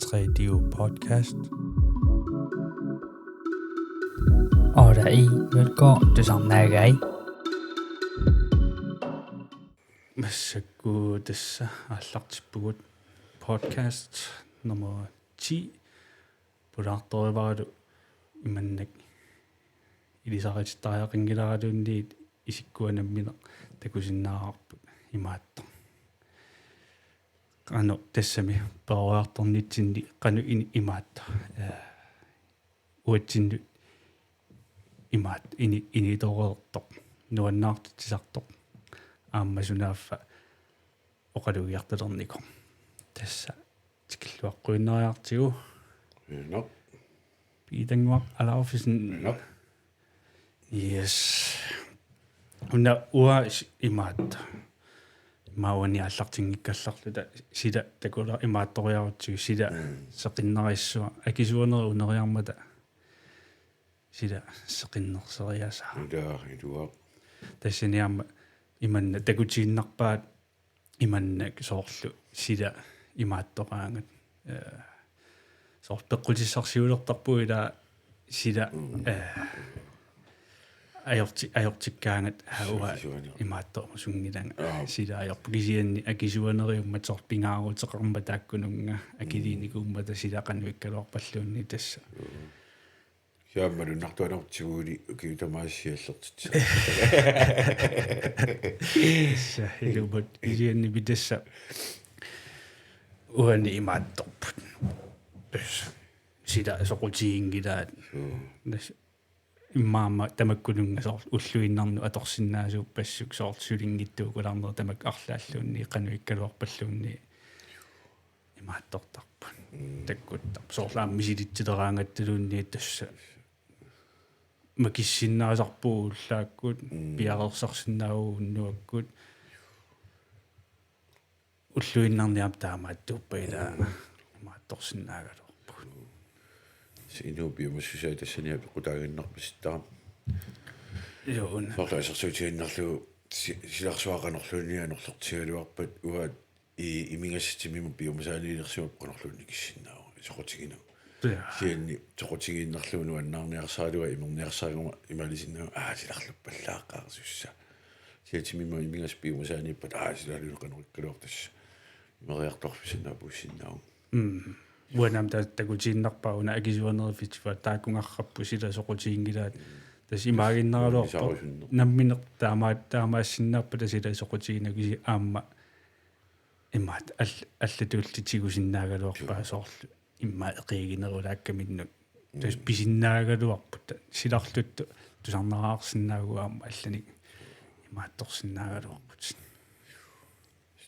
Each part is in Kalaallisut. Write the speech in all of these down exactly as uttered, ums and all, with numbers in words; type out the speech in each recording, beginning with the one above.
Tre D U podcast. Otte i velkommen til Samnagai. Massakkut tassa aallartippugut podcast nummer ti. Pulaartorivaralu imannak ilisaritittariaqanngilaraluunniit isikkua nammineq takusinnaavarput imaattoq. Qanoq tassami peroriartornitsinni qanoq ini imaattoq. Eh, uatsinnut imaat ini, initoreertoq, nuannaartitsisartoq. Aamma sunaaffa oqalugiartalernikoq. Tassa tikilluaqquinnariartigu. Qujanaq. Piitannguaq Alaufisen. Qujanaq. Yes. Una uanga s-, imaat. Immaqa uani aallartinngikkallarluta sila takula imaattoriarutsigu sila. Mm. Seqinnarissuaq akisuanerit uneriarmata sila seqinnerseriasaa. Ila, ilua. Tassani aamma imanna takutiinnarpaat imannak soorlu sila imaattoqaangat. Eh, soorlu peqqutissarsiulertarpugut ila sila, mm, eh, ajorti-, ajortikkaangat, aa, uanga sivisuani imaattorsuunngilanga. Aap. Sila ajorpoq kisianni akisuaneriummat soorlu pingaaruteqarmat taakkununnga akiliinikuummata sila qanoq ikkaluarpalluunniit tassa. Mm. Siammalunnartuanertiguuli ukiut tamaasa siallertitsisarput. Tassa, ilumut. Kisianni tassa uani imaattorput. Tassa. Sila soqutiginngilaat. Suu. Tassa. Immaqa aamma tamakkununnga soorlu ulluinnarnut atorsinnaasuuppassuk soorlu sulinngitsuukularneq tamakku arlaalluunniit qanoq ikkaluarpalluunniit. Imaattortarput. Mm. Takkuttarput. Soorlu aamma misilitsileraangattaluunniit tassa. Makissinnaasarpugut ullaakkut, mm, piareersarsinnaavugut unnuakkut. Ulluinnarni aamma taamaattuuppat ila, mm, imaattorsinnaagaluarpugut. Inuup piumassusaa tassani apeqqutaaginnarpasittarami. Joo, una. Soorlu assersuutigiinnarlugu si-, silarsuaq qanorluunniit anorlertigigaluarpat uanga i-, imigassaq timimut piumasaaniilersimappat qanorluunniit kissinnaavunga, soqutiginagu. Ja. Kisianni soqutigiinnarlugu nuannaarniarsaralugu imerniarsariguma imaalisinnaavunga, aa, silarluppallaaqaarsussa. Kisianni timimut imigassaq piumasaaniippat, aa, silaluunniit qanoq ikkaluartoq tassa. Imeriartorfissaq naapuussinnaavunga. Mm. Uanga aamma ta-, takutiinnarpara una akisuaneriffik taakkunngarput sila soqutiginngilaat. Tassa imaaginnaraluarpoq. Nuannisarusunneq. Nammineq taama-, taamaassinnaappata sila soqutiginagu kisianni aamma imaat al-, allatulli tigusinnaagaluarpaa. Joo. Soorlu immaqa eqiiginerulaakkaminnik. Tassa, mm, pisinnaagaluarput. Silarluttut tusarnaarsinnaavugut aamma allanik imaattorsinnaagaluarput.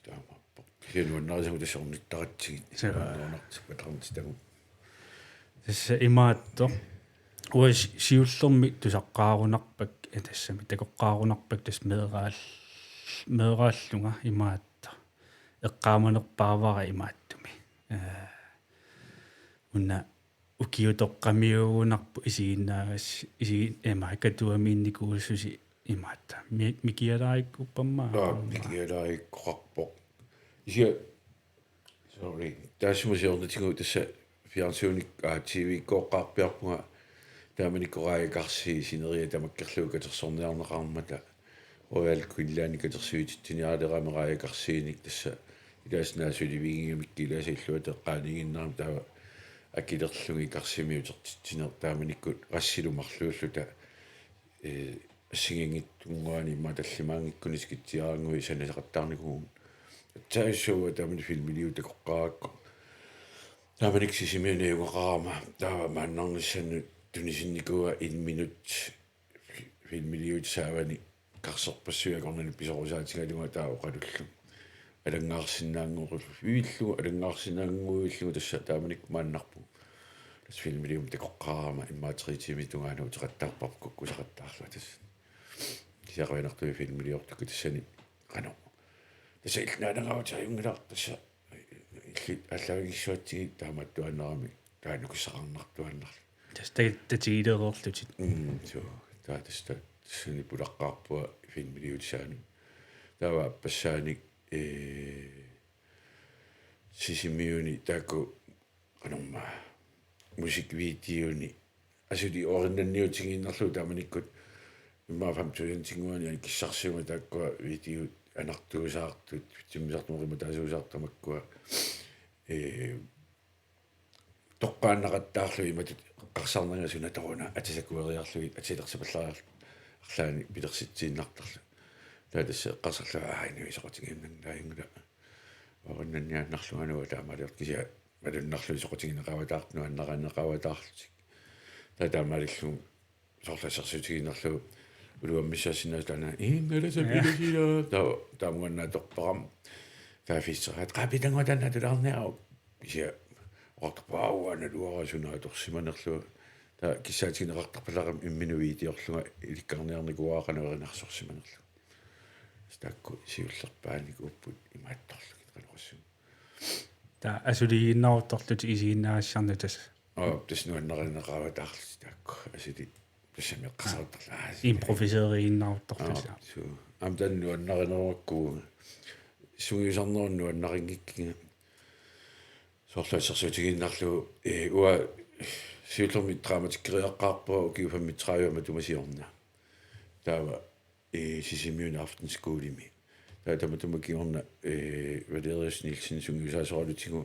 Taamaappoq. Kisianni nuannarisagut tassa ornittaratsigit. Suu. Nuannartippatarnititagut. Tassa imaattoq. Uanga si-, siullermik tusaqqaarunarpakka, eh, tassami takoqqaarunarpakka tassa meeraal-, meeraallunga imaattoq. Eqqaamanerpaavara imaattumi. Eh, una ukiutoqqamiugunarpoq isiginnaagassi, isigi-, ima Katuamiinnikuususi imaattoq. Mi-, mikialaarikkuuppammaa. Aa, mikialaarikkoqarpoq. Isia-, sorry. Taassuma siornatigut tassa fjernsynik, aa, T V-kkooqqaarpiarpunga taamanikkut Raaja Karsi sineriak tamakkerlugu katersorniarneqarmata. Royal Greenlandip katersuititsiniaralerami Raaja Karsiinik tassa ilaasa naasuliviginngamikkit ilaasa illuata eqqaaniiginnarami taava akilerlugit Karsimi utertitsineq taamanikkut qassilu marluulluta, eh, assigiinngitsunnguanik immaqa tallimaanngikkunik skitsiaraannguit sanaseqattaarnikuuvugut. Aatsaat uanga taamani filmiliut takoqqaarakku. Taamanikkut Sisimiuni ajugaqarama taava maannarnissannut tunisinnikuuara en minut fi-, filmiliut saavani karserpassuit akornanni pisorusaatigalugu taava oqalullugu. Alanngaarsinnaannguillugu, alanngaarsinnaannguillugu tassa taamanikkut maannarpugut. Tassa filmiliumik takoqqaarama immaqa tre tiimit tungaanut uteqattaarparput kukkusaqattaarlunga tassa. Kisianni qujanartumik filmiliortukka tassani qanoq. Tassa illit naalagaavutit ajunngilara tassa. Illit aallaavigissuatsigit taamaattuaannarami taanna nukissaqarnartuaannarlugu. Tassa ta-, tatigilereerlutit. Mm, suu. Taava tassa ta-, tassani pulaqqaarpunga filmiliutisaanut. Taava appassaani, ee, Sisimiuni taakku qanormaa musikvideoni asuli oorinnanniutigiinnarlugu taamanikkut immaqa fem tusindinnguani anikissarsiunga taakkua videot anartuusaartut, timmisartumaqimataasuusaartut tamakkua, ee, toqqaannaqattaarlugit imatut eqqarsarnanga suna tamarmi atisakkueriarlugit atisalersipallaarlugit arlaannik pilersitsiinnartarlugit. Taava tassa eqqarsarlunga aajuna isoqatigiinnanngilanga. Oorinnanniaannarlunga una taamaaliortoq kisianni malunnarlugu isoqatigineqaavataartut nuannarineqaavataarlutik. Taava taamaalillunga soorlu assersuutigiinnarlugu uluammissaassinnaasut taanna ingalasapilisilaaq. Taava taamunga atorpara. Taava fiiseqaat qaapitanngua taanna atulaarniaruk. Kisianni oqartarpara uanga naluara suna atorsimanerlugu. Taava kissaatigineqartarpalaarami imminut videorlunga ilikkarniarnikuuara qanoq erinarsorsimanerlugu. Taakku siullerpaanikuupput imaattorlugit qanoq oqassuunga. Taava asuliinnartorlutit isiginnaagassarnut tassa. Aa, tassa nuannarineqaavataarlutik taakku. Asuli tassami eqqarsartarlunga. Improviseriinnartorlutik. Aa, suu. Aamma taanna nuannarineruakku sungiusarnerup nuannarinngikkiga. Soorlu assersuutigiinnarlugu, ee, uanga siullermik dramatikkeriaqqaarpunga ukiut femogtredive matuma siorna. Taava, ee, Sisimiuni aftenskolemi. Taava tamatuma kingorna, ee, Valerius Nielsen sungiusaasoralutigu.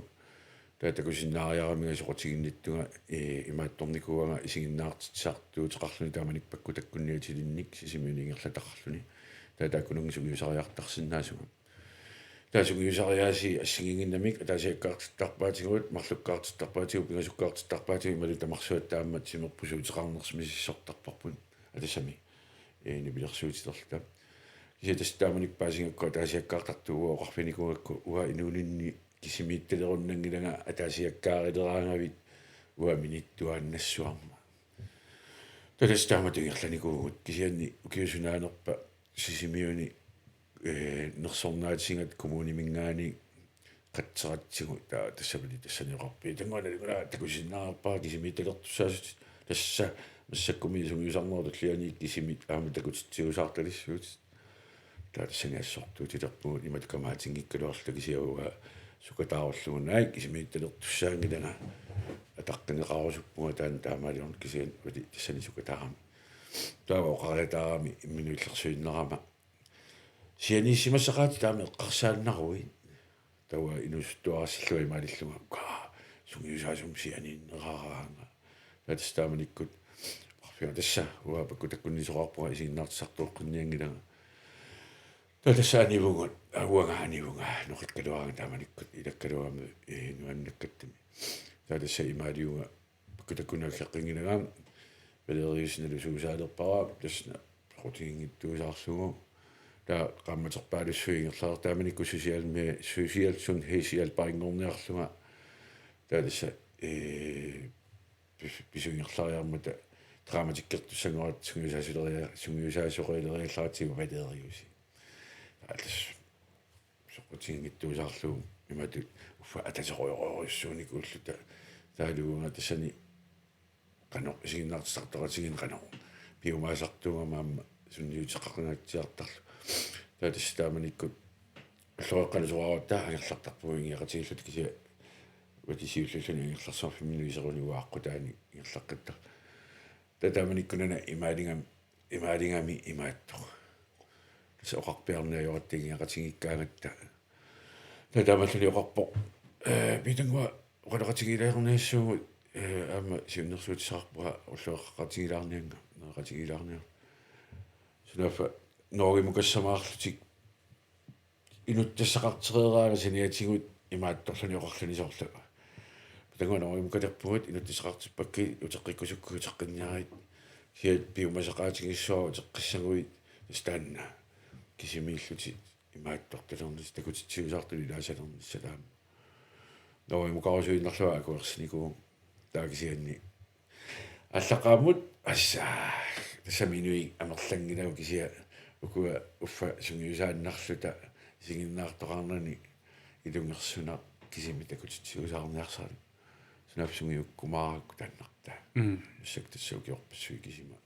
Taava takusinnaariaramiga soqutiginnittunga, ee, imaattornikuuvunga isiginnaartitsisartuuteqarluni taamanikkut pakkutakkunniutilinnik Sisimiuni ingerlataqarluni. Taava taakkununnga sungiusariartarsinnaasunga. Taava sungiusariaasii assigiinnginnamik ataasiakkaartittarpaatigut, marlukkaartittarpaatigut, pingasukkaartittarpaatigut imaluunniit tamarsuatta aamma timerput suuteqarnersi misissortarparput. Aa, tassami, ee, nipilersuutilerluta. Kisianni tassa taamanikkut paasigakku ataasiakkaartartut uanga oqarfiginikuugakku uanga inuuninni kisimiittalerunnanngilanga ataasiakkaarileraangavit uanga minittuaannassuarma. Taava tassa taamatut ingerlanikuuvugut kisianni ukiut sunaanerpa Sisimiuni, ee, nersornaatisingat kommuniminngaanniit qatseratsigu taava tassapali tassani oqarpit. Taanna una takusinnaavarpara kisimiittalertussaasut tassa massakkummi sungiusarnerup tulliani kisimik aamma takutitsiusaartalissuutit. Taava tassani assortuutilerpugut imatut kamaatinngikkaluarluta kisianni uanga sukataarullugu naak kisimiittalertussaanngilanga ataqqineqarusuppunga taanna taamaaliorneq kisianni uali tassani sukataarami. Taava oqariataarami imminut illersuinnarama. Sianiissimassaqaatit taama eqqarsaannaruit. Taava inuusuttuarassallugu imaalillunga. Kaa, sungiusaasumik sianiinneraaraanga. Taava tassa taamanikkut. Oqarfiga tassa, uanga pakkutakkunnisoqarpunga isiginnaartitsisartueqqinnianngilanga. Taava tassa anivunga, uanga anivunga, noqikkaluarama taamanikkut, ilakkaluarama, ee, nuannakkattami. Taava tassa imaaliunga, pakkutakkunni aggeqqinngilanga, Valeriusilu suusaalerpara, tassa soqutiginngittuusaarlugu. Taava qaammaterpaalussuit ingerlareertut taamanikkut social me-, social sundhedshjælperinngorniarlunga. Taava tassa, ee, pis-, pisuungerlariarmata dramatikkertussanngorluta sungiusaasoleria-, sungiusaasoqaleriallaratsigu Valeriusi. Taava tassa soqutiginngittuusaarlugu imatut uffa ataseqarujorujussuunikuulluta. Taavalu uanga tassani qanoq isiginnaartittartoqatigiinneq qanoq piumaasartuugama aamma sunniuteqaqangaatsiartarlugu. Taava tassa taamanikkut ulloqeqqanut soraarutta angerlartarpugut ingeqatigiilluta kisianni uagut siulliulluni angerlarsuarfimminut iseruni uanga aqqutaani ingerlaqqittarluta. Taava taamanikkut una imaalingam-, imaalingami imaattoq. Tassa oqarpiarneq ajoratta ingeqatigiikkaangatta. Taava taamaalilluni oqarpoq, ee, Piitannguaq oqaloqatigiilaarniassuugut, ee, aamma siunnersuutissaqarpunga ulloqeqqaqatigiilaarniannga, nereqatigiilaarniarlunga. Sunaaffa Norgemukassamaarlutik inuttassaqartereeraangat saniatigut imaattorluni oqarluni soorlu: Piitannguaq, Norgemukalerpugut, inuttassaqartippakkit, uteqqikkusukkuit uteqqinniarit. Kisianni piumasaqaatigissuara uteqqissaguit, tassa taanna kisimiillutit imaattortalernissaat takutitsiusaartut ilaasalernissat aamma. Norgemukarusuinnarlunga akuersinikuuvoq taava kisianni. Aallaqqaammut, assa, tassami inuit amerlanngilagut kisianni ukua uffa sungiusaannarluta isiginnaartoqarnani ilungersunaq kisimi takutitsiusaarniarsarami. Sunaaffa sungiukkumaarakku taannartaa. Mm. Massakkut tassa ukiorpassuit kisima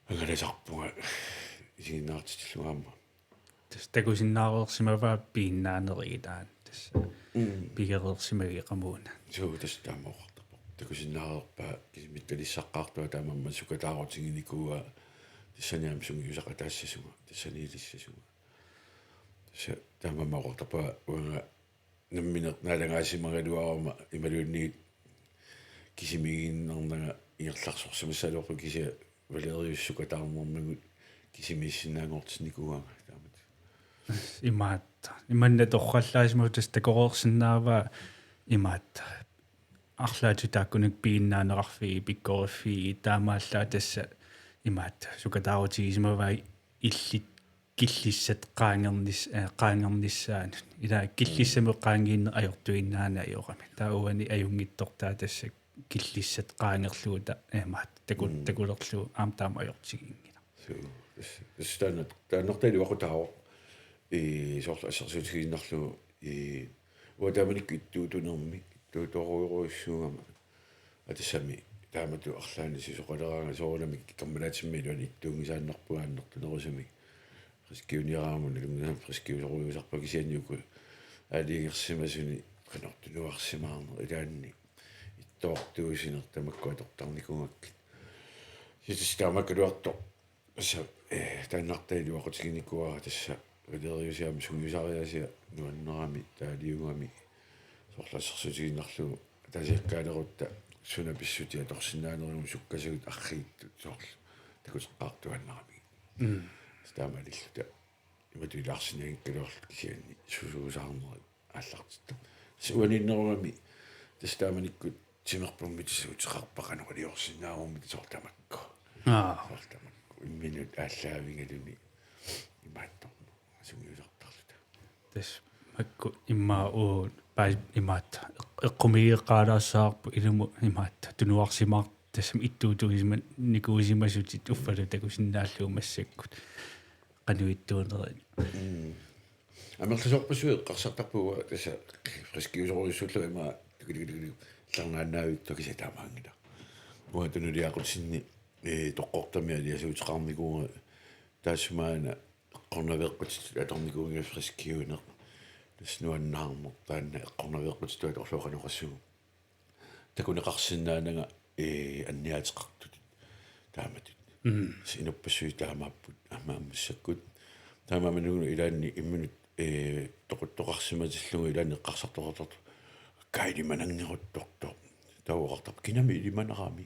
angalasarpunga isiginnaartitillunga aamma. Tassa takusinnaareersimavaa piinnaanerit ilaat. Tassa pigereersimagit qamuuna. Suu, tassa taama oqartarpoq. Takusinnaareerpaa kisimiititalissaqqaartua taamaammat sukataarutiginikuuaa tassani aamma sungiusaqataassasunga, tassaniilissasunga. Tassa taamaammat oqartarpaa uanga nammineq naalagaasimagaluaruma imaluunniit kisimiiginnarnanga ingerlarsorsimassaluarpunga kisianni Valerius sukataarnermigut kisimiissinnaanngortinnikuuanga taamatut. Imaattoq. Imanna torrallaasimasoq tassa takoreersinnaavaa imaattoq. Arlaatigut taakkununnga piginnaaneqarfiit, pikkoriffii taamaallaat tassa imaattoq. Sukataarutigisimavai illit killissat qaangernis-, eh, qaangernissaanut. Ila killissamut qaangiinneq ajortuinnaanani ajorami. Taava uani ajunngitsortaa tassa killissat qaangerlugu ta-, eh, maat, taku-, Mm. takulerlugu aamma taama ajortiginngilaq. Suu, tassa, tassa taanna, taannartaa iluaqutaavoq. Ii, soorlu assersuutigiinnarlugu, ii, uanga taamanikkut ittuutunermi, ittuutorujorujussuugama. Aa, tassami taamatut arlaannik susoqaleraangat soorunami kammalaatimmi iluani ittuunngisaannarpunga annertunerusumik. Friskiuniaraangama nalunngilarmi friskiusorujussuusarpunga kisianni uku aalajangersimasuni qanoq tunuarsimaarneq ilaanni ittoortuussineq tamakku atortarnikuugakkit. Kisianni tassa taamaakkaluartoq. Tassa, eh, taannartaa iluaqutiginikuuara tassa Valeriusi aamma sungiusariaasia nuannerami taaliugami soorlu assersuutigiinnarlugu ataasiakkaalerutta suna pissutsit atorsinnaanerigami sukkasuut arriittut soorlu takuteqqaartuaannaramigit. Mm. Tassa taamaalilluta imatut ilaarsinnaanngikkaluarluta kisianni susuusaarnerit aallartittoq. Tassa uaniinnerugami tassa taamanikkut timerput mitisuuteqarpat qanoq iliorsinnaanermut soorlu tamakku. Aa. Soorlu tamakku. Imminut aallaavigaluni imaattorneq sungiusartarluta. Tassa makku immaqa uagut paas-, imaattoq eq-, eqqumigeqqaalaassavarput ilumut imaattoq tunuarsimaartoq tassami ittuutuusimanikuusimasutit uffalu takusinnaallugu massakkut. Qanoq ittuunerini. Mm. Amerlasoorpassuit eqqarsartarput uanga tassa friskiusorujussuullugu ima tukilikilikilik illarnaannaavittoq kisianni taamaanngilaq. Uanga tunuliaqutinni, ee, toqqortami aliasuuteqarnikuuvunga taassuma una eqqornaveeqqutitut atornikuuvunga friskiuneq. Tassa nuannaarneq taanna eqqornaveeqqutitut atorlugu qanoq oqassuunga. Takuneqarsinnaananga, ee, anniaateqartutut taamatut. Mm. Tassa inuppassuit taamaapput aamma massakkut. Taamaammat una ilaanni imminut, ee, toquttoqarsimatillugu ilaanni eqqarsartoqartartoq. Akkaa ilimananngeruttortoq. Taava oqartarpoq kinami ilimanarami.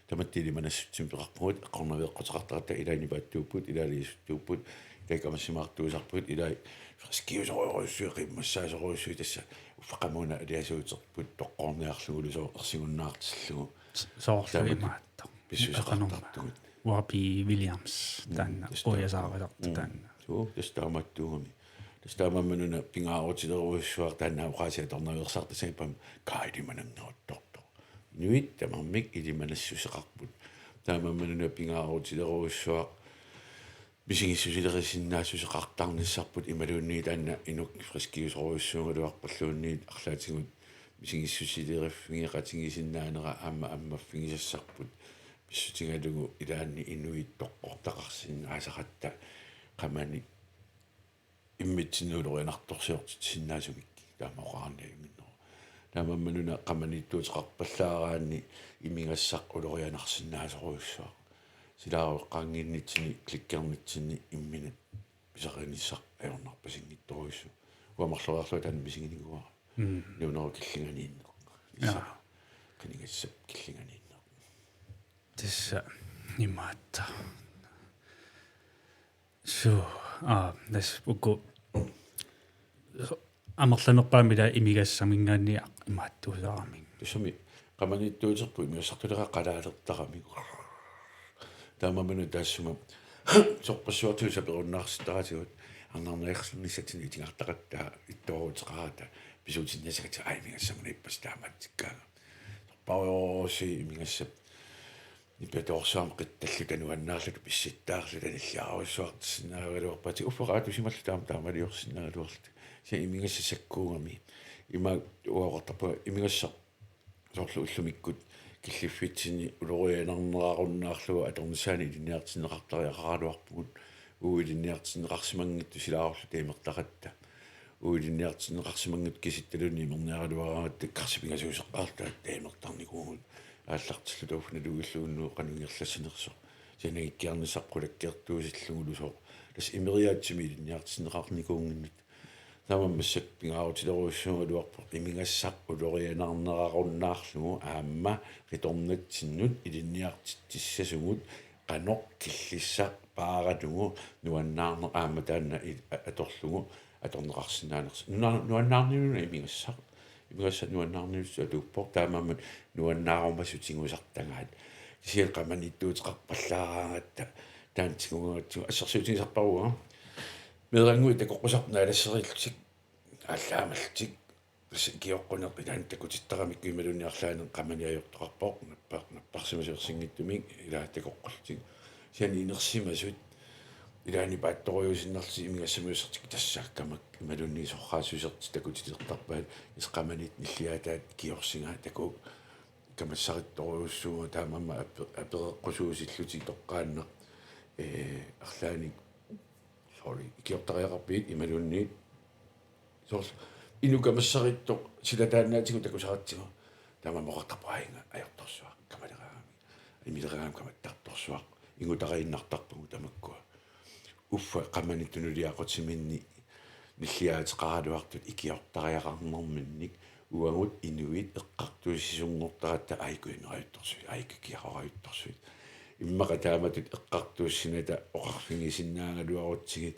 Tamatta ilimanassutsimmik peqarpugut, eqqornaveeqquteqartaratta, ilai nipaattuupput, ilai iliasuttuupput, ilai kamassimaartuusarput, ilai friskiusorujussuit, qiimmassaasorujussuit tassa uffa qamuuna aliasuuterput toqqorniarlugulu soo-, ersigunnaartillugu. S-, soorlu taamatut imaattoq. Pissuseqartartugut. Eqanumma. Wabi Williams, mm, taanna, tassa qujasaarallartoq, mm, taanna. Suu, tassa taamaattuugami. Tassa taamaammat una pingaarutilerujussuaq taanna oqaasii atornaveersartassagippami akkaa ilimananngeruttortoq. Inuit tamarmik ilimanassuseqarput. Taamaammat una pingaarutilerujussuaq misigissusilerisinnaassuseqartarnissarput imaluunniit taanna inuk friskiusorujussuugaluarpalluunniit arlaatigut misigissusileriffigeqatigisinnaanera aamma ammaffigisassarput pissutigalugu ilaanni inuit toqqortaqarsinnaasaratta qamani immitsinnut ulorianartorsiortitsisinnaasumik taama oqarniajunnginneru. Taamaammat una qamaniittuuteqarpallaaraanni imigassaq ulorianarsinnaasorujussuaq. Silaarueqqaannginnitsinni klikkernitsinni imminut pisariinissaq ajornarpasinngitsorujussuuvoq. Uanga marloriarlunga taanna misiginikuuara. Mm. Nuunerup killinganiinneq. Jaa. Qinigassap killinganiinneq. Tassa imaattoq. Suu, aa, tassa uku amerlanerpaamik ila imigassaminngaanniit imaattuusaramik. Tassami qamaniittuuterput imigassartuleraat qalaalertaramik. Taamaammat una taassuma sorpassuartigut saperunnaarsittaraatigut arnarniarsinnissatsinni itigartaqattaaq ittooruteqarata pisuutinnassagatsigu aa imigassamut ippassaq taamaatsikkaanga. Sorpaarujorujussuit imigassap nipatorsuarmik qitsalluta nuannaarluta pissittaarluta nilliarujussuartissinnaagaluarpaatit uffa qaatusimalluta aamma taamaliorsinnaagaluarluta. Kisianni imigassaq sakkuugami. Ima uanga oqartarpunga imigassaq soorlu ullumikkut killiffitsinni ulorianarnerarunnaarlugu atornissaanut ilinniartinneqartariaqaraluarpugut. Uagut ilinniartinneqarsimanngitsut silaarulluta imertaqatta. uilinniartinneqarsimanngitsoq kisitsiluunniit imerniaraluaraangatta karsip pingasuuseqqaarluta taamertarnikuugut aallartilluta uffa nalugilluunniit qanoq ingerlassanersoq. Kisianni nangikkiarnissaq qulakkeertuusillugulu soorlu. Tassa imeriaatsimi ilinniartinneqarnikuunnginnata. Taamaammat massakkut pingaarutilerujussuugaluarpoq imigassaq ulorianarnerarunnaarlugu aamma qitornatsinnut ilinniartitsissasugut qanoq killissaq paaralugu nuannaarneq aamma taanna i-, a-, atorlugu atorneqarsinnaanersoq. Nuna-, nuannaarniununa imigassaq. Imigassaq nuannaarniutut atuuppoq taamaammat nuannaarumasut tigusartagaat. Kisianni qamaniittuuteqarpallaaraangatta taanna tigugaratsigu assersuutigisarpara uanga. Meerannguit takoqqusarput naalasseriillutik aallaamallutik. Tassa ikioqquneq ilaanni takutittarami imaluunniit arlaannik qamani ajortoqarpoq nappa-, napparsimasoq ersinngitsumik ilaa takoqqullutik. Kisianni inersimasut ilaanni paatsorujuusinnarlutik imigassamiussartik tassaakkama imaluunniit sorraassusertik takutitertarpaat is qamanit nilliaataat ikiorsiga takuuk kamassarittorujussuuvoq taamaammat ape-, apereqqusuusillutik toqqaannaq, ee, arlaannik, sorry, ikiortariaqarpigit imaluunniit soorlu inuk kamassarittoq silataannaatigut takusaratsigu. Taamaammat oqartarpoq aajuna ajortorsuaq kamaleraangami. Imileraangami kamattartorsuaq. Ingutariinnartarpugut tamakkua. Uffa qamani tunuliaqutiminni nilliaateqaraluartut ikiortariaqarnerminnik uagut inuit eqqartuussisunngortaratta aajukua imerajuttorsuit, aajukua ikiaroorajuttorsuit. Immaqa taamatut eqqartuussinata oqarfigisinnaagaluarutsigit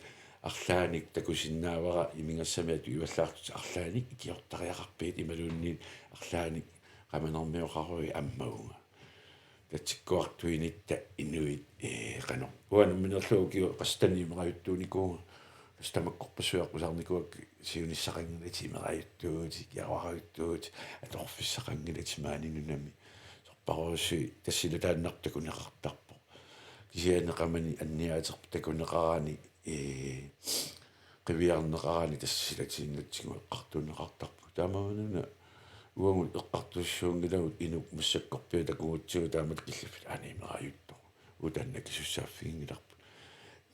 arlaannik takusinnaavara imigassamik atuivallaartut arlaannik ikiortariaqarpigit imaluunniit arlaannik qamanermioqaruit ammavunga. Tatsikkuartuinitta inuit, ee, qanoq. Uanga nammineerlunga ukioq qassinik imerajuttuunikuuvunga. Tassa tamakkorpassuit aqqusaarnikuuakka siunissaqanngilatit imerajuttuuvutit, ikiaroorajuttuuvutit, atorfissaqanngilatit maani nunami. Sorpassuit tassa silataannartoq takuneqartarpoq. Kisianni qamani anniaaterput takuneqarani, ee, qiviarneqarani tassa silatiinnatsigu eqqartuunneqartarpugut. Taamaammat una uagut eqqartuussisunngillat inuk massakkorpiaq takugutsigu taamatut killiffik aana imerajuttoq. Uagut taanna akisussaaffiginngilarput.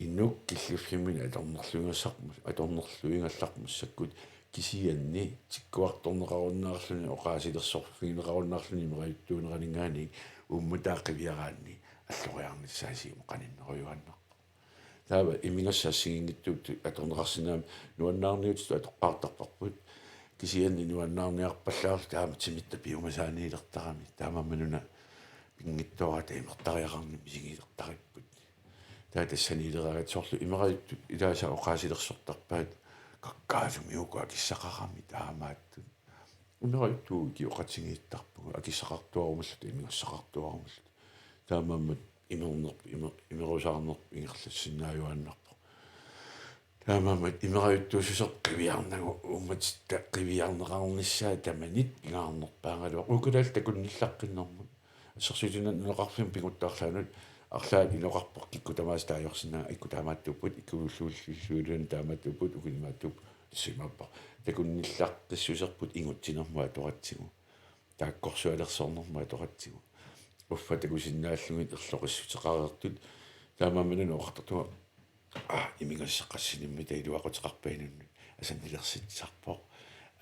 Inuk killiffimminni atornerluigassarput, atornerluigallarput massakkut kisianni tikkuartorneqarunnaarluni oqaasilersorfigineqarunnaarluni imerajuttuuneraninngaanniit uummataa qiviaraanni alloriarnissaasiit qaninnerujuaannarpoq. Taava imigassaq assigiinngitsuuttut atorneqarsinnaammat nuannaarniutitut atoqqaartarparput. Kisianni nuannaarniarpallaarluta taama timitta piumasaaniilertarami. Taamaammat una pinngitsoorata imertariaqarnermik misigilertaripput. Taava tassaniileraangat soorlu imerajuttut ilaasa oqaasilersortarpaat kakkaalumi uku akissaqarami taamaattut. Imerajuttuut ukioqatigiittarpagut akissaqartuarumalluta imigassaqartuarumalluta. Taamaammat imernerput, imer-, imerusaarnerput ingerlassinnaajuaannarpoq. Taamaammat imerajuttuussuseq qiviarnagu uummatitta qiviarneqarnissaa tamanit pingaarnerpaagaluaq. Uku kalaallit takunnillaqqinnermut. Assersuutigalugu nunaqarfimmi pinngortitaq arlaannut arlaat inoqarpoq kikkut tamaasa taajorsinnaa, ikkut taamaattuupput, ikkulluulluunniit taamaattuupput, ukuni imaattuupput, tassa imaappoq. Takunnillaqqissuserput ingutsinermut atoratsigu. Taakkorsualersornermut atoratsigu. Uffa takusinnaallugit erloqissuteqareertut. Taamaammat una oqartarpunga, aa, imigassaq qassinik iluaquteqarpa inunnut. Asannilersitsisarpoq.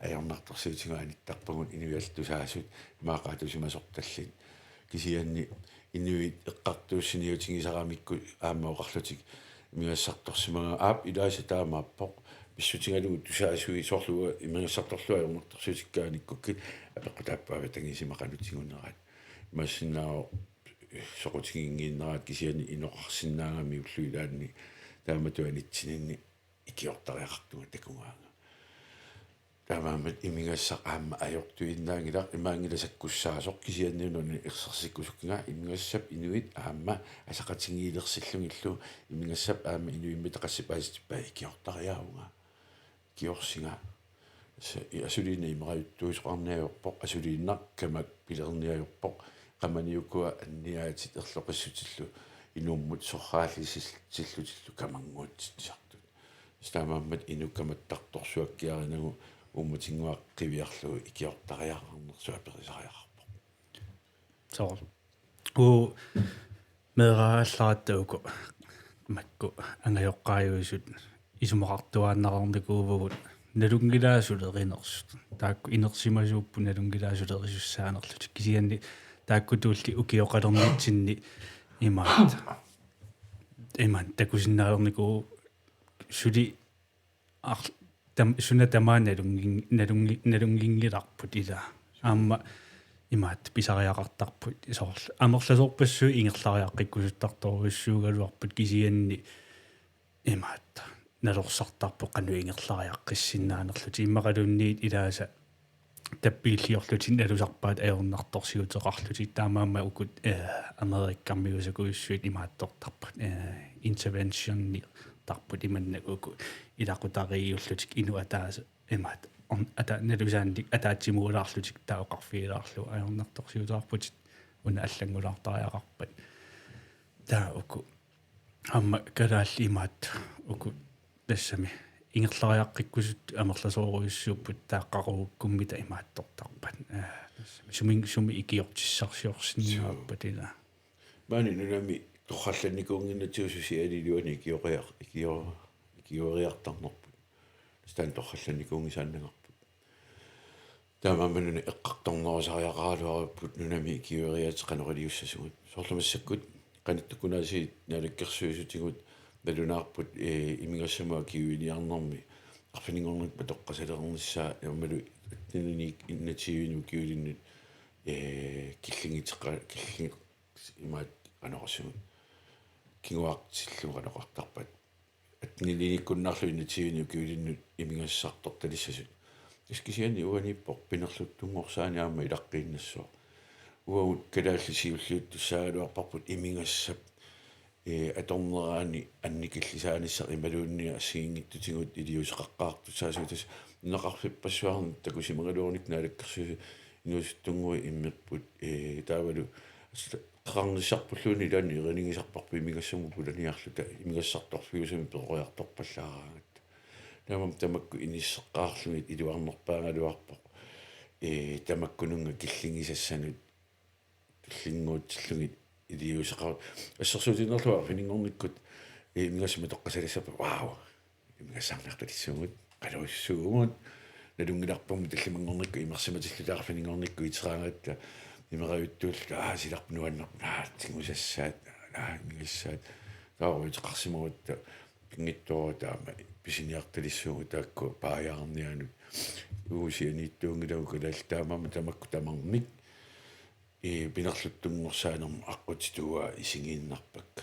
Ajornartorsiutigut anittarpagut inuiaat tusaasut imaaqaatusimasortallit. Kisianni inuit eqqartuussiniutigisaramikku aamma oqarlutik imigassartorsimagaat, aap, ilaasa taamaappoq. Pissutigalugu tusaasui soorlu uanga imigassartorlunga ajornartorsiutikkaanikukkit apeqqutaapput avatangiisimaqanutiguneraat. Imaassinnaavoq soqutiginngiinneraat kisianni inoqarsinnaagami ullut ilaanni taamatut anitsininni ikiortariaqartunga takugaanga. Taamaammat imigassaq aamma ajortuinnaanngilaq, imaanngilaq sakkussaasoq kisianni una ersersikkusukkiga imigassap inuit aamma asaqatigiilersillugillu imigassap aamma inuit immikkut qassip paasitippai ikiortariaavunga. Ikiorsiga. Sa-, i-, asuliinnaq imerajuttuusoqarniarpoq, asuliinnaq kamak pilerniarpoq, qamani ukua anniaatit erloqissutillu inummut sorraallisillutillu kamannguutitsisartut. Taamaammat inuk kamattartorsuakkiarinagu uummatinnguaq qiviarlugu ikiortariaqarnersoq aperisariaqarpoq. Soorlu. Uu meeraallaratta uku makku angajoqqaajuisut isumaqartuaannarnikuuvugut nalunngilaat sulerinersut. Taakku inersimasuupput nalunngilaat sulerisussaanerlutik. Kisianni taakkutuulli ukioqalernitsinni imaat. Imaat takusinnaalernikuuvoq suli ar-, tam-, suna tamaat nalunngin-, nalunngi-, nalunnginngilarput ilaa. Aamma imaat pisariaqartarput soorlu. Amerlasoorpassuit ingerlariaqqikkusuttartorujussuugaluarput kisianni imaat nalorsartarput qanoq ingerlariaqqissinnaannerlutik. Immaqaluunniit ilaasa tappiilliorlutik nalusarpaat ajornartorsiuteqarlutik. Taamaammat ukut, eh, Amerikkarmiusakujussuit imaattortarput, eh, interventionitarput imannak uku ilaqutariiullutik inuk ataaseq imaat. On-, ata-, nalusaannik ataatsimuulaarlutik taava oqarfigilaarlugu ajornartorsiuteqarputit una allanngulaartariaqarpat. Taava uku aamma kalaallit imaat uku tassami ingerlariaqqikkusut amerlasoorujussuupput taaqqaruukkummita imaattortarpat. Aa, tassami sumi, sumi ikiortissarsiorsinnaappat ilaa. Maani nunami torrallannikuunnginnatsigu susialiluani ikioriar-, ikior-, ikioriartarnerput. Staan torrallannikuunngisaannangarput. Taamaammat nunap eqqartornerusariaqaraluarput nunami ikioriaaseq qanoq iliussasugut. Soorlu massakkut qanittukkut aasiit naalakkersuisutigut nalunaarput, eh, imigassamut akiuiniarnermi arfininngornikkut matoqqasalereernissaa aammalu atteniniit enogtyvenik ukiulinnut, eh, killinngiteqa-, killing-, imaat qanoq oqarsugut. Kinguartillugu qanoq oqartarpat. Atteniniikkunnaarlugu enogtyvenik ukiulinnut imigassartortalissasut. Tassa kisianni uaniippoq pinerluttunngorsaaneq aamma ilaqqiinnassooq. Uagut kalaallit siulliuttussaagaluarparput imigassap, eh, atorneraani annikillisaanissaq imaluunniit assigiinngitsutigut iliuuseqaqqaartussaasutut nunaqarfippassuarnik takusimagaluarunikkut naalakkersuisut inuusuttunnguit immipput, eh, taavalu assut qeqarnissarpulluunniit ilaanni erinigisarparput imigassamut pulaniarluta imigassartorfiusumik peroriartorpallaaraangatta. Taamaammat tamakku inisseqqaarlugit iluarnerpaagaluarpoq. Ee, tamakkununnga killingisassanut tullinnguutillugit iliuuseqarput. Assersuutigiinnarlugu arfininngornikkut, ee, imigassaq matoqqasalissappat, wow. Imigassaarniartalissuugut, qaluussuugut. Nalunngilarpummi tallimanngornikkut imersimatilluta arfininngornikkut iteraangatta imerajuttuulluta, aa, silarput nuannerpoq, aa, tigusassaat, aa, imigassaat. Taava uteqarsimagutta pinngitsoorata aamma pisiniartalissuugut taakku paajaarnianut. Uusianiittuunngilagut kalaallit taamaammat tamakku tamarmik. Ee, pinerluttunngorsaanermut aqqutituua isigiinnarpakka.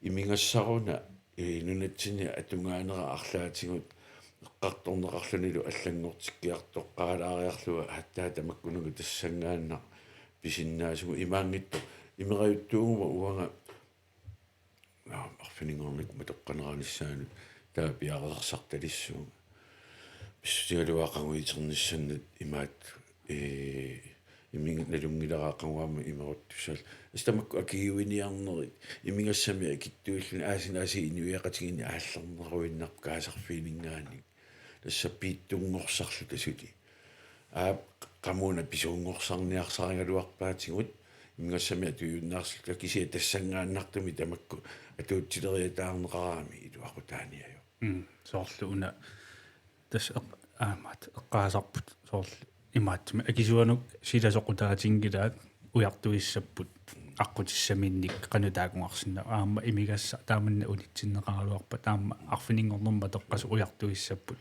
Imigassaruna, ee, nunatsinni atugaanera arlaatigut eqqartorneqarlunilu allanngortikkiartoqqaalaariarlugu aatsaat tamakkununnga tassanngaannaq pisinnaasugut imaanngitsoq imerajuttuuguma uanga Naam, arfininngornikkut matoqqaneranissaanut taava piareersartalissuunga. Pissutigaluaqagut iternissannik imaat, ee, iming-, nalunngilaraqagut aamma imeruttussaallutik. Assut tamakku akiuiniarnerit, imigassamik akitsuilluni aasiit-, aasiit inuiaqatigiinni aallerneruinnarpoq kaasarfiininngaanniit. Tassa piitsunngorsarluta suli. Aap, qamuuna pisuunngorsarniarsarigaluarpaatigut, imigassamik atuujunnaarsiluta kisianni tassanngaannartumik tamakku atuutsileriataarneqarami iluaqutaaniajoq. Mm, soorlu una tassa eq-, aamma eqqaasarput soorlu imaattumik akisuanut sila soqutaatinngilaat ujartuissapput aqqutissaminnik qanoq taakunngarsinnaava aamma imigassaq taamanna unitsinneqaraluarpat aamma arfininngornermut matoqqasoq ujartuissapput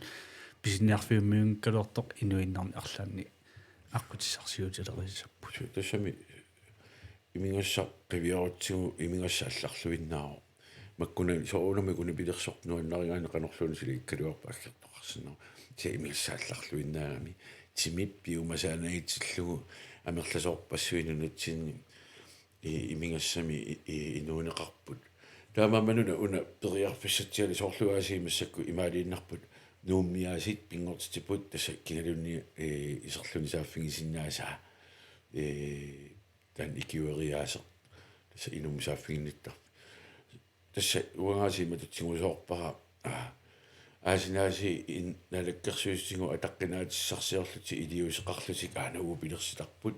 pisiniarfimmiunngikkaluartoq inuinnarni arlaanni aqqutissarsiutilerissapput. Tassami imigassaq qiviarutsigu imigassaq allarluinnaavoq. Makkunani soorunami kunapilersoq nuannarigaanni qanorluunniit suli ikkaluarpat aggertoqarsinnaavoq. Tassa imigassaq allarluinnaagami. Timip piumasaanagitsillugu amerlasoorpassuit nunatsinni i-, imigassamik i-, i-, inuuneqarput. Taamaammat una, una periarfissatsialu soorlu aasiit massakkut imaaliinnarput Nuummi aasiit pinngortitippugut tassa kinaluunniit, ee, iserluni saaffigisinnaasaa, ee, taanna ikiueriaaseq. Tassa inummut saaffiginnittarfik. Tassa uangaasiit matutigusoorpara, aa, aasinaasiit in-, naalakkersuisutigut ataqqinaatissarsiorlutik iliuuseqarlutik aana uagut pilersitarput.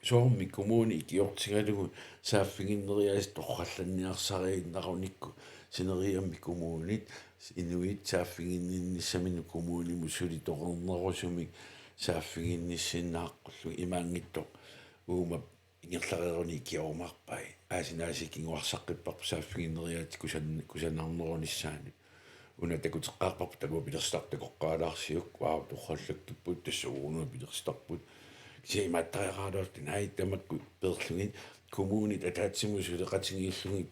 Soormi kommuni ikiortigalugu saaffiginneriaaseq torrallanniarsariinnarunikku sineriammi kommunit Inuit saaffiginninnissaminnik kommunimut suli toqornerusumik saaffiginnissinnaaqqullugu imaanngitsoq uuma ingerlareeruni ikiorumaarpai. Aasinaasiit kinguarsaqqipparput saaffiginneriaatsit kusan-, kusanarnerunissaanut. Una takuteqqaarparput takupilersitartut takoqqaalaarsiuk, uau, torrallakkipput, tassa uunga pilersitarput. Kisianni imaattariaqaraluartut, naai, tamakku peerlugit kommunit ataatsimut suleqatigiillugit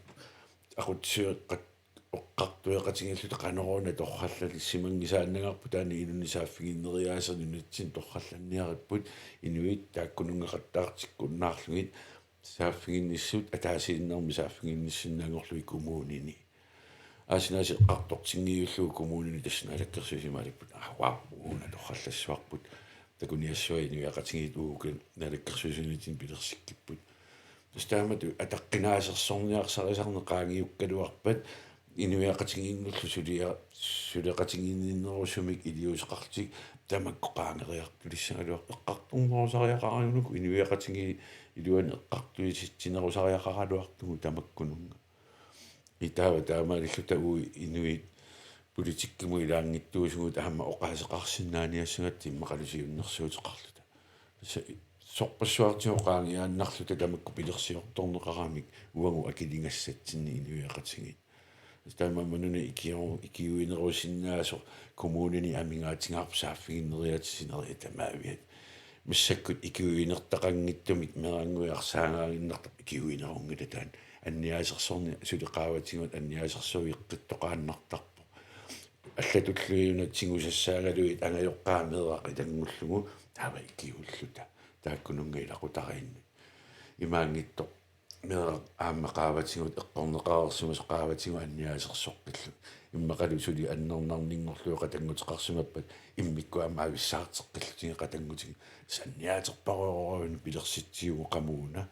aqutsisoqat-, eqqartueqatigiilluta qanoruna torrallassimanngisaannagarput, taanna inunnik saaffiginneriaaseq nunatsinni torrallanniaripput, inuit taakkununnga qattaartikkunnaarlugit saaffiginnissut ataasiinnarmik saaffiginnissinnaanngorlugit kommunini. Aasinaasiit eqqartortinngillugu kommunini tassa naalakkersuisut imaalipput: Aa, uau, uunga torrallassuarput. Takuniassuaq inuiaqatigiit uku naalakkersuisuniitinni pilersikkipput. Tassa taamatut ataqqinaasersorniarsarisarneq qaangiukkaluarpat inuiaqatigiinngullu sulia-, suleqatigiinnerusumik iliuuseqarlutik tamakku qaangeriartulissagaluarput. Eqqartornerusariaqaraluarlugu inuiaqatigiit iluani eqqartuisitsinerusariaqaraluartugut tamakkununnga. Itaava taamaalilluta uagut inuit politikkimut ilaanngitsuusugut aamma oqaaseqarsinnaaniassagatsigit immaqalu siunnersuuteqarluta. Tassa sorpassuartigut qaangiaannarluta tamakku pilersiortorneqaramik uagut akiligassatsinnik inuiaqatigiit. Tassa taamaammat una ikiu-, ikiuinerusinnaasoq kommunini amigaatigaarput saaffiginneriaatsit sineriak tamaaviat. Massakkut ikiuinertaqanngitsumik meerannguit arsaagaaginnartarput ikiuinerunngilaq taanna. Anniaasersorneq suli qaavatigut anniaasersueqqittoqaannartarpoq. Allatulluunniit tigusassaagaluit angajoqqaat meeraq ilanngullugu taava ikiuulluta. Taakkununnga ilaqutariinnut. Imaanngitsoq meeraq aamma qaavatigut eqqorneqareersimasoq qaavatigut anniaasersoqqillugit. Immaqalu suli annernarninngorlugit qatannguteqarsimappat immikkut aamma avissaarteqqillutigit qatanngutigit. Tassa anniaaterparooruni pilersitsivugut qamuuna.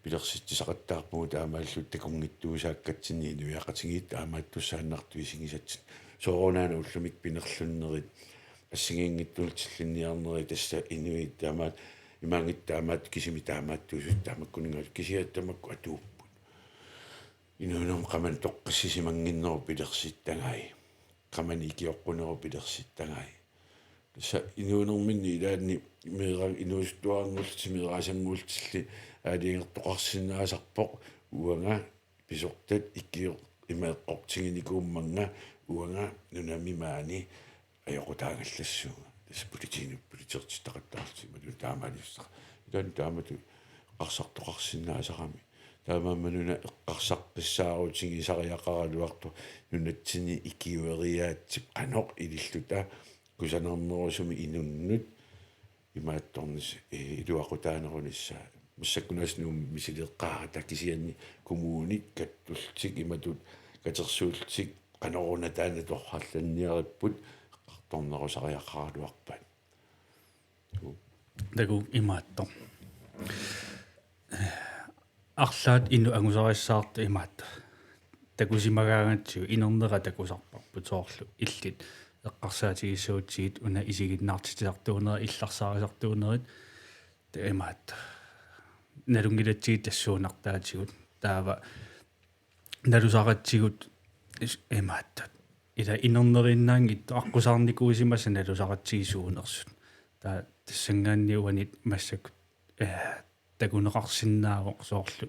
Pilersitsisaqattaarpugut taamaalilluta takunngitsuusaakkatsinnik inuiaqatigiit taamaattussaannartut isigisatsinnik. Soorunami ullumi pinerlunnerit, assigiinngitsunulluunniit tassa inuit taamaat, imaanngitsoq taamaat kisimi taamaattuusut tamakkununnga kisiat tamakku atuupput. Inuunermi qamani toqqissisimannginnerup pilersittagai. Qamani ikioqqunerup pilersittagai. Tassa inuunerminni ilaanni meeraq inuusuttuarannguullutik meeraasannguullutillu aalajangertoqarsinnaasarpoq uanga pisortat ikioq ima eqqortiginikuummannga uanga nunami maani ajoqutaagallassuunga. Tassa politiinut politeertittaqattaarlutik imaluunniit taamaalissaq. Ilaanni taamatut eqqarsartoqarsinnaasarami. Taamaammat una eqqarsaqqissaarutigisariaqaraluartoq nunatsinni ikiueriaatsip qanoq ililluta kusanarnerusumik inunnut imaattornis-, eh, iluaqutaanerunissaa. Massakkut una Nuummi misileqqaarata kisianni kommunit kattullutik imatut katersuullutik qanoruna taanna torrallanniaripput eqqartornerusariaqaraluarpat. Takuuk imaattoq. Arlaat inuk angusarissaartoq imaattoq. Takusimagaangatsigu inernera takusarparput soorlu illit eqqarsaatigissagutsigit una isiginnaartitsisartuunerit illarsaarisartuunerit ta-, imaattoq. Nalunngilatsigit tassuunartaatigut. Taava nalusaratsigut is-, imaattoq. Ila inerneriinnaanngitsoq aqqusaarnikuusimassaq nalusaratsigit suunersut. Taava tassanngaanniit uani massakkut, eh, takuneqarsinnaavoq soorlu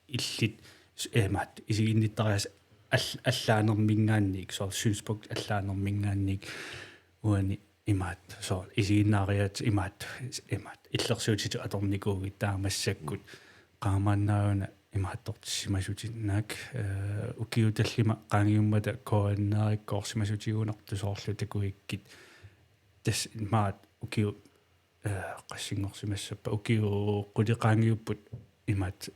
illit s-, imaattoq isiginnittariaaseq all-, allaanerminngaanniit soorlu synspunkt allaanerminngaanniit uani imaattoq soorlu isiginnaariaatsit imaattoq s-, imaattoq illersuutitut atornikuuvutit taava massakkut qaamaannaavuna imaattortissimasutit naak, eh, ukiut tallimat qaangiummata K N R-ikkoorsimasutigunartut soorlu takuikkit tassa maat ukiut, eh, qassinngorsimassappat ukiut qulit qaangiupput imaat-,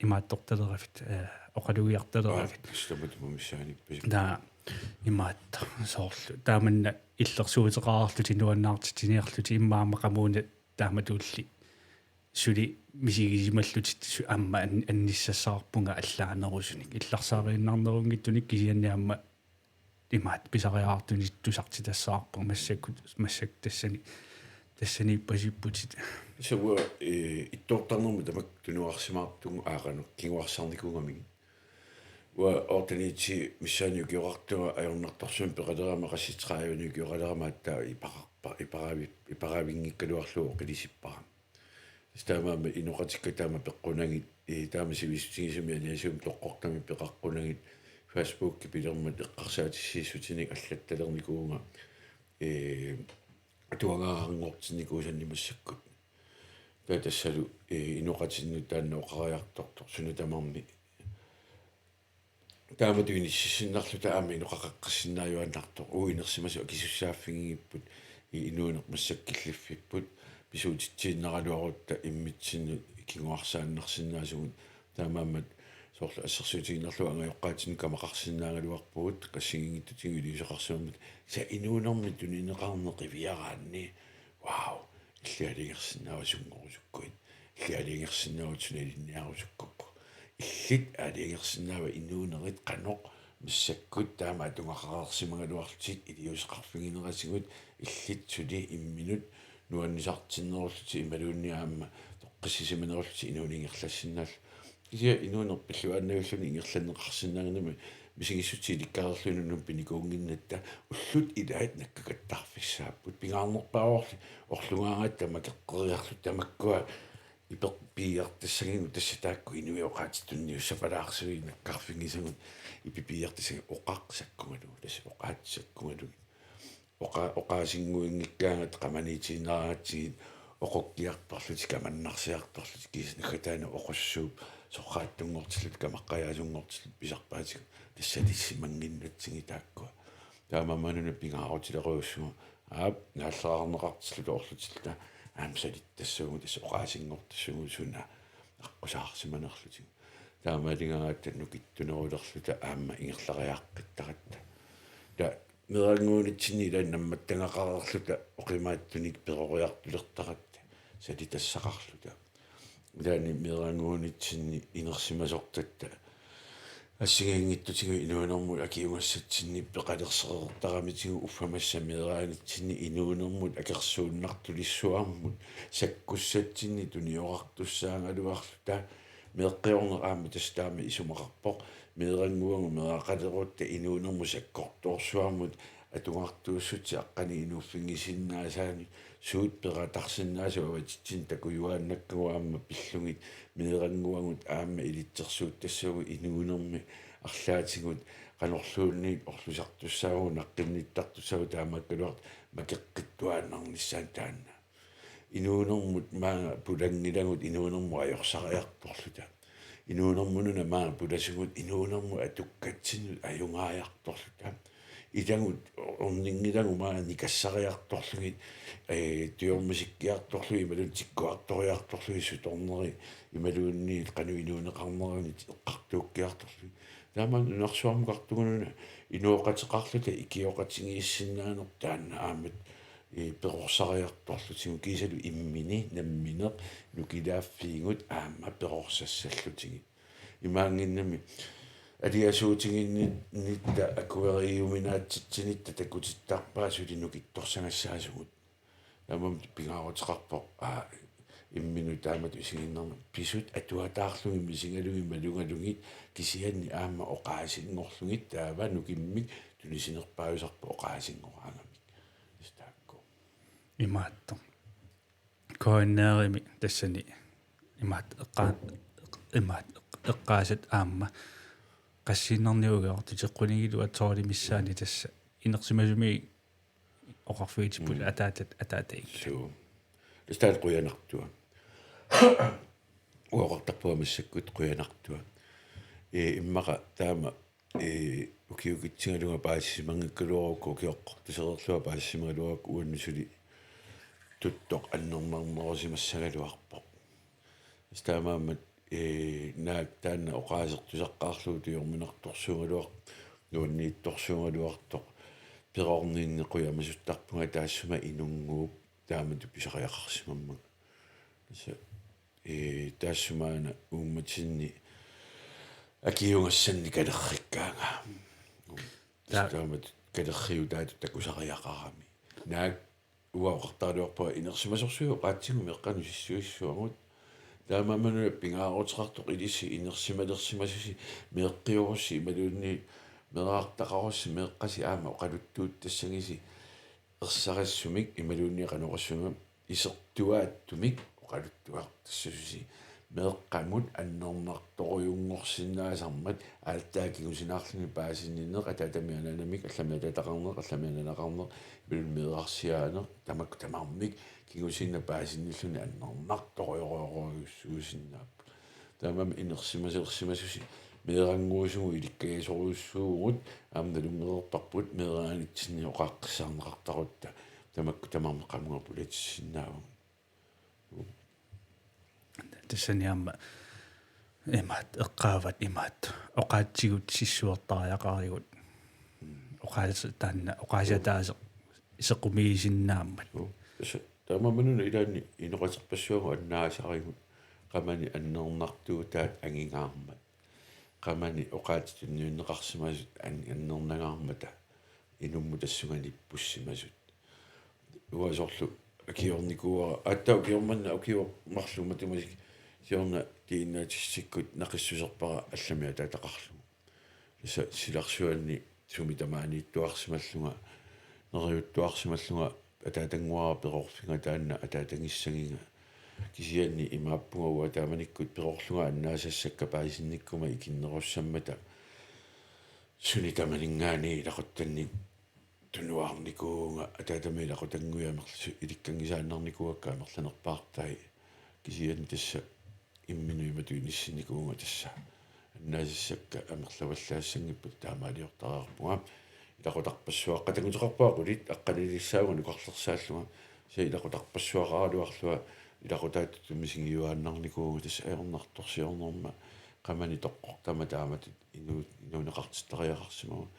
imaattortaleravit, eh, oqalugiartaleravit. Aa, tassa tamatuma missaaniippasit. Taava imaattoq soorlu. Taamanna illersuuteqarlutik nuannaartitsiniarlutik immaqa aamma qamuuna taamatulli suli misigisimallutit su-, aamma an-, annissassaqarpunga allaanerusunik. Illarsaariinnarnerunngitsunik kisianni aamma imaattoq pisariaqartunik tusartitassavarput massakkut, massakkut tassani, tassaniippasipputit. Tassa uanga, eh, ittoortarnermut tamakku tunuarsimaartugut aaqanut kinguarsarnikuugamigit. Uanga otte-ni-ti missaani ukioqartunga ajornartorsiummik peqalerama, qassit tredive-ni ukioqalerama aatsaat ipaqarpa-, iparavi-, iparavinngikkaluarlugu oqilisippara. Tassa taamaammat inoqatikka taama peqqunagit, ee, taama sivisutigisumik aliasuumik toqqortamik peqaqqunagit, Facebooki pilermat eqqarsaatissiissutinik allattalernikuuvunga, ee, atuagaqarnngortinnikuusannik massakkut. Taava tassalu, ee, inoqatinnut taanna oqariartortoq suna tamarmi taamatut inississinnarluta aamma inoqaqeqqissinnaajuaannartoq. Uagut inersimasut akisussaaffigigipput, i-, inuuneq massakkut killiffipput, pisuutitsiinnaraluarutta immitsinnut kinguarsaannarsinnaasugut. Taamaammat soorlu assersuutigiinnarlugu angajoqqaatsinnut kamaqarsinnaagaluarpugut, qassigiinngitsutigut iliuuseqarsimammata. Tassa inuunermi tunineqarneq qiviaraanni. Wow, illit aalajangersinnaavat sunngorusukkuit. Illit aalajangersinnaavat suna ilinniarusukkukku. Illit aalajangersinnaavat inuunerit qanoq massakkut taama atugaqareersimagaluarlutit iliuuseqarfiginerisigut, illit suli imminut nuannisartinnerullutit imaluunniit aamma toqqissisimanerullutit inuuneq ingerlassinnaallugu. Kisianni inuuneq pilluaannavilluni ingerlanneqarsinnaanngimmat misigissutsit ilikkareerlugit nunumut pinikuunnginnatta ullut ilaat nakkakattarfissaapput. Pingaarnerpaavorli orlugaangatta makeqqeriarluta tamakkua iperpiiartassagigut, tassa taakku inuit oqaatsit tunniussapalaarsuit nakkarfigisagut, ipipiiartassagigut oqaq sakkugalugu, tassa oqaatsit sakkugalugit. Oqa-, oqaasinnguinngikkaangatta qamaniitiinnaraangatsigit oqukkiartorlutik kamannarsiartorlutik, kiisa naggataanut oqussuup sorraattunngortillutik kamaqqajaasunngortillutik pisarpaatigut, tassa ilisimannginnatsigit taakkua. Taamaammat una pingaarutilerujussuuvoq, aap, naalleqarneqartilluta orlutilluta aamma salittassavagut, tassa oqaasinngortissavugut suna aqqusaarsimanerlutigu. Taamaaligaangatta nukittunerulerluta aamma ingerlariaqqittaratta. Taava meerannguunitsinni ilaanni nammattagaqareerluta oqimaatsunik peroriartulertaratta salitassaqarluta. Ilaanni meerannguunitsinni inersimasortatta assigiinngitsutigut inuunermut akiugassatsinnik peqalersereertaramitigut uffa massa meeraanitsinni inuunermut akersuunnartulissuarmut sakkussatsinnik tuniorartussaagaluarluta. Meeqqiorneq aamma tassa taama isumaqarpoq, meerannguagut meeraqalerutta inuunermut sakkortoorsuarmut atugartuussutsit aqqaneq inuuffigisinnaasaanik suut peqatarsinnaasut avatitsinnik takujuaannakkagut aamma pillugit, meerannguagut aamma ilitsersuuttassavagut inuunermi arlaatigut qanorluunniit orlusartussaavagut, naqqinnittartussaavagut, taamaakkaluartoq makeqqittuaannarnissaanut taanna. Inuunermut maanga pulanngilagut inuunermut ajorsariartorluta. Inuunermut una maanga pulasugut inuunermut atukkatsinnut ajugaajartorluta. Ilagut orninngilagut maanga nikassariartorlugit, ee, tujormisikkiartorlugit, imaluunniit tikkuartoriartorlugit, sutorneri imaluunniit qanoq inuuneqarneranit eqqartuukkiartorlugit. Taamaammat nunarsuarmukartugut una inooqateqarluta ikioqatigiissinnaaneq taanna aamma, ee, perorsariartorlutigu, kiisalu immini nammineq nukilaaffiigut aamma perorsassallutigu. Imaanngimmat aliasuutiginninnitta akueriuminaatsitsinitta takutittarpaa suli nukittorsagassaasugut. Taamaammat pingaaruteqarpoq, aa, imminut taamatut isiginnaarneq pisut atuataarlugit misigalugit malugalugit kisianni aamma oqaasinngorlugit, taava nukimmik tunisinerpaajusarpoq oqaasinngoraangamik. Tassa taakku. Imaattoq. K N R-imi tassani imaat eqqa-, imaat eqqaasat aamma qassiinnarniugaartut teqqunigiluat soorlu missaani tassa inersimasumi oqarfigitsipput. Mm. Ataatat, ataataik. Suu. Tassa taanna qujanartua. Uanga oqartarpunga massakkut qujanartua. Ee, immaqa taama, ee, ukiukitsigalunga paasisimanngikkaluarukku, ukioqqortusereerlunga paasisimagaluarukku uannut suli tuttoq annernarnerusimassagaluarpoq. Tassa taamaammat, ee, naak taanna oqaasertusaqqaarlugu tujorminartorsuugaluartoq, nuanniittorsuugaluartoq, perorninni qujamasuttarpunga taassuma inunnguup taamatut pisariaqarsimammagu. Tassa, ee, taassumaana uummatinni akiugassannik kalerrikkaanga. Tassa taa- taamatut kalerriutaatut takusariaqarami. Naak uanga oqartaraluarpunga inersimasorsuit oqaatsigut meeqqanut sissuissuagut. Taamaammanuna pingaaruteqartoq ilissi inersimalersimasusi meeqqiorussi imaluunniit meerartaqarussi meeqqasi aamma oqaluttuuttassagisi ersarissumik imaluunniit qanoq oqassuunga isertuaattumik oqaluttuartassasusi meeqqamut annernartorujunngorsinnaasarmat aatsaat kingusinaarluni paasinninneq ataatami anaanamik allami ataataqarneq allami anaanaqarneq imaluunniit meerarsiaaneq tamakku tamarmik kingusinneq paasinnilluni annernartorujorujorujussuusinnaapput. Taamaammat inersimalersimasusi meerannguusugut ilikkagisorujussuuvugut aamma nalunngereerparput meeraanitsinni oqaaqqissaarneqartarutta tamakku tamarmik qamunga pulatissinnaavagut. Tassani aamma imaattoq eqqaavat imaattoq oqaatsigut sissuertariaqarigut oqaas- taanna oqaasitaaseq sequmiisinnaammat. Tassa taamaammanuna ilaanni inoqaterpassuagut annaasarigut qamani annernartuutaat angingaarmat. Qamani oqaatsit tunniunneqarsimasut an- annernangaarmata inummut tassunga nippussimasut. Uanga soorlu akiornikuuara aatsaat ukiormanna ukioq marluk matuma siorna D N A-testikkut naqissuserpara allami ataataqarlugu. Tassa silarsuanni sumi tamaaniittuarsimallunga neriuttuarsimallunga ataatannguara perorfiga taanna ataatangissagiga. Kisianni imaappunga uanga taamanikkut perorlunga annaasassakka paasinnikkuma ikinnerussammata suni tamaninngaanniit ilaquttannik tunuarnikuuvunga ataatama ilaqutannguit amerlasuut ilikkanngisaannarnikuuakka amerlanerpaartai kisianni tassa imminut imatut inissinnikuuvunga tassa annaasassakka amerlavallaassanngippat taamaaliortariaqarpunga. Ilaqutarpassuaqqat takuteqarpunga qulit aqqanilissaavunga nukarlersaallunga tassa ilaqutarpassuaqaraluarlunga ilaqutaattutut misigiuaannarnikuuvunga tassa ajornartorsiornerma qamani toqqortama taamatut inu- inuuneqartittariaqarsimavoq.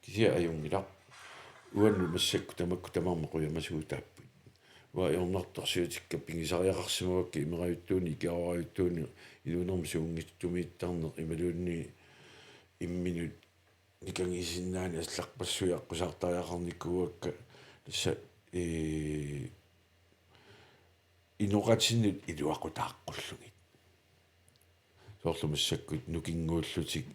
Kisianni ajunngilaq uannut massakkut tamakku tamarmik qujamasuutaapput. Uanga ajornartorsiutikka pigisariaqarsimavakka imerajuttuunik ikiorajuttuunik inuunermi suunngitsumiittarneq imaluunniit imminut nikangisinnaaneq allarpassuit aqqusaartariaqarnikuuakka tassa ee inoqatinnut iluaqutaaqqullugu. Soorlu massakkut nukinnguullutik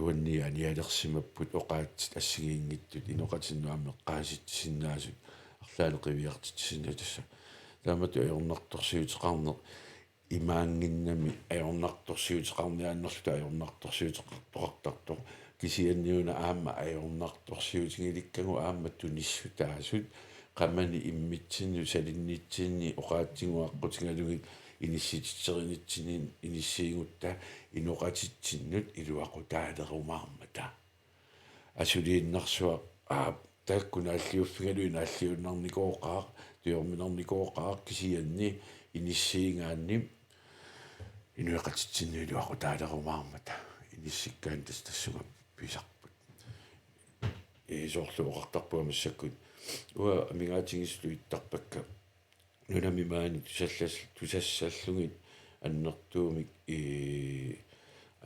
uanniit anialersimapput oqaatsit assigiinngitsut inoqatinnut aamma eqqaasitsisinnaasut arlaannik qiviartitsisinnaasut tassa. Taamatut ajornartorsiuteqarneq imaannginnami ajornartorsiuteqarniaannarluta ajornartorsiuteqartoqartartoq kisianniuna aamma ajornartorsiutigilikkagut aamma tunissutaasut qamani immitsinnut salinnitsinni oqaatsigut aqqutigalugit inissititserinitsinni inissiigutta inoqatitsinnut iluaqutaalerumaarmata. Asuliinnarsuaq aap taakku naalliuffigalugit naalliunnarnikooqaaq tujorminarnikooqaaq kisianni inissiigaanni inuiaqatitsinnut iluaqutaalerumaarmata inissikkaanni tassa tassunga pisarput. Ee soorlu oqartarpunga massakkut uanga amigaatigisutut ittarpakka nunami maani tusassallas- tusassallugit annertuumik ee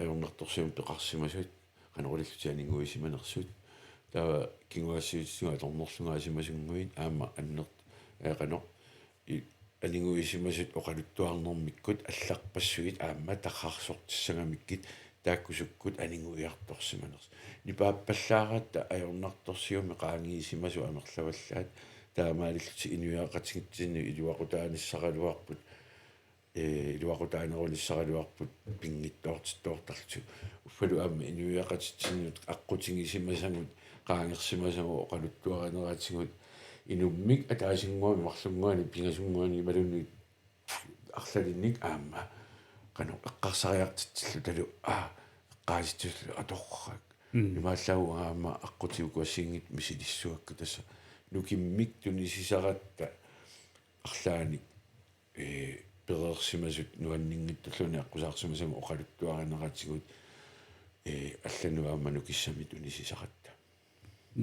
ajornartorsiummik peqarsimasut qanoq ilillutik aniguisimanersut. Taava kinguaassiuutitigut atornerlungaasimasunngui aamma anner- ee qanoq i- aniguisimasut oqaluttuarnermikkut allarpassuit aamma tarrarsortissagamikkit taakku sukkut aniguiartorsimanersut. Nipaappallaaratta ajornartorsiummik qaangiisimasut amerlavallaat taamaalillutik inuiaqatigiinnut iluaqutaanissaraluarput ee iluaqutaanerunissaraluarput pinngitsoortittoortarlutik. Uffalu aamma inuiaqatitsinnut aqqutigisimasagut qaangersimasagut oqaluttuarineratigut inummik ataasinnguamik marlunnguanik pingasunnguanik imaluunniit arlalinnik aamma qanoq eqqarsariartitsillutalu aa eqqaasitsilluta atorrak. Imaallaat aamma aqqutigut assigiinngitsut misilissuakka tassa nukimmik tunisisaratta arlaannik ee pereersimasut nuanninngitsulluunniit aqqusaarsimasagut oqaluttuarineratigut ee allanut aamma nukissamik tunisisaratta.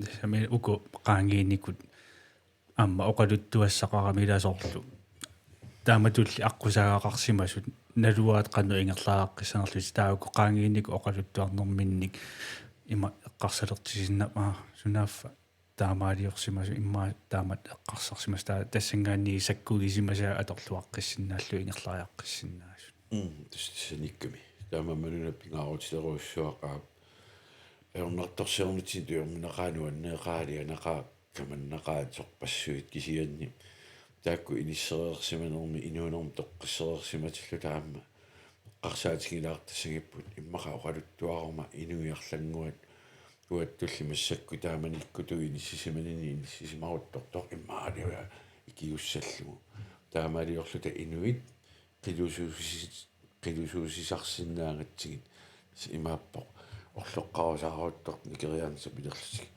Tassami uku qaangiinikut aamma oqaluttuassaqarami ilaa soorlu taamatulli aqqusaagaqarsimasut naluaat qanoq ingerlaaqqissanerlutik taava uku qaangiinikut oqaluttuarnerminnik ima eqqarsalertisinnaammat sunaaffa taamaaliorsimasoq immaqa taamatut eqqarsarsimasoq taa-, tassanngaanniit sakkugisimasaat atorluaqqissinnaallugit ingerlariaqqissinnaasut. Mm, tassa tassanikkami. Taamaammaluna pingaarutilerujussuaq aap. Ajornartorsiornitsinni tujorminaqaaq, nuanneqaaq, alianaqaaq, kamannaqaaq sorpassuit kisianni. Taakku inissereersimanermi inuunermi toqqissereersimatilluta aamma eqqarsaatigilaartassagipput immaqa oqaluttuaruma inuiarlannguat uattulli massakkut taamanikkutut inissisimaninni inissisimaruttortoq immaqa aliagaa ikiussallugu. Taamaaliorluta inuit qilusuusis-, qilusuusisarsinnaagatsigit. Tassa imaappoq orloqqarusaaruttortut nikeriarneq sapilerlutik.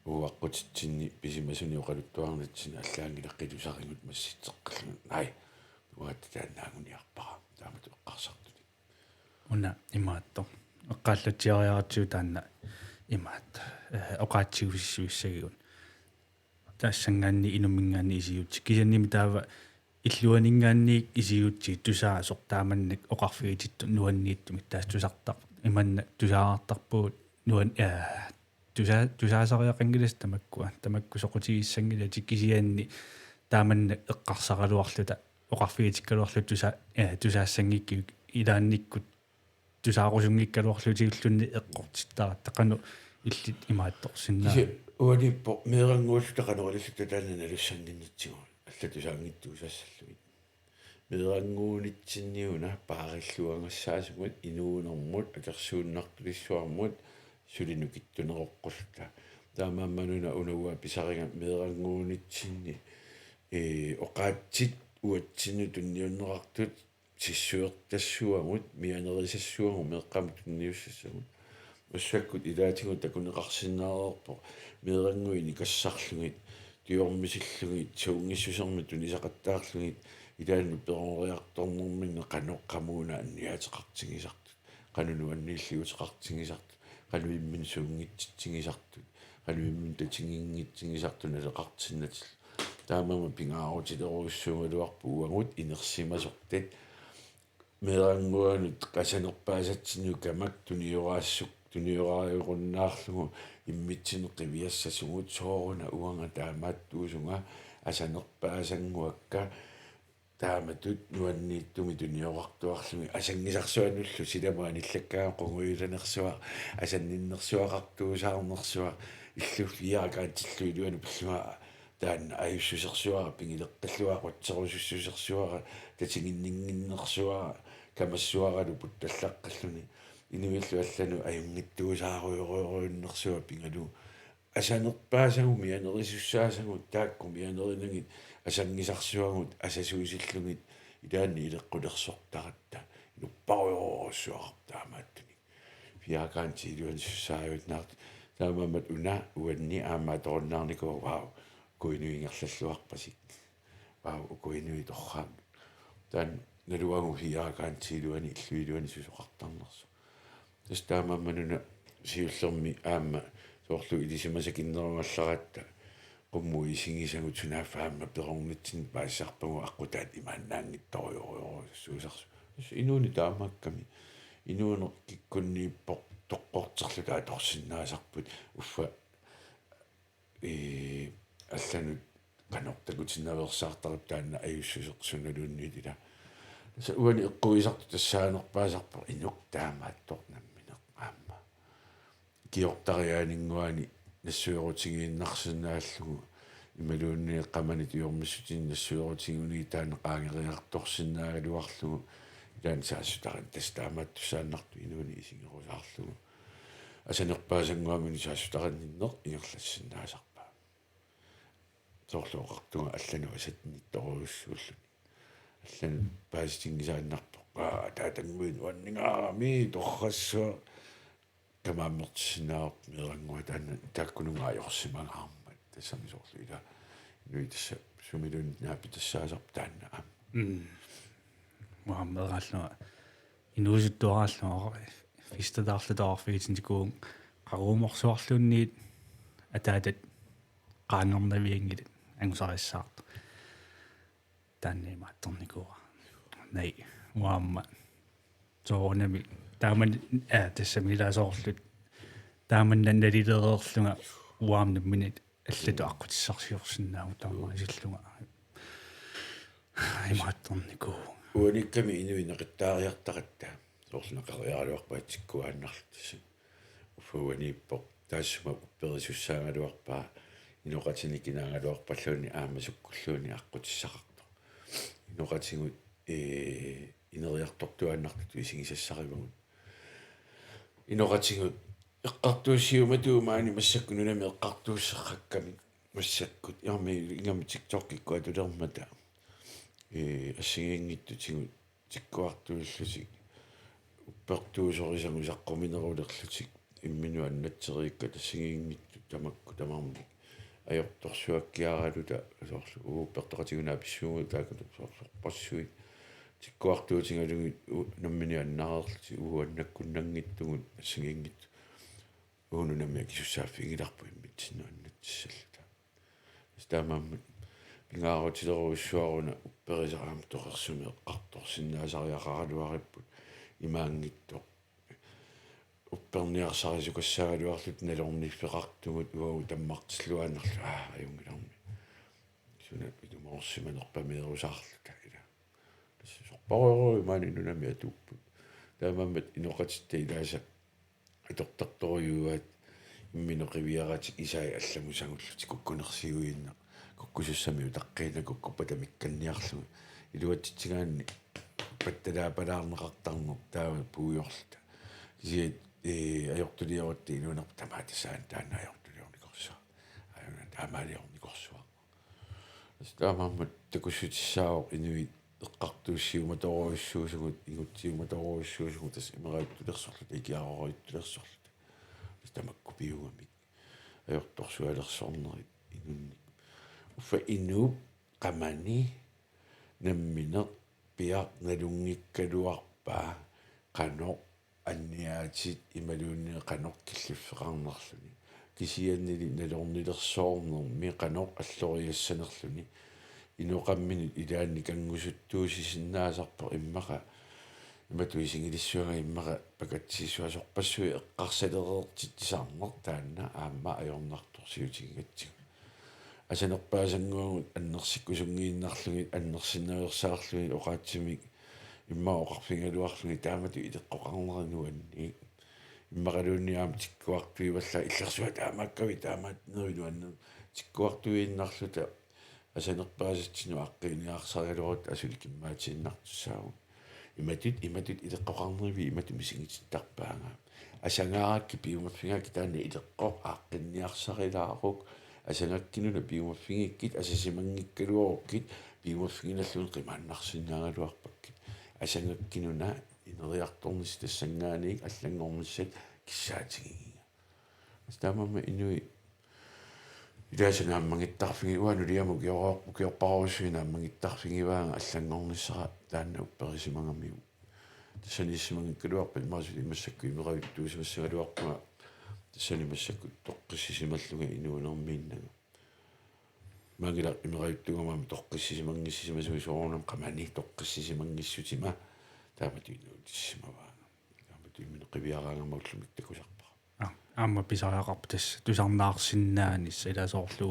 Uaqqutitsinni pisimasunik oqaluttuarnitsinni allaanngilaq qilusarigut massitseqqillugit. Naaj, uagut taanna anguniarpara. Taamatut eqqarsartunik. Una imaattoq. Eqqaallatsiariaratsigu taanna imaattoq. Eh, oqaatsigussissagigut. Tassanngaanniit inumminngaanniit isigutsigit. Kisiannimi taava illuaninngaanniit isigutsigit tusaasoq taamannak oqarfigitittoq nuanniittumik tassa tusartar-, imannak tusaartarpugut nuan-, eh, tusa-, tusaasariaqanngilatit tamakkua. Tamakku soqutigissanngilatit kisianni taamannak eqqarsaraluarluta oqarfigitikkaluarluta tusa-, eh, tusaassanngikkuit ilaannikkut tusaarusunngikkaluarlutigulluunniit eqqortittaratta qanoq illit imaattorsinnaa. Kisianni uaniippoq meerannguulluta qanoq ililluta taanna nalussannginnatsigu allat tusaanngitsuussassallugit. Meerannguunitsinni una paarilluagassaasugut inuunermut akersuunnartulissuarmut suli nukittuneroqqulluta. Taamaammaluna una uanga pisariga meerannguunitsinni, ee, oqaatsit uatsinnut tunniunneqartut sissuertassavagut, mianerisassagut, meeqqamut tunniussassagut. Massakkut ilaatigut takuneqarsinnaareerpoq meerannguit nikassarlugit, tujormisillugit, suunngissusermik tunisaqattaarlugit, ilaannut peroriartornerminni qanoq qamuuna anniaateqartigisartut, qanoq nuanniilliuteqartigisartut, qanoq imminut suunngitsitsigisartut, qanoq imminut tatiginngitsigisartut naleqartinnatillu. Taamaammat pingaarutilerujussuugaluarpoq uagut inersimasortat meerannguanut asanerpaasatsinnut kamak tunioraassuk, tunioraajugunnaarlugu immitsinnut qiviassasugut sooruna uanga taamaattuusunga asanerpaasannguakka taamatut nuanniittumik tuniorartuarlugit asanngisarsuanullu silamut anillakkaangat qungujulanersuaq, asanninnersuaqartuusaarnersuaq, illup fire G-nngortilluinnarlugu pillugu taanna ajussusersuara, pigileqqilluara, qutserusussusersuara, tatiginninnginnersuara, kamassuaralu puttallaqqilluni. Inuillu allanut ajunngitsuusaarujorujorujunnersuaq pigalugu. Asanerpaasagut mianerisussaasagut taakku mianerinagit asanngisarsuagut asasuusillugit ilaanni ileqqulersortaratta. Nupparujorujussuaqarpoq taamaattunik. Fire G-nngortilluinnarlugu sussaajunnaartut. Taamaammat una uanni aamma atorunnaarnikuuara, vau, uku inuit ingerlalluarpasik. Vau, uku inuit torrak. Taanna naluara fire G-nngortilluinnarlugu illup iluani susoqartarnersoq. Tassa taamaammat una siullermik aamma soorlu ilisimasakinnerungallaratta qummut isigisagut sunaaffa aamma perornitsinni paasisarpagut aqqutaat imaannaanngitsorujorujorujussuusarsuit. Tassa inuuneq taamaakkami. Inuuneq kikkunniippoq toqqorterluta atorsinnaasarput uffa, ee, allanut qanoq takutinnaveersaartarput taanna ajussuseq sunaluunniit ila. Tassa uani eqquisartut tassaanerpaasarpoq inuk taamaattoq nammineq aamma. Ikiortariaaninnguani nassuerutigiinnarsinnaallugu imaluunniit qamani tujormissutini nassuerutiginngikkunik taanna qaangeriartorsinnaagaluarlugu ilaanni saassutarineq tassa taamaattussaannartoq inuuneq isigerusaarlugu. Asanerpaasannguamini saassutarininneq ingerlassinnaasarpaa. Soorlu oqartunga allanut asannittorujussuulluni. Allanut paasitinngisaannarpoq. Aa, taatannguit nuanningaarami torrassuaq. Kamaammertissinnaavarput meerannguaq taanna taakkununnga ajorsimangaarmat. Tassami soorlu ila inuit tassa sumiluunniit naapitassaasarput taanna aamma. Mm. Uanga meeraallunga inuusuttuaraallunga festataarluta oqarfigitinnikuuvunga qaruumorsuarluunniit ataatat qaangernavianngilat angusarissaartoq. Taanna imaattornikuuara. Naaj, uanga aamma soorunami taamani, aa, tassami ila soorlu taamanna nalilereerlunga uanga aamma nammineq allatut aqqutissarsiorsinnaavugut taamaasillunga. Imaattornikuuvugut. Uaniikkami inuit neqittaariartaratta. Soorlu naqeriaraluarpaa tikkuaannarlutik. Uffa uaniippoq taassuma upperisussaagaluarpaa inoqatinik kinaagaluarpalluunniit aamma sukkulluunniit aqqutissaqartoq. Inoqatigut, ee, ineriartortuaannartutut isigisassarivagut. Inoqatigut eqqartuussiumatut maani massakkut nunami eqqartuusseqqakkamik massakkut. Jaami ingami TikTokikkut atulermata. Ee, assigiinngitsutigut tikkuartuillutik uppertuusorisagut saqquminerulerlutik imminut annatseriikkat assigiinngitsut tamakku tamarmik ajortorsuakkiaraluta soorlu uuppertoqatigut naapissaagut taakku soorlu sorpassuit tikkuartuutigalugit u-, nammineq annareerlutik uagut annakkunnanngitsugut assigiinngitsut uagut nunami akisussaaffigilarput immitsinnut annatsissalluta. Tassa taamaammat pingaarutilerujussuaruna upperisaq aamma toqersumik eqqartorsinnaasariaqaraluaripput imaanngitsoq. Upperniarsarisukassaagaluarluta nalorniffeqartugut uagut tammartilluaannarluta aa ajunngilarmi. Suna itumoorsimanerpameerusaarluta ila. Tassa sorparujorujuit maani nunami atuupput. Taamaammat inoqatitta ilaasa atortartorujuugaat imminut qiviaratik isai allamut sangullutik kukkunersiuinnaq. Kukkusussamik utaqqiinnaq kukkuppata mikkanniarlugu. Iluatsitsigaanni pattalaapalaarneqartarneq taava puigorluta. Kisianni, ee, ajortuliorutta inuunerput tamaat tassani taanna ajortuliornikorsuaq. Aajuna taamaaliornikorsuaq. Tassa taamaammat takussutissaavoq inuit eqqartuussiumatorujussuusugut, ingutsiumatorujussuusugut, tassa imerajuttulersorluta, ikiarorajuttulersorluta. Tassa tamakku piugamik. Ajortorsualersornerit inunnik. Uffa inuup qamani nammineq piaq nalunngikkaluarpaa qanoq anniaatit imaluunniit qanoq killiffeqarnerluni. Kisiannili nalornilersoornermi qanoq alloriassanerluni. Inoqamminut ilaanni kanngusuttuusisinnaasarpoq immaqa. Imatut isigilissuunga immaqa pakatsissuasorpassuit eqqarsalereertitsisarneq taanna aamma ajornartorsiutigigatsigu. Asanerpaasannguagut annersikkusunngiinnarlugit annersinnaveersaarlugit oqaatsimik immaqa oqarfigigaluarlugit taamatut ileqqoqarneri nuanniit. Immaqaluunniit aamma tikkuartuivallaat illersuaq taamaakkavit taamaattunervik nuanneq tikkuartuiinnarluta asanerpaasatsinnut aaqqiiniarsarigaluarutta asuli kimmaatiinnartussaavugut. Imatut, imatut ileqqoqarnerivit imatut misigitittarpaanga. Asagaarakkit piumaffigaakkit taanna ileqqoq aaqqinniarsarilaaruk, asagakkinuna piumaffigikkit, asasimanngikkaluarukkit, piumaffiginnarlugit qimaannarsinnaagaluarpakkit. Asagakkinuna ineriartornissaq tassanngaanniit allanngornissat kissaatigigiga. Tassa taamaammat inuit ilaasa naammagittarfigi-, uanga nuliama ukiorpar-, ukiorparujussuit naammagittarfigivaanga allanngornissara taanna upperisimagamiuk. Tassaniissimanngikkaluarpat imaasut massakkut imerajuttuusimassagaluarpunga tassani massakkut toqqissisimallunga inuunermiinnanga. Maanngilaq imerajuttuugama aamma toqqissisimanngissisimasugut soorunami qamani toqqissisimanngissutima taamatut inuutissimavaanga. Taamatut imminut qiviaraangama ullumi takusarpara. Aa, aamma pisariaqarpoq tassa tusarnaarsinnaanissaq ilaa soorlu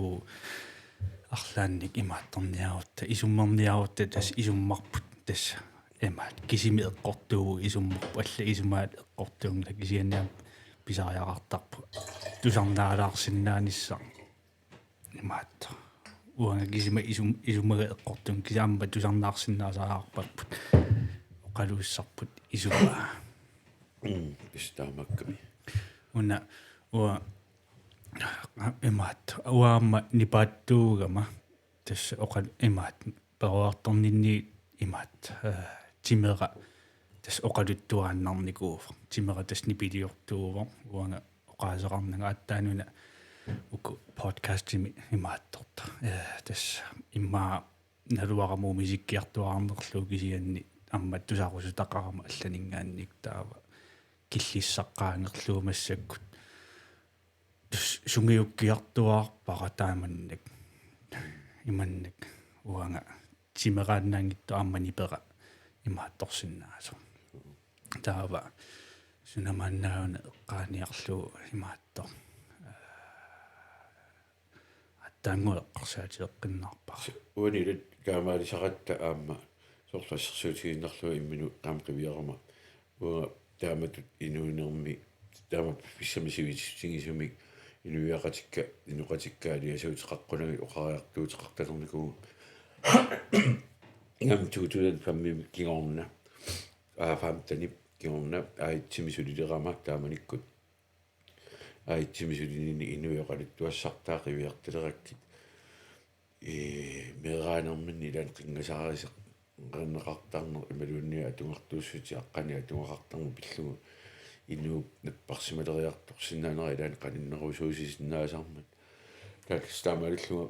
arlaannik imaattorniarutta, isummerniarutta tassa isummarput tassa imaat kisimi eqqortuuvoq isummarput allat isumaat eqqortuunngillat kisianni aamma pisariaqartarpoq tusarnaalaarsinnaanissaq. Imaattoq. Uanga kisima isum-, isumaga eqqortuunngilaq kisianni aamma tusarnaarsinnaasariaqarparput. Oqaluussarput isumaa. Mm, tassa taamaakkami. Una, uanga, imaattoq. Uanga aamma nipaattuugama. Tassa oqal-, imaattoq. Peroriartorninni imaattoq. Eh, timera. Tassa oqaluttuaannarnikuuvoq. Timera tassa nipiliortuuvoq. Uanga oqaaseqarnanga aatsaannguaq uku podcastimi imaattortoq. Eh, tassa immaqa naluara musiikkiartuaarnerlugu kisianni aamma tusarusutaqarama allaninngaanniit taava killissaqqaangerlugu massakkut. Tassa sungiukkiartuaarpara taamannak. Imannak uanga timeraannaanngitsoq aamma nipera imaattorsinnaasoq. Taava suna maannaana eqqaaniarlugu imaattoq. Aa, taanna eqqarsaatigeqqinnaarpara. Uani ilat taamaalisaratta aamma soorlu assersuutigiinnarlugu imminut aamma qiviarama. Uanga taamatut inuunermi taama piffissami sivisuutigisumik inuiaqatikka, inoqatikka aliasuuteqaqqunagit oqariartuuteqartalernikuuvugut. Aamma to tusind fem kingorna, aa, femten kingorna, A et-imi sulilerama taamanikkut. A et-imi sulininni inuit oqaluttuassartaa qiviartalerakkit. Ee, meeraanerminni ilaanni qinngasariseqarneqartarneq imaluunniit atugartuussutit aqqaneq atugaqartarneq pillugu inuup napparsimaleriartorsinnaanera ilaanni qaninnerusuusisinnaasarmat. Taakku taamaalillunga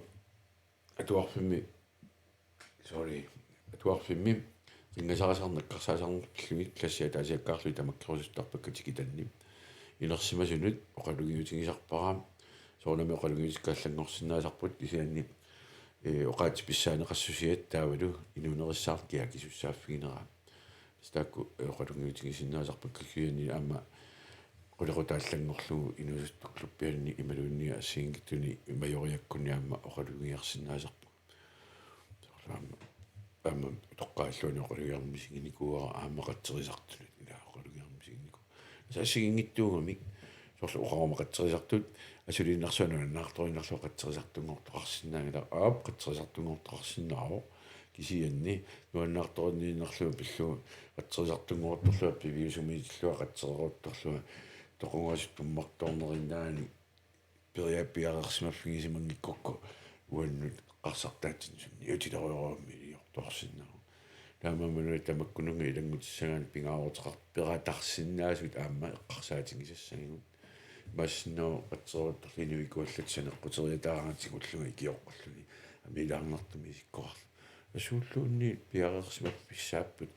atuarfimmi, sorry, atuarfimmi qinngasarisarneq nakkarsaasarneq pillugit klassit ataasiakkaarlugit tamakkerusuttarpakka tikitanni. Inersimasunut oqalugiutigisarpara, soorunami oqalugiutikka allanngorsinnaasarput kisianni, ee, oqaatsit pissaaneqassusiat taavalu inuunerissaarluta akisussaaffiginera. Tassa taakku, ee, oqalugiutigisinnaasarpakka kisianni aamma qulequtaq allanngorlugu inuusuttukluppianni imaluunniit assigiinngitsuni Majoriakkunni aamma oqalugiarsinnaasarpugut. Soorlu aamma, aamma utoqqaalluarluni oqalugiarneq misiginikuuara aamma qatserisartunut ila oqalugiarneq misiginikuuara. Tassa assigiinngitsuugamik soorlu oqaruma qatserisartut asuliinnarsuaq nuannaartoriinnarlugu qatserisartunngortoqarsinnaanngilaq aap qatserisartunngortoqarsinnaavoq kisianni nuannaartorinniinnarlunga pillugu qatserisartunngortorlunga piviusumiitillunga qatsereeruttorlunga toqungasut tummartoorneriinnaani peria-, piareersimaffigisimanngikkukkit uannut eqqarsartaatsinnut sunniutilerujorujummik iliortoorsinnaavoq. Taamaammat una tamakkununnga ilanngutissagaanni pingaaruteqarpoq peqataarsinnaasut aamma eqqarsaatigisassagigut. Imaassinnaavoq qatsereeruttorlunga inuit ikuallatsinnik saneqquteriataaratik ullumi ikioqqullugu amiilaarnartumik isikkoqarluni. Asuulluunniit piareersimaffissaapput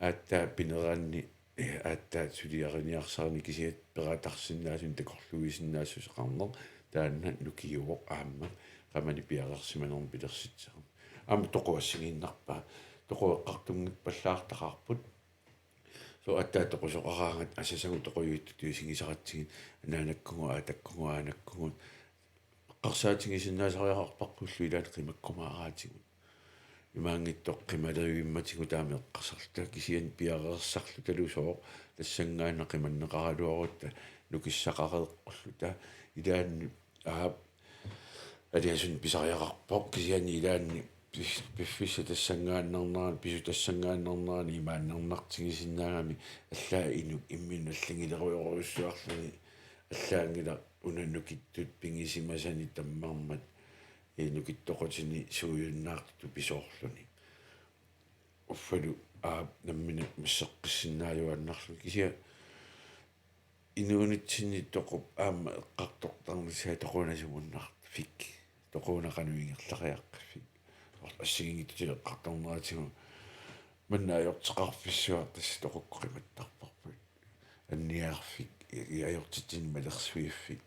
aatsaat pineranni, ee, aatsaat suliariniarsarani kisiat peqataarsinnaasunik takorluuisinnaassuseqarneq taanna nukiuvoq aamma qamani piareersimanermik pilersitseqarneq. Aamma toqu assigiinnarpaa, toqu eqqartunngippallaartaqaarput. Soorlu aatsaat toqusoqaraangat asasagut toqujuittutut isigisaratsigit anaanakkugut, aatakkugut, aanakkugut. Eqqarsaatigisinnaasariaqarparpullu ilaanni qimakkumaaraatigut. Imaanngitsoq qimaleruimmatigut taama eqqarsarluta kisianni piareersarlutalu sooq tassanngaannaq qimanneqaraluarutta nukissaqareeqqulluta ilaanni aap aliasunneq pisariaqarpoq kisianni ilaanni pis-, piffissaq tassanngaannarnerani, pisut tassanngaannarnerani imaannarnartigisinnaagami allaat inuk imminut alligilerujorujussuarluni allaanngilaq una nukittut pigisimasani tammarmat, ee, nukittoqutini suujunnaartutut pisoorluni. Uffalu aap nammineq masseqqissinnaajuaannarluni kisianni inuunitsinni toqup aamma eqqartortarnissaa toqunasumunnarfik. Toqunaqanu ingerlariaqqiffik. Soorlu assigiinngitsutigut eqqartorneratigut manna ajorteqarfissuaq tassa toqukkut qimattarparput. Anniaarfik, i-, ajortitsinni malersuiffik,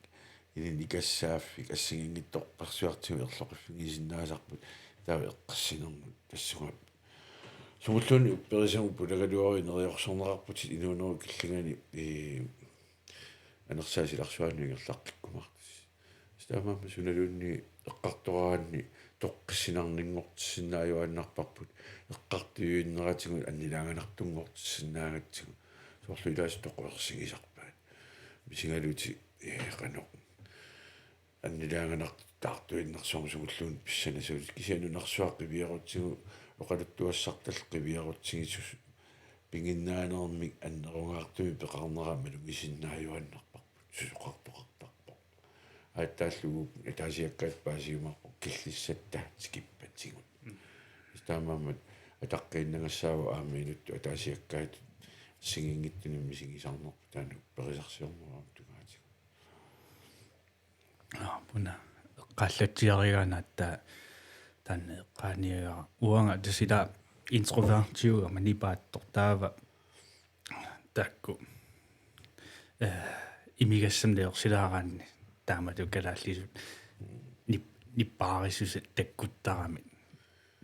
ilinni ikassaaffik, assigiinngitsorpassuartigut erloqiffigisinnaasarput, taava eqqassinermut tassunga. Sumulluunniit upperisamut pulagaluaruit neriorsorneqarputit inuunerup killingani, ee, anersaat silarsuaannut ingerlaqqikkumaartusi. Taamaammat sunaluunniit eqqartoraanni toqqissinarninngortissinnaajuaannarparput, eqqartuineratigut annilaanganartunngortissinnaagatsigu. Soorlu ilaasa toqorsigisarpaat. Misigalutik, ee, qanoq. Annilaanganartut taartuinnarsuarmik sumulluunniit pissanasuutit kisianni nunarsuaq qiviarutsigu oqaluttuassartallu qiviarutsigisoq piginnaanermik annerungaartumik peqarnera malugisinnaajuaannarparput, susoqartoqartarpoq. Aatsaallugu ataasiakkaat paasiumaarput killissatta tikippatigut. Mm. Taamaammat ataqqiinnangassaavoq aamma inuttut ataasiakkaatut assigiinngitsunik misigisarnerput taanna upperisarsiorneq aamma tungaatigut. Aa, una eqqaallatsiarigaanni aatsaat taanna eqqaaniagara. Uanga tassa ila introvertiugama nipaattoq taava taakku, eh, imigassamik nalilersilaaraanni taamatut kalaallisut nip-, nippaarissuseq takkuttaramik.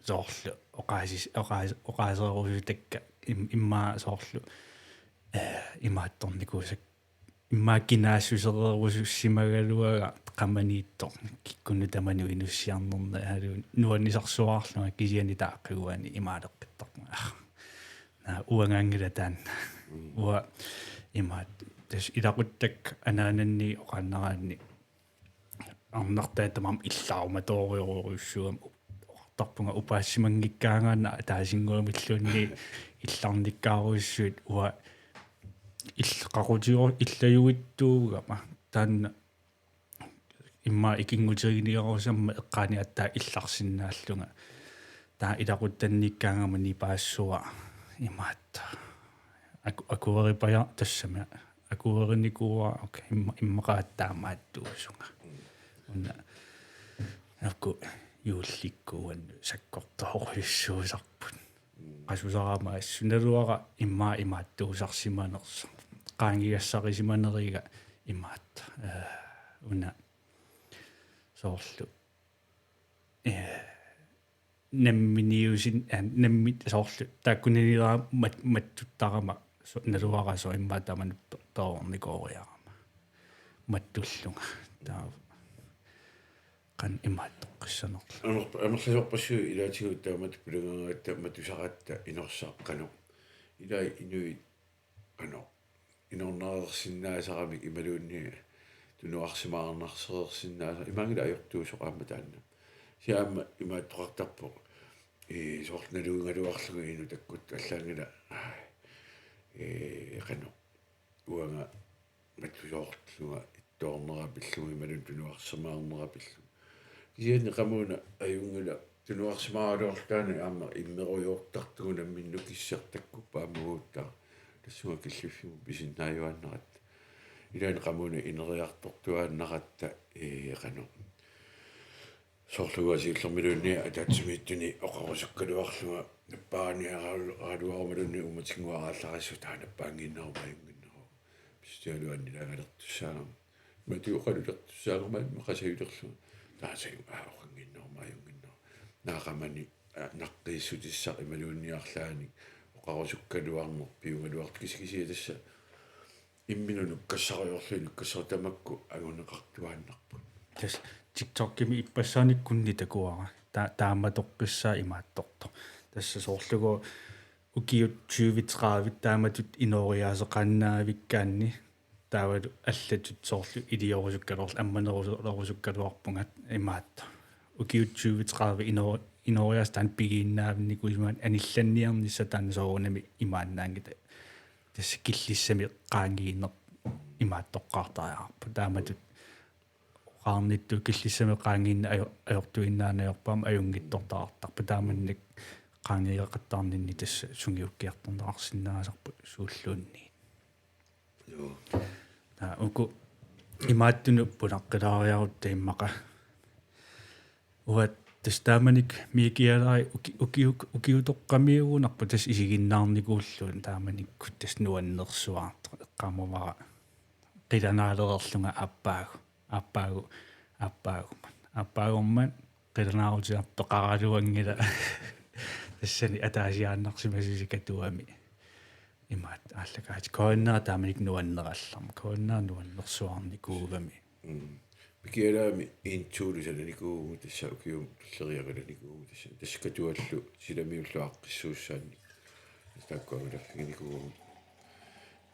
Soorlu oqaasis-, oqaas-, oqaasererusutakka im-, immaqa soorlu, eh, imaattornikuusakka immaqa kinaassusereerussimagaluarpara qamaniittoq kikkunnut tamanut inussiarnerneq alu nuannisarsuarlunga kisianni taava aqaguani imaaleqqittarpunga. Naa uangaanngilaq taanna. Uanga imaattoq tassa ilaquttakka anaanannit oqaannaraanni arnartaat tamarmik illaarumatorujorujussuugami oqartarpunga upassimanngikkaangaanna ataasinnguamilluunniit illarnikkaarujussuit uanga ill-, qaqutigoor-, illajuitsuugama taanna immaqa ikinngutiginiarusammat eqqaani aatsaat illarsinnaallunga. Taava ilaquttannikkaangama nipaassua imaattoq. Aku-, akueripaja tassami. Akuerinikuuara, okay, imma-, immaqa taamaattuusunga. Una naku juullikkuuannu sakkortoorujussuusarput. Qasusarama assut naluara immaqa imaattuusarsimanersoq. Qaangigassarisimaneriga imaattoq. Eh, una soorlu. Eh, namminiusin-, eh, nammi-, soorlu. Taakkunaniilera mat-, mattuttarama. So-, naluara soorlu immaqa tamanut to-, toornikooriarama. Mattullunga. Taava. Qanoq imaattoqqissanerlugu. Amer-, amerlasoorpassuit ilaatigut taamatut pilangaangatta matusaratta inorsaq qanoq. Ilai inuit qanoq. Inornareersinnaasaramik imaluunniit tunuarsimaarnarsereersinnaasaramik. Imaanngilaq ajortuusoq aamma taanna. Kisianni aamma imaattoqartarpoq. Ee, soorlu nalugaluarlunga inuttakkut allaanngilaq. Ee, qanoq. Uanga mattusoorlunga ittoornera pillunga imaluunniit tunuarsimaarnera pillunga. Kisianni qamuuna ajunngilaq tunuarsimaaraluarluta taanna aamma immerujoortartugut nammineq nukissartakkuppat aamma uaguttaaq tassunga killiffimmut pisinnaajunnaaratta. Ilaanni qamuuna ineriartortuaannaratta ee qanoq. Soorlu uanga siullermilluunniit ataatsimiititani oqarusukkaluarlunga nappaaniaraluarumaluunniit uummatinnguaq aallarissut taava nappaannginneruvoq ajunnginneruvoq. Pissutigalugu annilaangalertussaagama. Matu oqalulertussaagama immaqa sajulerlunga. Taava sajuga aa oqannginneruvoq ajunnginneruvoq. Naaqamani, aa, naqqiissutissaq imaluunniit arlaannik oqarusukkaluarneq piugaluartoq kisi-, kisianni tassa imminut nukkassarujoorlugit nukkassaru tamakku anguneqartuaannarput. Tassa TikTokimi ippassaanikkut takuara. Ta-, taamatoqqissaaq imaattortoq. Tassa soorlugu ukiut tyve tredive taamatut inooriaaseqaannaavikkaanni taavalu allatut soorlu iliorusukkaluarl-, ammanerusu-, -rusukkaluarpunga imaattoq. Ukiut tyve tredive ino-, inooriaaseq taanna pigiinnaavinnikuusimasoq anillanniarnissaq taanna soorunami imaannaanngitsoq. Tassa killissamik qaangiineq imaattoqqaartariaqarpoq. Taamatut oqarnittut killissamik qaangiineq ajo-, ajortuinnaanngilaq ajorput aamma ajunngitsortaqartarpoq. Taamanikkut qaangiiqattaarninni tassa sungiukkiartorneqarsinnaasarpoq suulluunniit. Joo. Taava uku imaattunut pulaqqilaariarutta immaqa. Uanga tassa taamanikkut mikialai uki-, ukiuk-, ukiutoqqamiugunarpoq tassa isiginnaarnikuullugu taamanikkut tassa nuannersuartoq eqqaamavara qilanaalereerlunga aappaagu, aappaagu, aappaagummat. Aappaagummat qilanaarutigalugu peqaraluanngilaq tassani ataasiaannarsimasusi Katuami. Imaattoq aallakaatitagut. K N R taamanikkut nuannerallarmat. K N R nuannersuarnikuugami. Mm. Mikialaami en to-lu sananikuuvugut tassa ukiumut tulleriianik angalanikuuvugut tassa. Tassa Katuallu silamiullu aaqqissuussaannik. Tassa taakku angalaffiginikuuvugut.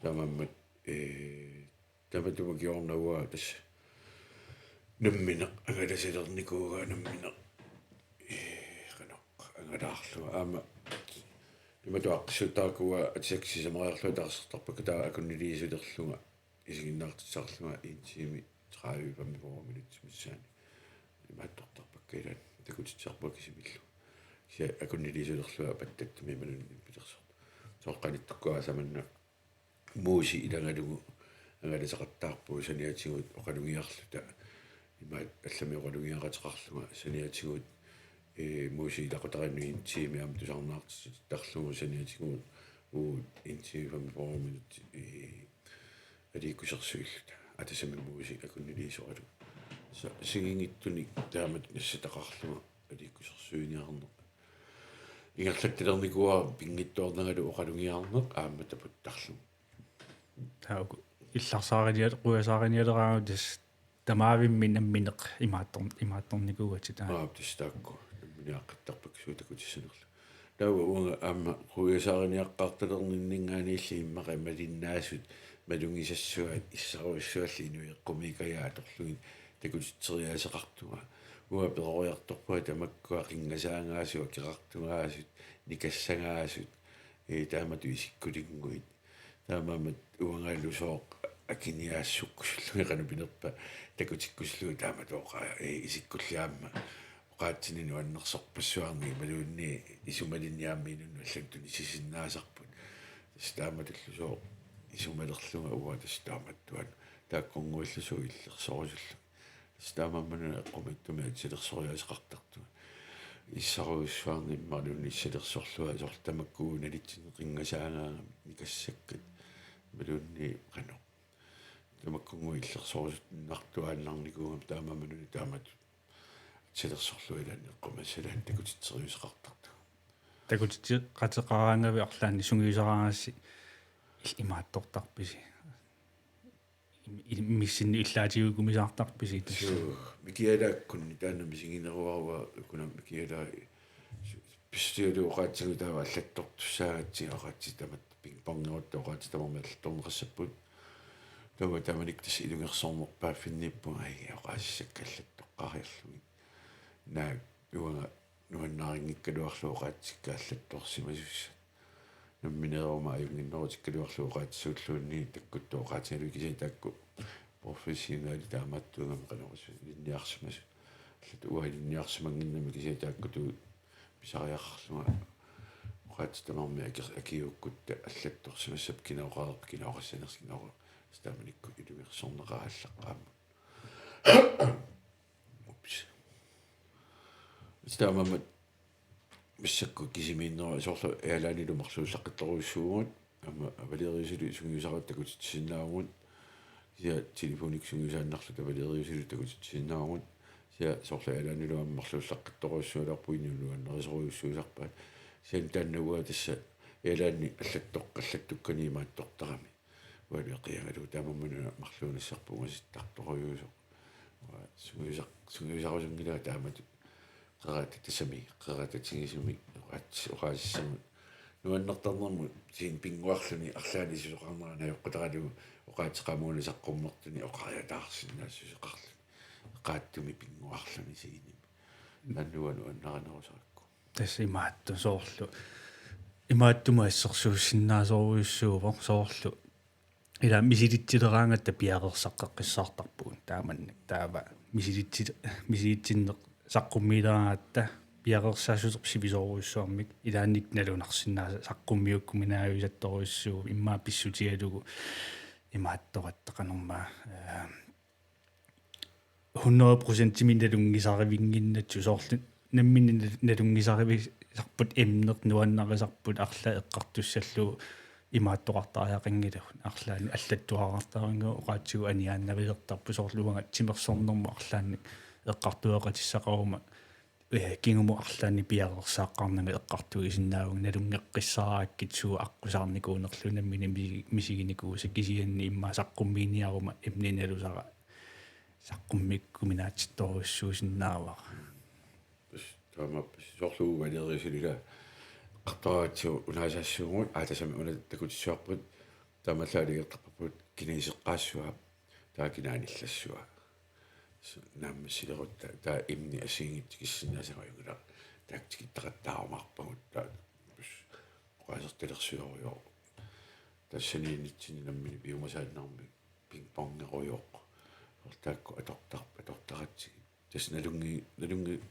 Taamaammat, ee, tamatuma kingorna uanga tassa nammineq angalasalernikuuvunga nammineq, ee, qanoq angalaarlunga. Aamma imatut aaqqissuuttarakkit uanga atisakkat sisamariarlunga taarsertarpakka taava akunniliisulerlunga isiginnaartitsisarlunga en time tredive femogfyrre minutsit missaanni imaattortarpakka ilaanni takutitsisarpunga kisimillugu. Kisianni akunniliisulerlunga apattattami imaluunniit pilersortoq. Soorlu qanittukkut aasaq manna muusi ilagalugu angalasaqattaarpugut saniatigut oqalugiarluta. Imaat allamik oqalugiaqateqarlunga saniatigut, ee, muusi ilaqutariinnut en time aamma tusarnaartittarlugu saniatigut uagut en time femogfyrre minutsit, ee, aliikkusersuilluta. Atasamik muusi akunniliisoralugu. Tassa assigiinngitsunik taamatut nassataqarlunga aliikkusersuiniarneq. Ingerlattalernikuuara pinngitsoornangalu oqalugiarneq aamma taputtarlugu. Taava uku illarsaarinial-, quiasaarinialeraangat tassa tamaavimmi nammineq imaattor-, imaattornikuugatsigu taava. Aap, tassa taakku. Nammineq aaqqittarpakka suut takutissanerlugit. Taava uanga aamma quiasaariniaqqaartalerninninngaanniilli immaqa malinnaasut malugisassuat issarujussuarli inuit eqqumiikkajaat atorlugit takutitseriaaseqartunga. Uanga peroriartorpunga tamakkua qinngasaangaasut, akeqartungaasut, nikassagaasut, ee, taamatut isikkulinnguit. Taamaammat uangalu sooq akiniaassukkusullugit qanoq pinerpa takutikkusullugit taamatut oqa-, ee, isikkullit aamma oqaatsinik nuannersorpassuarnik imaluunniit isumalinnik aamma inunnut allanut tunisisinnaasarput. Tassa taamatullu sooq isumalerlunga uanga tassa taamattuana taakkunnguillu suut illersorusullugit. Tassa taamaammat una eqqumiitsumik atisalersoriaaseqartartunga. Issarujussuarnik imaluunniit issalersorlunga soorlu tamakku nalitsinni qinngasaangaangamik nikassakkat imaluunniit qanoq. Tamakkunnguit illersorusunnartuaannarnikuugamik taamaammat una taamatut atisalersorlunga ilaanni eqqumiitsunik takutitseriaaseqartartunga. Takutitseqateqaraangavit arlaannik sungiusaraangassi il-, imaattortarpisi? Im-, im-, missinni illaatigut kumisaartarpisi tassa? Suu, Mikialaakkunni taanna misigineruara ukuna Mikialaa su-, pissutigalugu oqaatsigut taava allattortussaagatsigu oqaatsit tamatta pingpongerutta oqaatsit tamarmik allattorneqassapput. Taava taamanikkut tassa ilungersornerpaaffinniippunga ai oqaasissakka allattoqqaariarlugit. Naak uanga nuannarinngikkaluarlugu oqaatsikka allattorsimasussat. Nammineeruma ajunnginnerutikkaluarlugu oqaatsisuulluunniit takkuttut oqaatigalugit kisianni taakku professionelit taamaattuugami qanorsuaq ilinniarsimasut. Allatut uanga ilinniarsimannginnama kisianni taakkutut pisariaqarlunga oqaatsit tamarmik aki-, akiuukkutta allattorsimassapput kina oqareerpoq kina oqassanersoq kina oqa-, tassa taamanikkut ilungersorneqaaq allaqqaammut. Ups. Tassa taamaammat massakkut kisimiinneruvoq soorlu Airlinelu marluullaqqittorujussuuvugut aamma Valeriusili sungiusarluta takutitsisinnaavugut. Kisianni telefonikkut sungiusaannarluta Valeriusili takutitsisinnaavugut. Kisianni soorlu Airlinelu aamma marluullaqqittorujussuugaluarpoq inuit nuannarisorujussuusarpaat. Kisianni taanna uanga tassa Airlini allattoq-, allattukkani imaattortarami. Ualu eqiagalugu taamaammat una marluunissarput ungasittartorujuusoq. Uanga sungiusaq-, sungiusarusunngilanga taamatut qerata tassami, qeratatigisumik oqaats-, oqaasissamut nuannertarnermut sini pinnguarluni arlaannik susoqarnera najoqqutaralugu oqaatsit qamuuna saqqummertuni oqariataarsinnaassuseqarluni. Eqaatsumik pinnguarluni sinimi. Taanna uanga nuannarinerusarakku. Tassa imaattoq soorlu. Imaattumut assersuussinnaasorujussuuvoq soorlu. Ila misilitsileraangatta piareersaqqeqqissaartarpugut taamannak. Taava misilitsi-, misilitsinneq saqqummiileraangatta piareersaassuserput sivisoorujussuarmik ilaannikkut nalunarsinnaasat saqqummiukkuminaajusattorujussuuvoq immaqa pissutigalugu imaattoratta qanormaa, ee, hundrede procentimik nalunngisarivinnginnatsigu soorlu namminneq nal-, nalunngisarivisarput emneq nuannarisarput arlaat eqqartussallugu imaattoqartariaqanngilagut arlaannik allattuarartariaqanngilagut oqaatsigut aniaannavilertarput soorlu uanga timersornermut arlaannik eqqartueqatissaqaruma, ee, kingumut arlaannik piareersaaqqaarnanga eqqartuisinnaavugut nalunngeqqissaarakkit suut aqqusaarnikuunerlugit nammineq misi-, misiginikuusat kisianni immaqa saqqummiiniaruma emneq nalusara saqqummiukkuminaatittorujussuusinnaavara. Tassa taamaappas soorlu Valeriusili ila eqqartoratsigu unaasassuugut aa tassami una takutissavarput taamaallaat aliigertarparput kina iseqqaassua taava kina anillassua. Tassa naammassilerutta taava emni assigiinngitsoq tikissinnaasagut ajunngilaq taakku tikittaqattaarumaarpagut taava tassa oqaasertalersuerujoq. Tassaniinnitsinni nammineq piumasaannarmik pingpongerujoq. Soorlu taakku atortar-, atortaratsigit. Tassa nalunngi-, nalunngi-,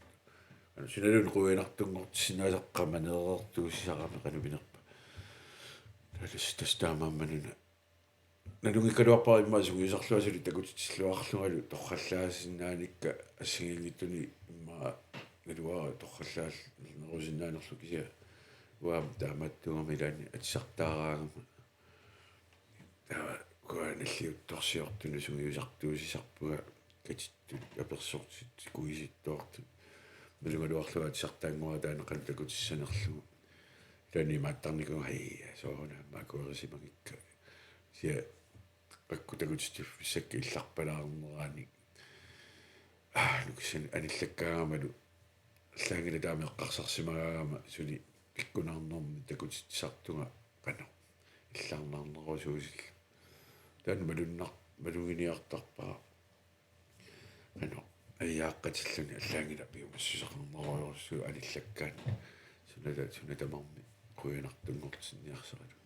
anu, sinaluunniit quianartunngortissinnaasara qamaneereertuussisarami qanoq pinerpa. Taava tassa, tassa taamaammat una. Nalunngikkaluarpara immaqa sungiusarlunga suli takutitsilluarlungalu torrallaasinnaanikka assigiinngitsuni immaqa naluara torrallaanerusinnaanerlu kisianni uanga taamaattuugama ilaanni atisartaaraangama. Taava uanga nalliuttorsiortunut sungiusartuusisarpunga katittut apersortitut kuisittoortut. Nalugaluarlunga atisartaannguara taanna qanoq takutissanerlugu. Ilaanni imaattarnikuuvunga ai soorunami akuerisimagikka. Kisianni pakku takutitsiffissakka illarpalaarnerani. Aa, nukissanik anillakkaangamalu allaanngilaq taama eqqarsarsimagaangama suli pikkunarnermi takutitsisartunga qanoq illarnarnerusuusillu. Taanna malunnar-, maluginiartarpara. Qanoq ajaaqqatilluni allaanngilaq piumassuseqarnerujussuuvoq anillakkaanni. Suna ta-, suna tamarmi qujanartunngortinniarsaralugu.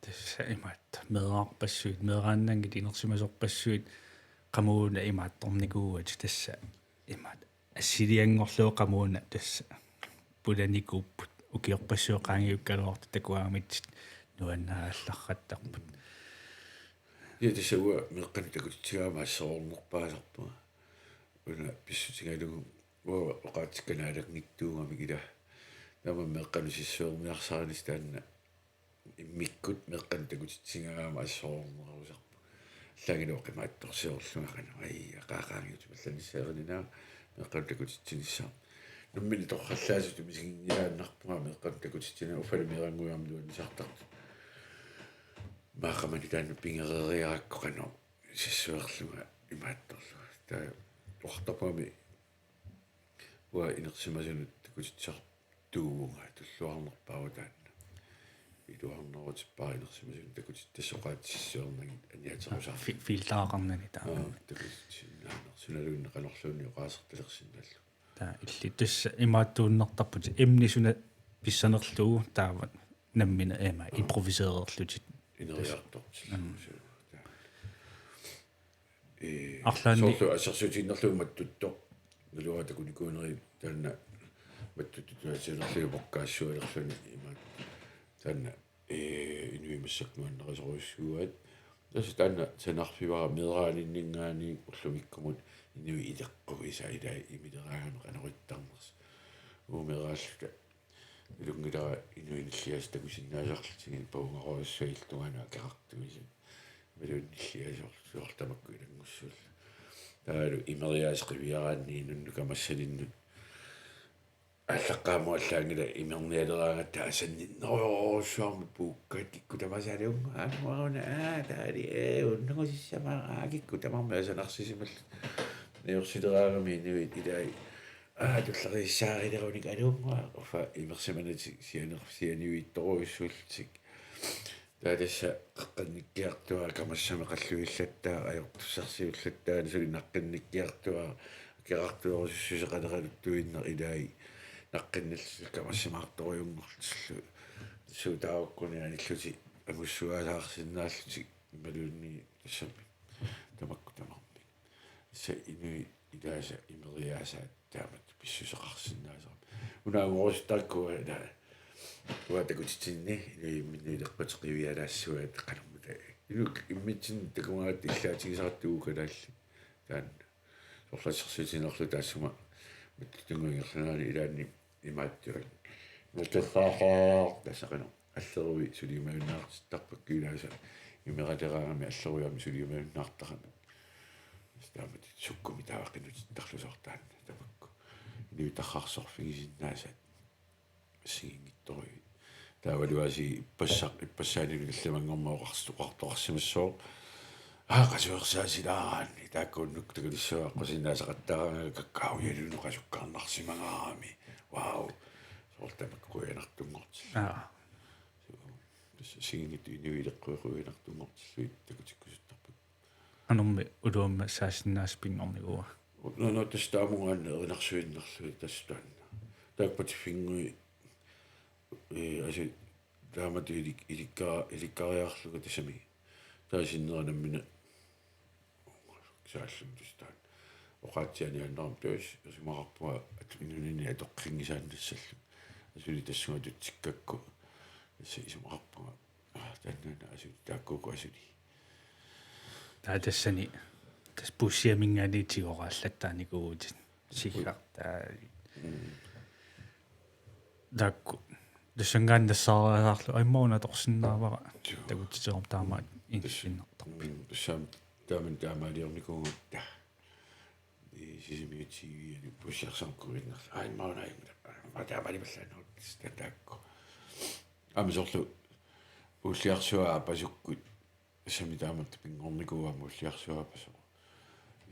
Tassa imaattoq meerarpassuit, meeraannanngillat inersimasorpassuit qamuuna imaattornikuuaat tassa imaattoq assilianngorlugu qamuuna tassa pulanikuupput ukiorpassuit qaangiukkaluartut takugaangamitsit nuannarallarrattarput. Ja tassa uanga meeqqanut takutitsigaangama asserornerpaasarpunga. Una pissutigalugu uanga oqaatsikka naalanngitsuugamik ila. Taama meeqqanut sissuerniarsarinissaq taanna immikkut meeqqanut takutitsigaangama asserornerusarpunga. Allaanngilaq oqimaatsorsiorlunga qanoq ai aqaaqaangiutima allanissaarininaa meeqqanut takutitsinissaa. Nammineq torrallaasutut misiginnilaannarpunga meeqqanut takutitsineq uffalu meerannguit aamma nuannisartartut. Maaqamani taanna pigereeriarakku qanoq sissuerlunga imaattorlunga. Taava oqartarpugami uanga inersimasunut takutitsisartuuvunga tulluarnerpaavoq taanna. Iluarnerutippara inersimasunut takutit-, tassa oqaatsississuarnagit aniaterusaarlugit. Fi-, filtereqarnani taama. Aa, takutitsinnaaneq. Sunaluunniit qanorluunniit oqaasertalersinnaallugu. Taava illit tassa imaattuunnartarputit emni suna pissanerlugu taava nammineq ima improviseererlutit. Ineriartortillugu. Mm. Suu, taava. Ee, arlaanni soorlu assersuutigiinnarlugu mattuttoq. Naluara takunikuuneri taanna mattuttut tuatsialerluni pukkaassualerluni imaat. Taanna, ee, inuit massakkut nuannarisorujussuuaat. Tassa taanna sanarfivara meeraaninninngaanniit ullumikkumut inuit ileqquisa ilai imileraangamik qanoq ittarnersoq. Uagut meeraalluta ilunngilara inuit nilliaasat takusinnaasarlutigit pavungarujussuaq illit tungaanut akeqartuisa. Imaluunniit nilliaat soorlu, soorlu tamakku ilanngussuulluta. Taavalu imeriaaseq qiviaraanni nunnut kamassalinnut. Aallaqqaammut allaanngilaq imernialeraangatta asanninnerujorujussuarmik puukkaat kikkut tamaasa aluunnguaq aamma una aa taali ee unnagusissama aa kikkut tamarmik asanarsisimallutik. Najuussileraangami inuit ilai aa tulleriissaarilerunik aluunnguaq uffa imersimanatik sianer-, sianiuittorujussuullutik. Taava tassa qaqqannikkiartuaat kamassamik qalluillattaaq ajortussarsiullattaaq suli naqqinnikkiartuaat akeqartuerusussuseqaleraluttuinnaq ilai naqqinnillutik kamassimaartorujunngorlutillu. Suut taavakkuni anillutik angussuasaarsinnaallutik imaluunniit tassami tamakku tamarmik. Tassa inuit ilaasa imeriaasaat taamatut pissuseqarsinnaasarami. Una angorusuttarakku ila uanga takutitsinni inuit imminnut ileqqut qivialaassuaat qanormita. Inuk immitsinnut takugaangatta illaatigisaratta uku kalaallit. Taanna. Soorlu assersuutigiinnarlugu taassuma mattuttunnguit ingerlaneranni ilaanni imaattuat. Nutallaaqaaq tassa qanoq. Alleruit suliumajunnaartittarpakka ilaasa imeraleraangami alleruit aamma suliumajunnaartaramik. Taamatut sukkumi taava qinutittarlugu soorlu taanna tamakku. Inuit tarrarsorfigisinnaasaat assigiinngitsorujuit. Taavalu aasiit ippassaq, ippassaanilu allamik anngormat oqars-, oqartoqarsimassooq. Aa, qasuersaasilaaraanni taakkuunnuk takalissuaq aqqusinnaasaqattaaraangakku kakkaavialunnu qasukkaarnarsimagaarami. Wow. Soorlu tamakku qujanartunngortillugu. Aa. Suu. Tassa assigiinngitsut inuit ileqqui qujanartunngortillugit takutikkusuttarput. Qanormi uluamma saassinnaasat pinngornikuua? Una tassa taamungaanna erinarsuinnarlugit tassa taanna. Taakku patiffinnguit, ee, asu taamatut ilik-, ilikkara-, ilikkariarlugu tassami. Taava sinnera nammineq saalluni tassa taanna. Oqaatsiani annermut tassa isumaqarpunga at-, inunnini atoqqinngisaannassallugu. Asuli tassunga atutsikkakku. Tassa isumaqarpunga. Aa, taannaana asuli taakkuuku asuli. Taava tassani, tassa puussiaminngaanniit tigoraallattaarnikuuvutit. Siggartaa. Mm. Taakku. Tassanngaanniit nassaariasaarlugu. Ai, immaqa una atorsinnaavara. Joo. Takutitseqarmat taamaat insiinnartarput. Mm, tassami taamani taamaaliornikuugatta. Ii, Sisimiut T V-ani puussiarsuarmut kuinnarlugu. Ai, immaqa una ajunngilaq. Immaqa taamaalipallaannarlugu. Tassa taakku. Aamma soorlu Uulliarsuaq aappasukkut. Tassami taamatut pinngornikuuvoq aamma ulliarsuaapasoq.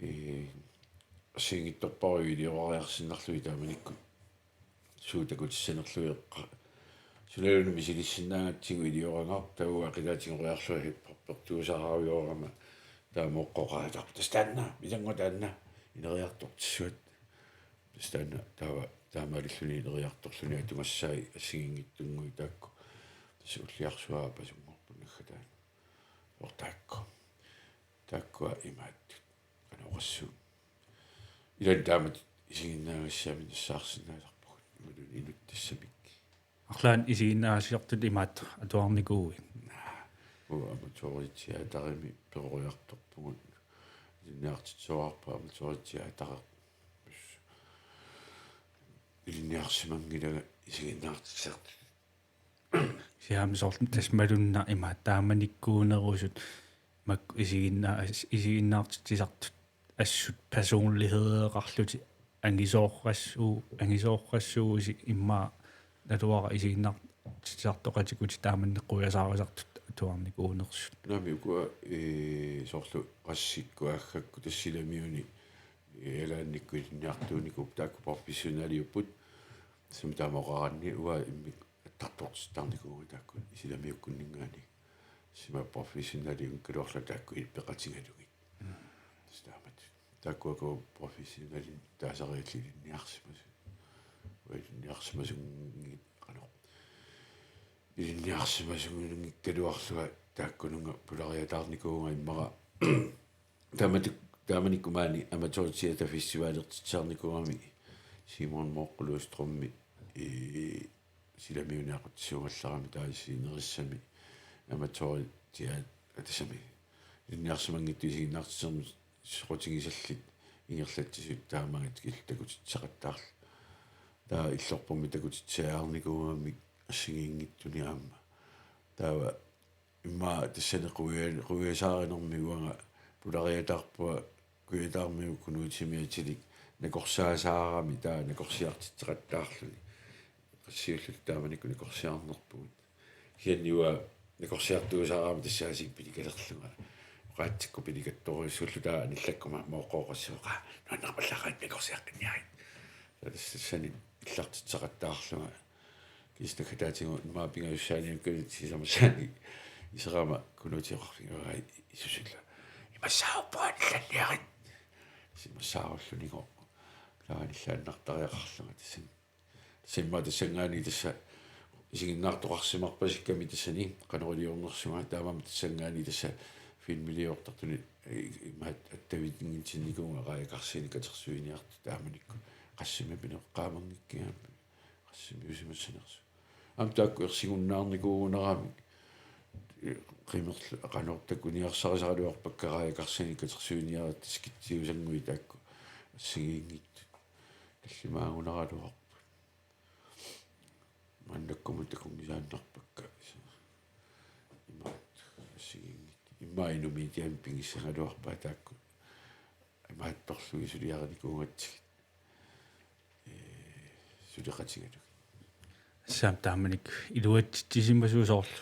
Ee, assigiinngitsorpassuit iliorariarsinnarlugit taamanikkut suut takutissanerlugit eqqa-, sunaluunniit misilissinnaagatsigu ilioragaq, taava qilaatigooriarlunga hip-hoppertuusaraluarama taama oqqoqaataarpoq: "Tassa taanna, misanngua taanna, ineriartortissuat." Tassa taanna taava taamaalilluni ineriartorluni atugassai assigiinngitsunnguit taakku. Tassa ulliarsuaapasunngorput naggataani. Soorlu taakku. Taakkua imaattut. Qanoq oqassuunga. Ilaanni taamatut isiginnaagassiamik nassaarsinnaasarpugut. Imaluunniit inuttassamik. Arlaannik isiginnaagassiartut imaattoq atuarnikuuit? Naa. Uanga amatørit teaterimi peroriartorpugut. Ilinniartitsisoqarpunga amatørit teater. Ilinniarsimanngilanga isiginnaartitsisartut. Siaami soorlu tassa malunnarpoq imaattoq taamanikkuunerusut makku isiginnaa-, isiginnaartitsisartut assut personlighedereqarlutik angisoorassu-, angisoorassuusi immaqa naluara isiginnaartitsisartoqatikuutit taamannak quiasaarisartut atuarnikuunersut. Naamik ukua, ee, soorlu qassikkut aaggakkut tassa silamiuni, ee, alaannikkut ilinniartuunikuupput taakku professionaliupput. Tassami taama oqaraanni uanga immikkut attartortittarnikuuvunga taakku silamiukkunninngaanniit. Sima professionaliunngikkaluarlunga taakku peqatigalugit. Mm. Tassa taamatut. Taakkuaku professionalinik taasariallit ilinniarsimasut. Uanga ilinniarsimasunngik-, qanoq. Ilinniarsimasunngikkaluarlunga taakkununnga pulariataarnikuuvunga immaqa. Taamatu-, taamanikkut maani Amatørit Teater Festivalertitsisarnikuugami Simon Moorqulu Strømmi, ee, silamiuni aqutsisuugallarami taasiinerissami Amatørit Teater, tassami ilinniarsimanngitsut isiginnaartitsermut soqutigisallit ingerlatsisut taamaattut illit takutitseqattaarlugit. Taava illorpummi takutitseqattaarnikuugamik assigiinngitsuni aamma. Taava immaqa tassani quia-, quiasaarinermi uanga pulariataarpunga Kujataarmiut Kunuutimi atilik nakorsaasaarami taava nakorsiartitseqattaarluni. Qassiulluta taamanikkut nakorsiarnerpugut. Kisianni uanga nakorsiartuusaarama tassa aasiit pilikalerlunga. Oqaatsikkut pilikattorujussuulluta taava anillakkuma mooqqooqassuoqa. Nuannerpallaaqaat nakorsiaqqinniarit. Taava tassa tassani illartitseqattaarlunga. Kisianni naggataatigut immaqa pingajussaaniukkanik sisamassaani iserama Kunuuti oqarfigaara isusillu: "Imassaarpunga anillanniarit." Imassaarullunigu. Taava anillaannartariaqarlunga tassani. Tassa immaqa tassanngaanniit tassa isiginnaartoqarsimarpasikkami tassani qanoq iliornersunga, taamaammat tassanngaanniit tassa filmiliortartuni, ee, imaattoq attaviginngitsinnikuuvunga Raaja Karlsenip katersuiniartut taamanikkut. Qassimi pineqqaamanngikkiga, qassimiusimassanersoq. Aamma taakku ersigunnaarnikuugunarami, ee, qimerlu-, qanoq takuniarsarisaraluarpakka Raaja Karlsenip katersuiniartut skitseusannguit taakku assigiinngitsut. Tallimaagunaraluarput. Maannakkumut takunngisaannarpakka. Imaattoq assigiinngitsut. Immaqa inummit aamma pigissagaluarpaat taakku. Imaattorlugit suliarinikuugatsigit. Ee, suleqatigalugit. Tassami taamanikkut iluatsitsisimasut soorlu.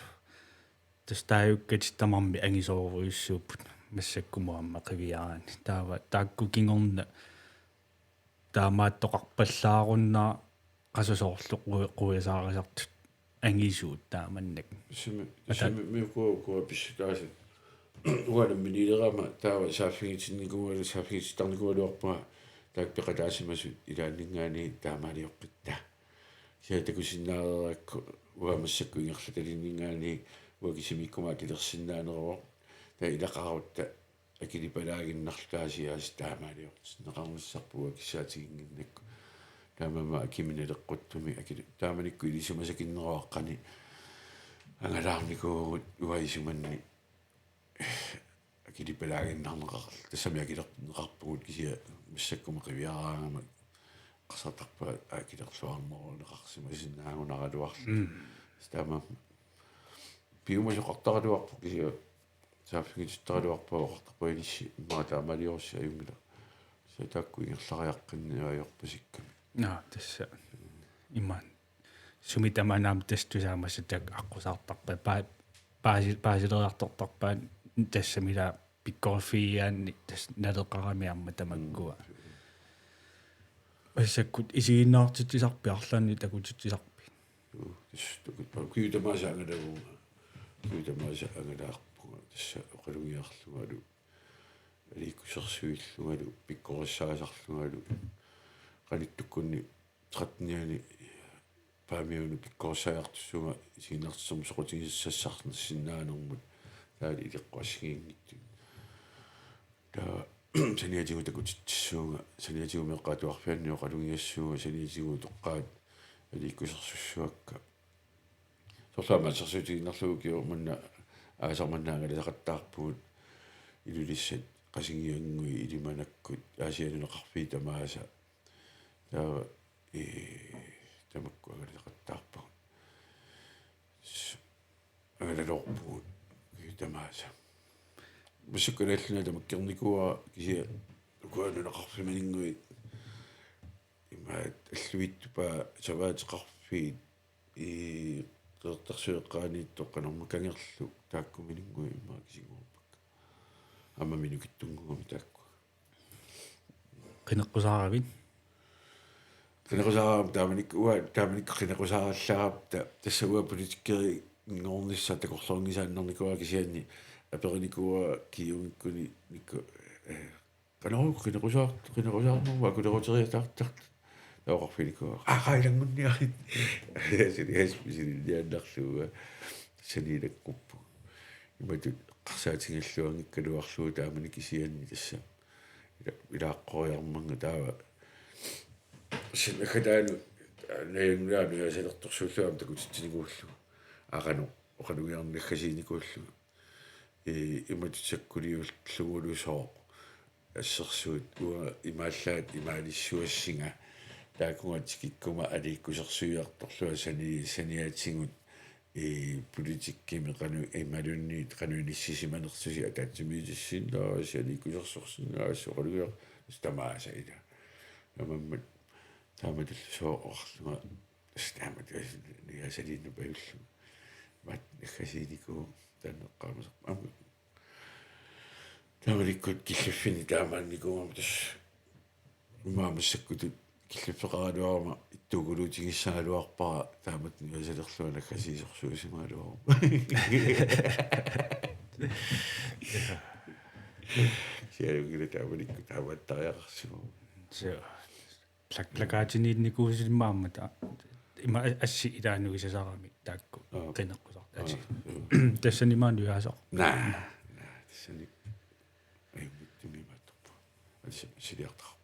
Tassa taajukkatit tamarmik angisoorujussuupput massakkumut aamma qiviaraanni. Taava taakku kingorna taamaattoqarpallaarunnaarpoq qassit soorlu qu-, quiasaarisartut angisuut taamannak. Tassami, ata- tassami miuku-, ukua pissutaasut. Uanga namminiilerama taava saaffigitinnikuugalu-, saaffigitittarnikuugaluarpunga taakku peqataasimasut ilaanninngaanniit taamaalioqqitta. Kisianni takusinnaareerakku uanga massakkut ingerlatalinninngaanniit uanga kisimiikkuma akilersinnaaneruvoq. Taava ilaqarutta akilipalaaginnarluta aasiit taamaaliortinneqarnissarput uanga kissaatiginnginnakku. Taamaammat akimik naleqquttumi akili-, taamanikkut ilisimasakinneruaqqani angalaarnikuuvugut uanga isumanni akilipalaaginnarneqar-, tassami akilerneqarpugut kisianni massakkut qiviaraangama qasartarpa akilerluarneruneqarsimasinnaanngikkaluarluta. Mm. Taamaammat piumasoqartaraluarpoq kisianni saaffigitittaraluarpunga oqartarpunga ilissi immaqa taamaaliorussi ajunngilaq. Kisianni taakku ingerlariaqqinniarpasikkami. Naa, tassa. Imaat. Sumi tamanna aamma tassa tusaamassaaq taakku aqqusaartarpaat. Pa-, paasi-, paasileriartortarpaat Tassami ila pikkoriffigigaanni tassa naleqarami aamma tamakkua. Massakkut isiginnaartitsisarpit arlaannik takutitsisarpit? Juu, tassa taku-, ukiut tamaasa angalaguma. Ukiut tamaasa angalaarpunga tassa oqalugiarlungalu, aliikkusersuillungalu, pikkorissaasarlungalu. Qanittukkunni trettenianni Paamiunut pikkorissaajartussuunga isiginnaartitsisumik soqutigisassarsinnaanermut taava ileqqoq assigiinngitsut. Taava saniatigut takutitsissuunga, saniatigut meeqqat atuarfianni oqalugiassuunga, saniatigut utoqqaat aliikkusersussuakka. Soorlu aamma assersuutigiinnarlugu ukioq manna aasaq manna angalasaqattaarpugut Ilulissat, Qasigiannguit, Ilimanakkut, Aasianni nunaqarfiit tamaasa. Taava, ee, tamakku angalasaqattaarpagut. S-, angalaloorpugut ukiut tamaasa. Massakkut Kalaallit Nunaat tamakkernikuuara kisianni ukua nunaqarfimminnguit imaat alluitsup savaateqarfiit i Qeqertarsuit eqqaaniittoq qanormi kangerluk taakkuminnguit immaqa kisinngorpakka. Aamma minukittunnguugami taakku. Qineqqusaaravit? Qineqqusaarama taamanikkut, uanga taamanikkut qineqqusaarallaaratta, tassa uanga politikkerigoorunnissaq takorloorngisaannarnikuuara kisianni aperinikuuara Kiiumikkuni nikku, eh, qanorlu qineqqusaar-, qineqqusaarnermut akuleruteriataartartut. Taava oqarfiginikuuara: Aa, qaa ilanngunniarit. Silias-, silinniaannarlugu. Saniilakkuppu. Imatut eqqarsaatigalluanngikkaluarlugu taamani kisianni tassa. Ila-, ilaaqqoriarmanga taava. Sinakataanu najunngulaanu asalertorsuullugu aamma takutitsinikuullugu. Aa, qanoq oqalugiarneq naggasiinikuullugu. Ee, imatut sakkuliullugulu sooq assersuut uanga imaallaat imaalissuassinga taakkununnga tikikkuma aliikkusersuiartorlunga sani-, saniatigut, ee, politikkimi qanoq imaluunniit qanoq inissisimanersusi ataatsimiitissinnaavasi aliikkusersorsinnaavasi oqalugiarsi tamaasa ila. Taamaammat taamatullu sooq oqarlunga tassa taamatut niaasaliinnarpajullugu. Maat naggasiinikuuvoq taanna eqqaamasarput. Aamma taamanikkut killiffinni taamaannikuugama tassa immaqa massakkutut killiffeqaraluarama ittuukuluutigissagaluarpara taamatut niaasalerlunga naggasiisorsuusimagaluaruma. Sialunngilaq taamanikkut taamaattariaqarsimavoq. Suu. Plak-, plakatiniinnikuusimammat ta-, ima a-, assi ilaanugisasaramik taakku. Aa. Qineqqusartut. Aa, atit. Juu. Tassani maani nujaasaq. Naa. Naa, tassani. Ajunngitsumik imaattorpoq. Alis siliartoqarpoq.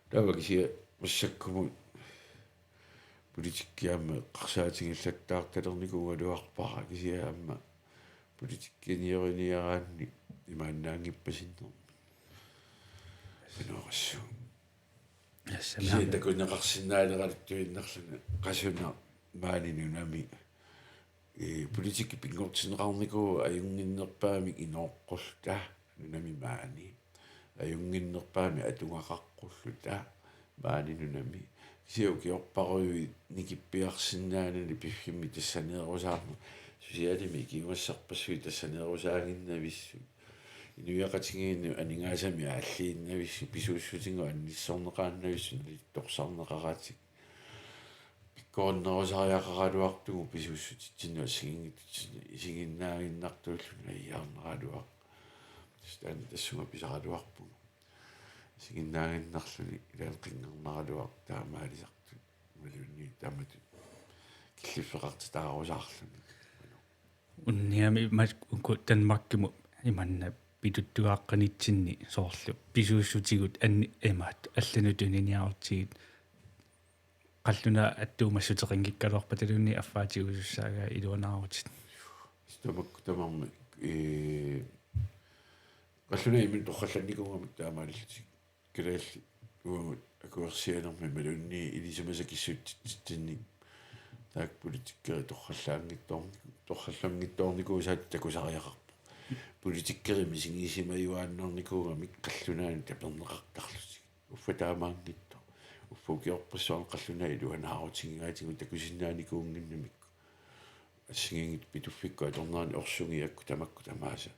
Taava kisianni massakkumut politikki aamma eqqarsaatigillattaartalernikuugaluarpara kisianni aamma politikkinnioriniaraanni imaannaanngippasinnermi. Pinoorassu. Assalaam. Kisianni takuneqarsinnaaleraluttuinnarluni qasuna maani nunami. Ee, politikki pinngortinneqarnikuuvoq ajunnginnerpaamik inooqqulluta nunami maani. Ajunnginnerpaamik atugaqaqqulluta maani nunami. Kisianni ukiorparujuit nikippiarsinnaanani piffimmi tassaneerusaarmat, socialimi ikiugassarpassuit tassaneerusaaginnavissut, inuiaqatigiinnut aningaasamik aalliinnavissut, pisuussutigut annissorneqaannavissut nalittorsarneqaratik. Pikkorinnerusariaqaraluartugut pisuussutitsinnut assigiinngitsutitsinnut isiginnaaginnartuulluni ajugaarnaraluaq. Tassa taanna tassunga pisaraluarpugut. Isiginnaaginnarluni ilaanni qinngarnaraluaq taamaalisartut. Imaluunniit taamatut killiffeqartitaarusaarluni. Unniami mas-, uku Danmarkimut imanna pituttugaaqqanitsinni soorlu pisuussutigut anni imaat allanut tuniniarutsigit qallunaat attuumassuteqanngikkaluarpataluunniit affaa tigusussaagaat iluanaarutit. Tamakku tamarmik, ee, qallunaat imminut torrallannikuugamik taamaalillutik. Kalaallit uagut akuersianermi imaluunniit ilisimasat kissutsitsitsinnik taakku politikkerit torrallaanngitsoorniku-, torrallanngitsoornikuusaat takusariaqarpoq. Politikkerit misigisimajuaannarnikuugamik qallunaanut taperneqartarlutik. Uffa taamaanngitsoq. Uffa ukiorpassuarni qallunaat iluanaarutigigaatigut takusinnaanikuunnginnamikku. assigiinngitsut Pituffikkut atornerani orsugiakkut tamakku tamaasa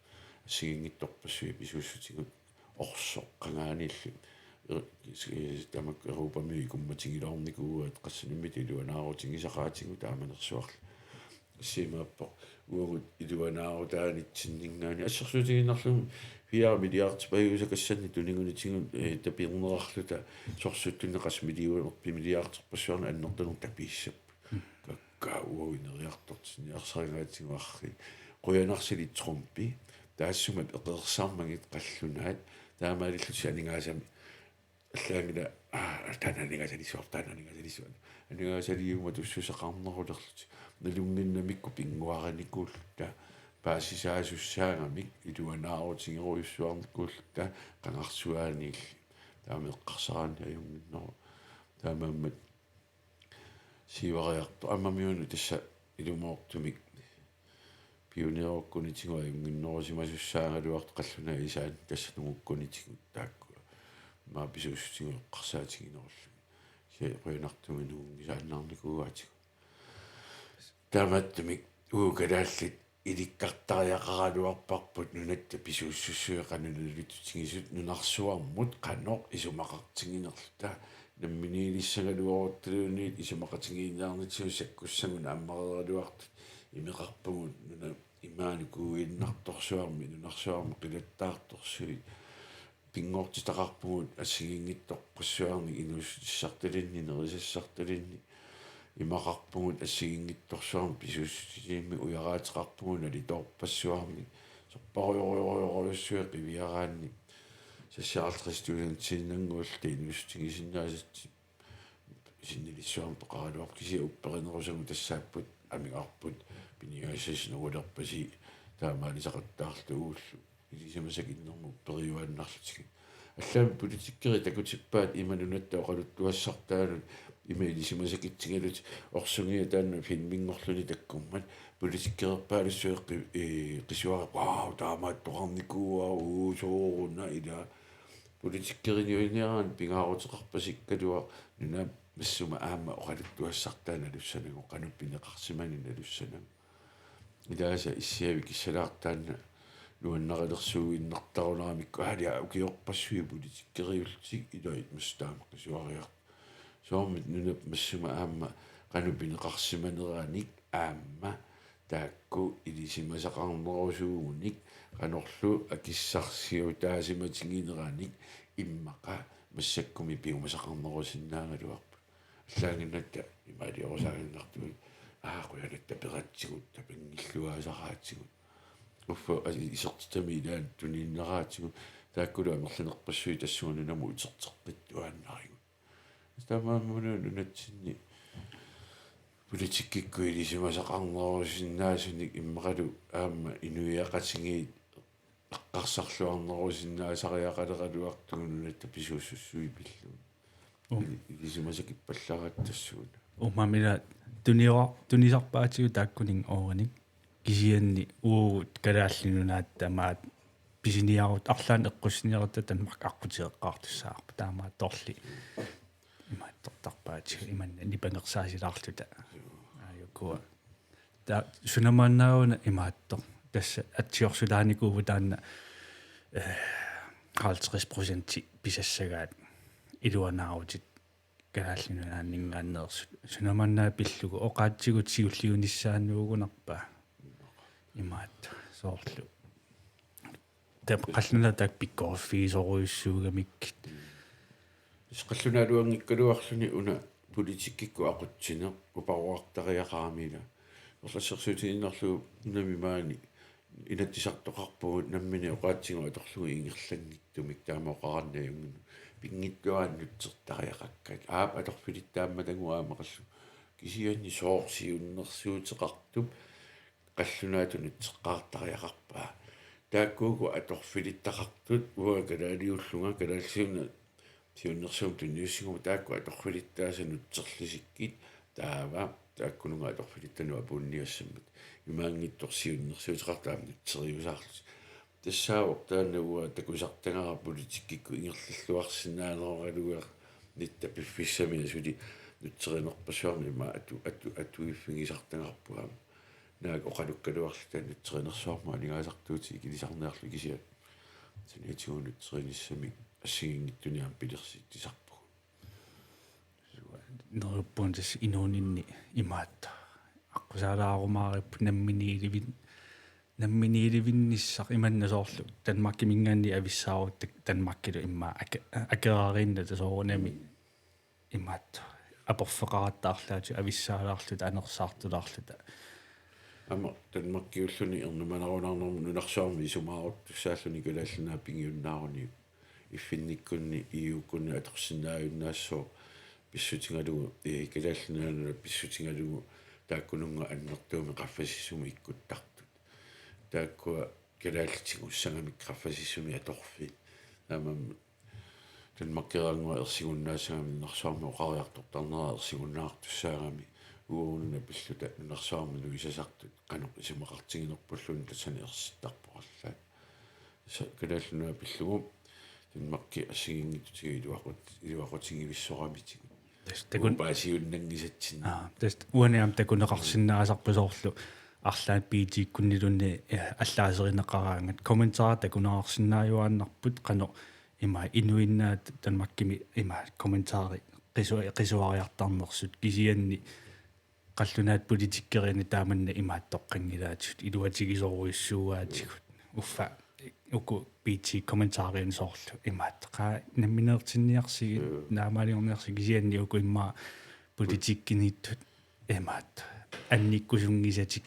assigiinngitsorpassuit pisuussutigut orsoq qangaaniilli, eh, tamakku Europamiut ikummatigilaarnikuuaat, qassinimmi iluanaarutigisaqaatigut taamanersuarli. Issimaappoq uagut iluanaarutaanitsinninngaanniit assersuutigiinnarlugu fire milliardipajuusakassannik tunigunitigut, eh, tapernerarluta sorsuttunneqas million-, milliarderpassuarnik annertuneq tapiissapput. Kakkaak uagut ineriartortinniarsarigaatigut arriit. Qujanarsilik Trumpi taassuma eqeersarmagit qallunaat taamaalillutik aningaasanik allaanngilaq, aa, taanna aningaasaliissuarput, taanna aningaasaliissuarput. Aningaasaliiumatussuseqarnerulerlutik. Nalunnginnamikku pinnguarinikuulluta paasisaasussaagami iluanaarutigerujussuarnikuulluta qangarsuaaniilli. Taama eqqarsaraanni ajunnginneruvoq. Taamaammat siuariartoq aammami una tassa ilumoortumik pioneerukkunitigut ajunnginnerusimasussaagaluartoq qallunaat isaanni tassa nungukkunitigut taakku. Immaqa pisuussutigut eqqarsaatiginerullugit. Kisianni qujanartumik nuunngisaannarnikuuaatigut. Taamaattumik uagut kalaallit ilikkartariaqaraluarparput nunatta pisuussussuit qanoq nalutitigisut nunarsuarmut qanoq isumaqartiginerluta. Namminiilissagaluaruttaluunniit isumaqatigiinniarnitsinni sakkussagut naammareeraluartut imeqarpugut nuna imaanikuuinnartorsuarmi nunarsuarmi qilattaartorsuit. Pinngortitaqarpugut assigiinngitsorpassuarnik inuussutissartalinnik, nerisassartalinnik. Imaqarpugut assigiinngitsorsuarnik pisuussutilimmik, ujaraateqarpugut nalitoorpassuarnik. Sorpassuarujorujorujussuit qiviaraanni. Seksoghalvtreds tusindiinnannguulluta inuussutigisinnaasatsinnik sinnilissuarmik peqaraluarpoq, kisianni upperinerusagut tassaapput amigarput piniagassasi nuulerpasi taamaalisaqattaarlugullu. Ilisimasakinnermut upperiuaannarlutigit. Allaammi politikkerit takutippaat ima nunatta oqaluttuassartaanut ima ilisimasakitsigalutik, orsugiaq taanna filminngorluni takkummat politikkererpaalussuit qi-, ee, qisuara, wow, taamaattoqarnikuuaa, uu, sooruna ila. Politikkeriniuniaraanni pingaaruteqarpasikkaluaq nunap massuma aamma oqaluttuassartaa nalussanagu, qanoq pineqarsimaneq nalussanagu. Ilaasa issiavik kissalaartaanna nuannarilersuinnartarunaramikku, aali ukiorpassuit politikkeriullutik ilai massakkut taama qisuariartut. Soormi nunap massuma aamma qanoq pineqarsimaneranik aamma taakku ilisimasaqarnerusuugunik qanorlu akissarsiutaasimatigineranik immaqa massakkummi piumasaqarnerusinnaagaluarput. Allaannginnatta imaaliorusaaginnartugit, aa, qujanatta peratsigut, tapanngilluaasaraatigut. Uffa, a-, isertitami ilaanni tuniinnaraatigut, taakkulu amerlanerpassuit tassunga nunamut uterteqqittuaannarigut. Taamaammat nunatsinni politikkikkut ilisimasaqarnerusinnaasunik immaqalu aamma inuiaqatigiit eqqarsarluarnerusinnaasariaqaleraluartugut nunatta pisuussussuit pillugit. Uu. Ili-, ilisimasakippallaratta tassuuna. Uumamila tunior-, tunisarpaatigut taakkuninnga oorinik. Kisianni uagut Kalaallit Nunaat tamaat pisiniarutta, arlaannik eqqussiniarutta Danmark aqqutigeqqaartussaavoq. Taamaattorli imaattortarpaatigut imanna nipangersaasilaarluta. Aajukua. Taava suna maannaana imaattoq. Tassa atsiorsuutaanikuuvugut taanna, eh, halvtreds procenti pisassagaat iluanaarutit Kalaallit Nunaanninngaanneersut. Suna maanna pillugu oqaatsigut siulliunissaanuugunarpa? Imaattoq soorlu. Taava qallunaat taakku pikkoriffigisorujussuugamikkit. Tassa qallunaaluanngikkaluarluni una politikkikkut aqutsineq uparuartariaqarami ila. Orlassersuutigiinnarlugu unami maani inatsisartoqarpugut nammineq oqaatsigut atorlugit ingerlanngitsumik taama oqarannaajunngin. Pinngitsuaannut nutsertariaqakkat. Aap atorfilittaammatagut aamma qallunaalu. Kisianni sooq siunnersuuteqartup qallunaatut nutseqqaartariaqarpaa. Taakkuuku atorfilittaqartut uanga kalaaliullunga kalaallisuuna siunnersuumik tunniussiguma taakku atorfilittaasa nutserlisikkit taava taakkununnga atorfilittanut apuunniassammat. Imaanngitsoq siunnersuuteqartut aamma nutseriusaarlutik. Tassaavoq taanna uanga takusartagara politikkikkut ingerlalluarsinnaanerugaluarnitta piffissami suli nutserinerpassuarnik ima atu-, atu-, atuiffigisartagarput aamma. naak oqalukkaluarluta nutserinersuarmut aningaasartuutit ikilisarniarlugit kisianni saniatigut nutserinissamik assigiinngitsunik aamma pilersitsisarpugut. Neriuppunga tassa inuuninni imaattoq. Aqqusaalaarumaaripput namminiilivin-, namminiilivinnissaq imanna soorlu Danmarkiminngaanniit avissaarutta Danmarkilu immaqa ake-, akerariinnata soorunami imaattoq. Aporfeqaratta arlaatigut avissaalaarluta anersaartulaarluta. Aamma Danmarkiulluni ernumanarunarnermut nunarsuarmi isumaaruttussaalluni Kalaallit Nunaat pigiunnaaruni iffinnikkunni E U-kkunni atorsinnaajunnaassaaq pissutigalugu, ee, Kalaallit Nunaannut pissutigalugu taakkununnga annertuumik qaffasissumut ikkuttartut. Taakkua kalaallit tigussagamik qaffasissumik atorfiit. Taamaammat Danmarkeeraannguaq ersigunnaasagami nunarsuarmi oqariartortarnera ersigunnaartussaagami uagut una pilluta nunarsuarmi nuisasartut qanoq isumaqartiginerpulluunniit tassani ersittarpoq allaat. Tassa Kalaallit Nunaat pillugu Danmarki assigiinngitsutigut iluaqut-, iluaqutigivissoramitsigut. Tassa takun-, upaasiunnanngisatsinni. Aa, tassa uani aamma takuneqarsinnaasarpoq soorlu arlaannik B T-kkunniluunniit, eh, allaaserineqaraangat. Kommentarit takuneqarsinnaajuaannarput qanoq ima inuinnaat Danmarkimi ima kommentarit qisu-, qisuariartarnersut kisianni qallunaat politikkeriinni taamanna imaattoqqanngilaatigut iluatigisorujussuuaatigut. Uffa uku B T-kommentariinni soorlu imaattoq. Qaa nammineertinniarsigit, mm, naamaaliorniarsigit kisianni uku immaqa politikkiniittut imaattoq. Annikkusunngisatik.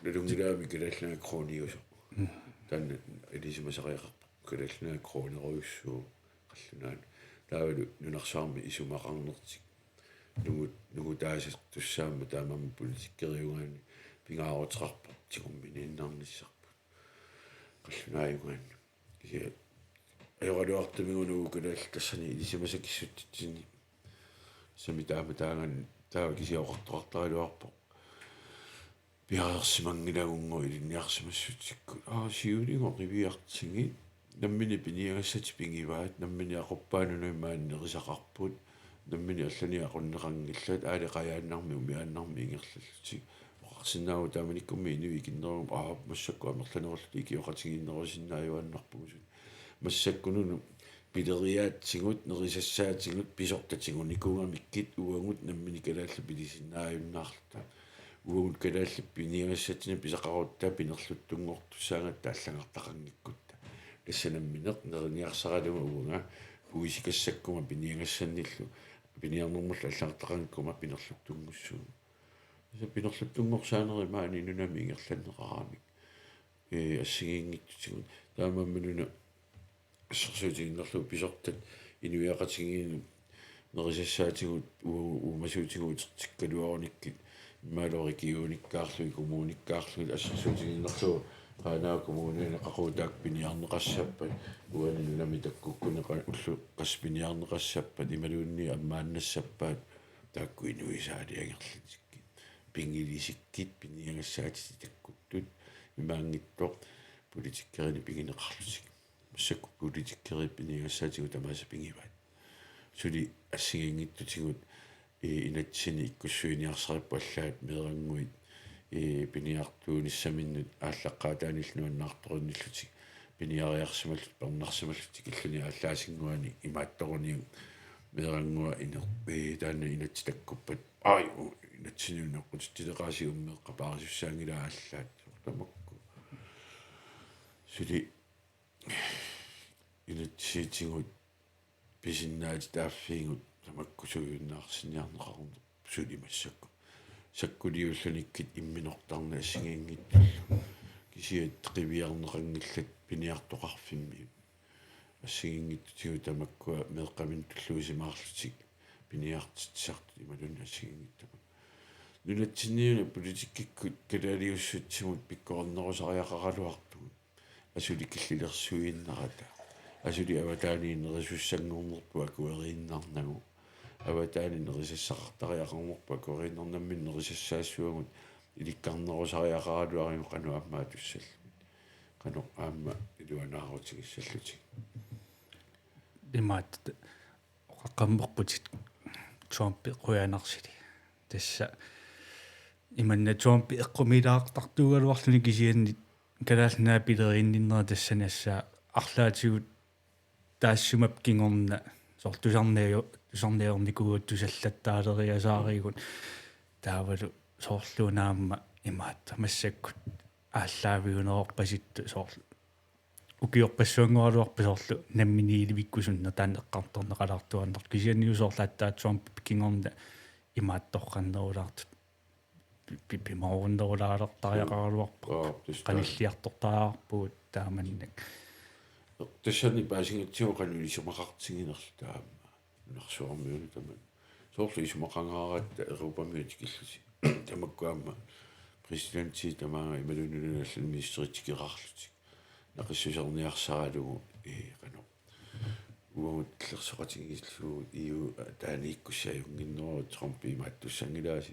Nalunngilaami Kalaallit Nunaat kroniusoq. Mm. Taanna ilisimasariaqarpoq. Kalaallit Nunaat kronerujussuuvoq qallunaanut. Taavalu nunarsuarmi isumaqarnertik. Nugu-, nugutaasartussaammat taamaammat politikkeriugaanni pingaaruteqarpoq tigumminiinnarnissarput. Qallunaajugaanni. Kisianni ajoraluartumik uku kalaallit tassani ilisimasakissutsitsinni. Tassami taama taanna taava kisianni oqartoqartaraluarpoq. Piareersimanngilagut uku ilinniarsimassutsikkut. Aa, siuligut qiviartigit. Nammineq piniagassatik pigivaat, nammineq aquppaanut maani nerisaqarput, nammineq allanik aqunneqanngillat, aali qajaannarmi umiaannarmi ingerlallutik. Oqarsinnaavoq taamanikkummi inuit ikinnerugami, aa, massakkut amerlanerullutik ikioqatigiinnerusinnaajuaannarpugut. Massakkununut pileriaatsigut, nerisassaatigut, pisortat tigunikuugamikkit, uagut nammineq kalaallit pilisinnaajunnaarluta. Uagut kalaallit piniagassatsinnut pisaqarutta pinerluttunngortussaagatta allagartaqanngikkutta. Tassa nammineq neriniarsaralugu uanga puisikassakkuma piniagassannillu, piniarnermullu allagartaqanngikkuma pinerluttunngussuugut. Tassa pinerluttunngorsaanerit maani nunami ingerlanneqaramik. Ee, assigiinngitsutigut. Taamaammat una assersuutigiinnarlugu pisortat inuiaqatigiinnut nerisassaatigut uu-, uumasuutigut utertikkaluarunikkit imaluunniit regionikkaarlugit, kommunikkaarlugit assersuutigiinnarlugu Qaanaaq Kommuniani qaqugu taakku piniarneqassappat, uani nunami takkukkuni qa-, ullut qassit piniarneqassappat, imaluunniit ammaannassappat, taakku inuit saaliangerlutikkit, pingilisikkit, piniagassaatitit takkuttut, imaanngitsoq politikkerinik pigineqarlutik. Massakkut politikkeriit piniagassaatigut tamaasa pigivaat. Suli assigiinngitsutigut, ee, inatsisinik ikkussuiniarsaripput allaat meerannguit, ee, piniartuunissaminnut aallaqqaataaniillu nuannaartorinnillutik piniariarsimallutik, pernarsimallutik illuni aallaassinnguani imaattoruniuk meerannguaq iner-, ee, taanna inatsit takkuppat. Ai, u-, inatsisiniunneqqutitsileqaasi ummeeqqap paarisussaanngilaa allaat. Tamakku. Suli inatsisitigut pisinnaatitaaffiigut tamakku suujunnaarsinniarneqarnerput suli massakkut. Sakkuliullunikkit imminortarneq assigiinngitsullu. Kisianni qiviarneqanngillat piniartoqarfimmi. Assigiinngitsutigut tamakkua meeqqaminnut tulluusimaarlutik piniartitsisartut imaluunniit assigiinngitsut tamakku. Nunatsinniuna politikkikkut kalaaliussutsimut pikkorinnerusariaqaraluartugut. Asuli killilersuiinnarata. Asuli avataaniit nerisussanngornerput akueriinnarnagu. Avataaniit nerisassaqartariaqarnerput akueriinnarnagu, nammineq nerisassaassuagut ilikkarnerusariaqaraluarigut qanoq aamma atussallugit. Qanoq aamma iluanaarutigissallugit. Imaattoq oqaqqammerputit Trump qujanarsilik. Tassa Imanna Trump eqqumiilaartartuugaluarluni kisianni Kalaallit Nunaat pileriinninnera tassani assaa arlaatigut taassuma kingorna soorlu tusarnaajo-, tusarnaajornikuugatsigu sallattaaleriasaarigut taavalu soorlu una aamma imaattoq massakkut aallaaviunerorpasittoq soorlu ukiorpassuanngoraluarpat soorlu namminiilivikkusunneq taanna eqqartorneqalaartuaannartoq kisianni soorlu aatsaat Trumpip kingorna imaattoqqannerulaartut pi-, pi-, pimoorunnerulaalertariaqaraluarpoq. Aap, tassa. Qanilliartortariaqarpugut taamannak. Tassani paasingatsigu qanoq isumaqartiginerluta aamma. Nunarsuarmiunut tamanna. Soorlu isumaqangaaratta Europamiut tikillutik. Tamakku aamma præsidenti tamaanga imaluunniit nunanut allanut ministerit tikeraarlutik. Naqissuserniarsaralugu, ee, qanoq. Uagut illersoqatigiillugu E U taaniikkussi ajunnginneruvoq Trump imaattussanngilaasi.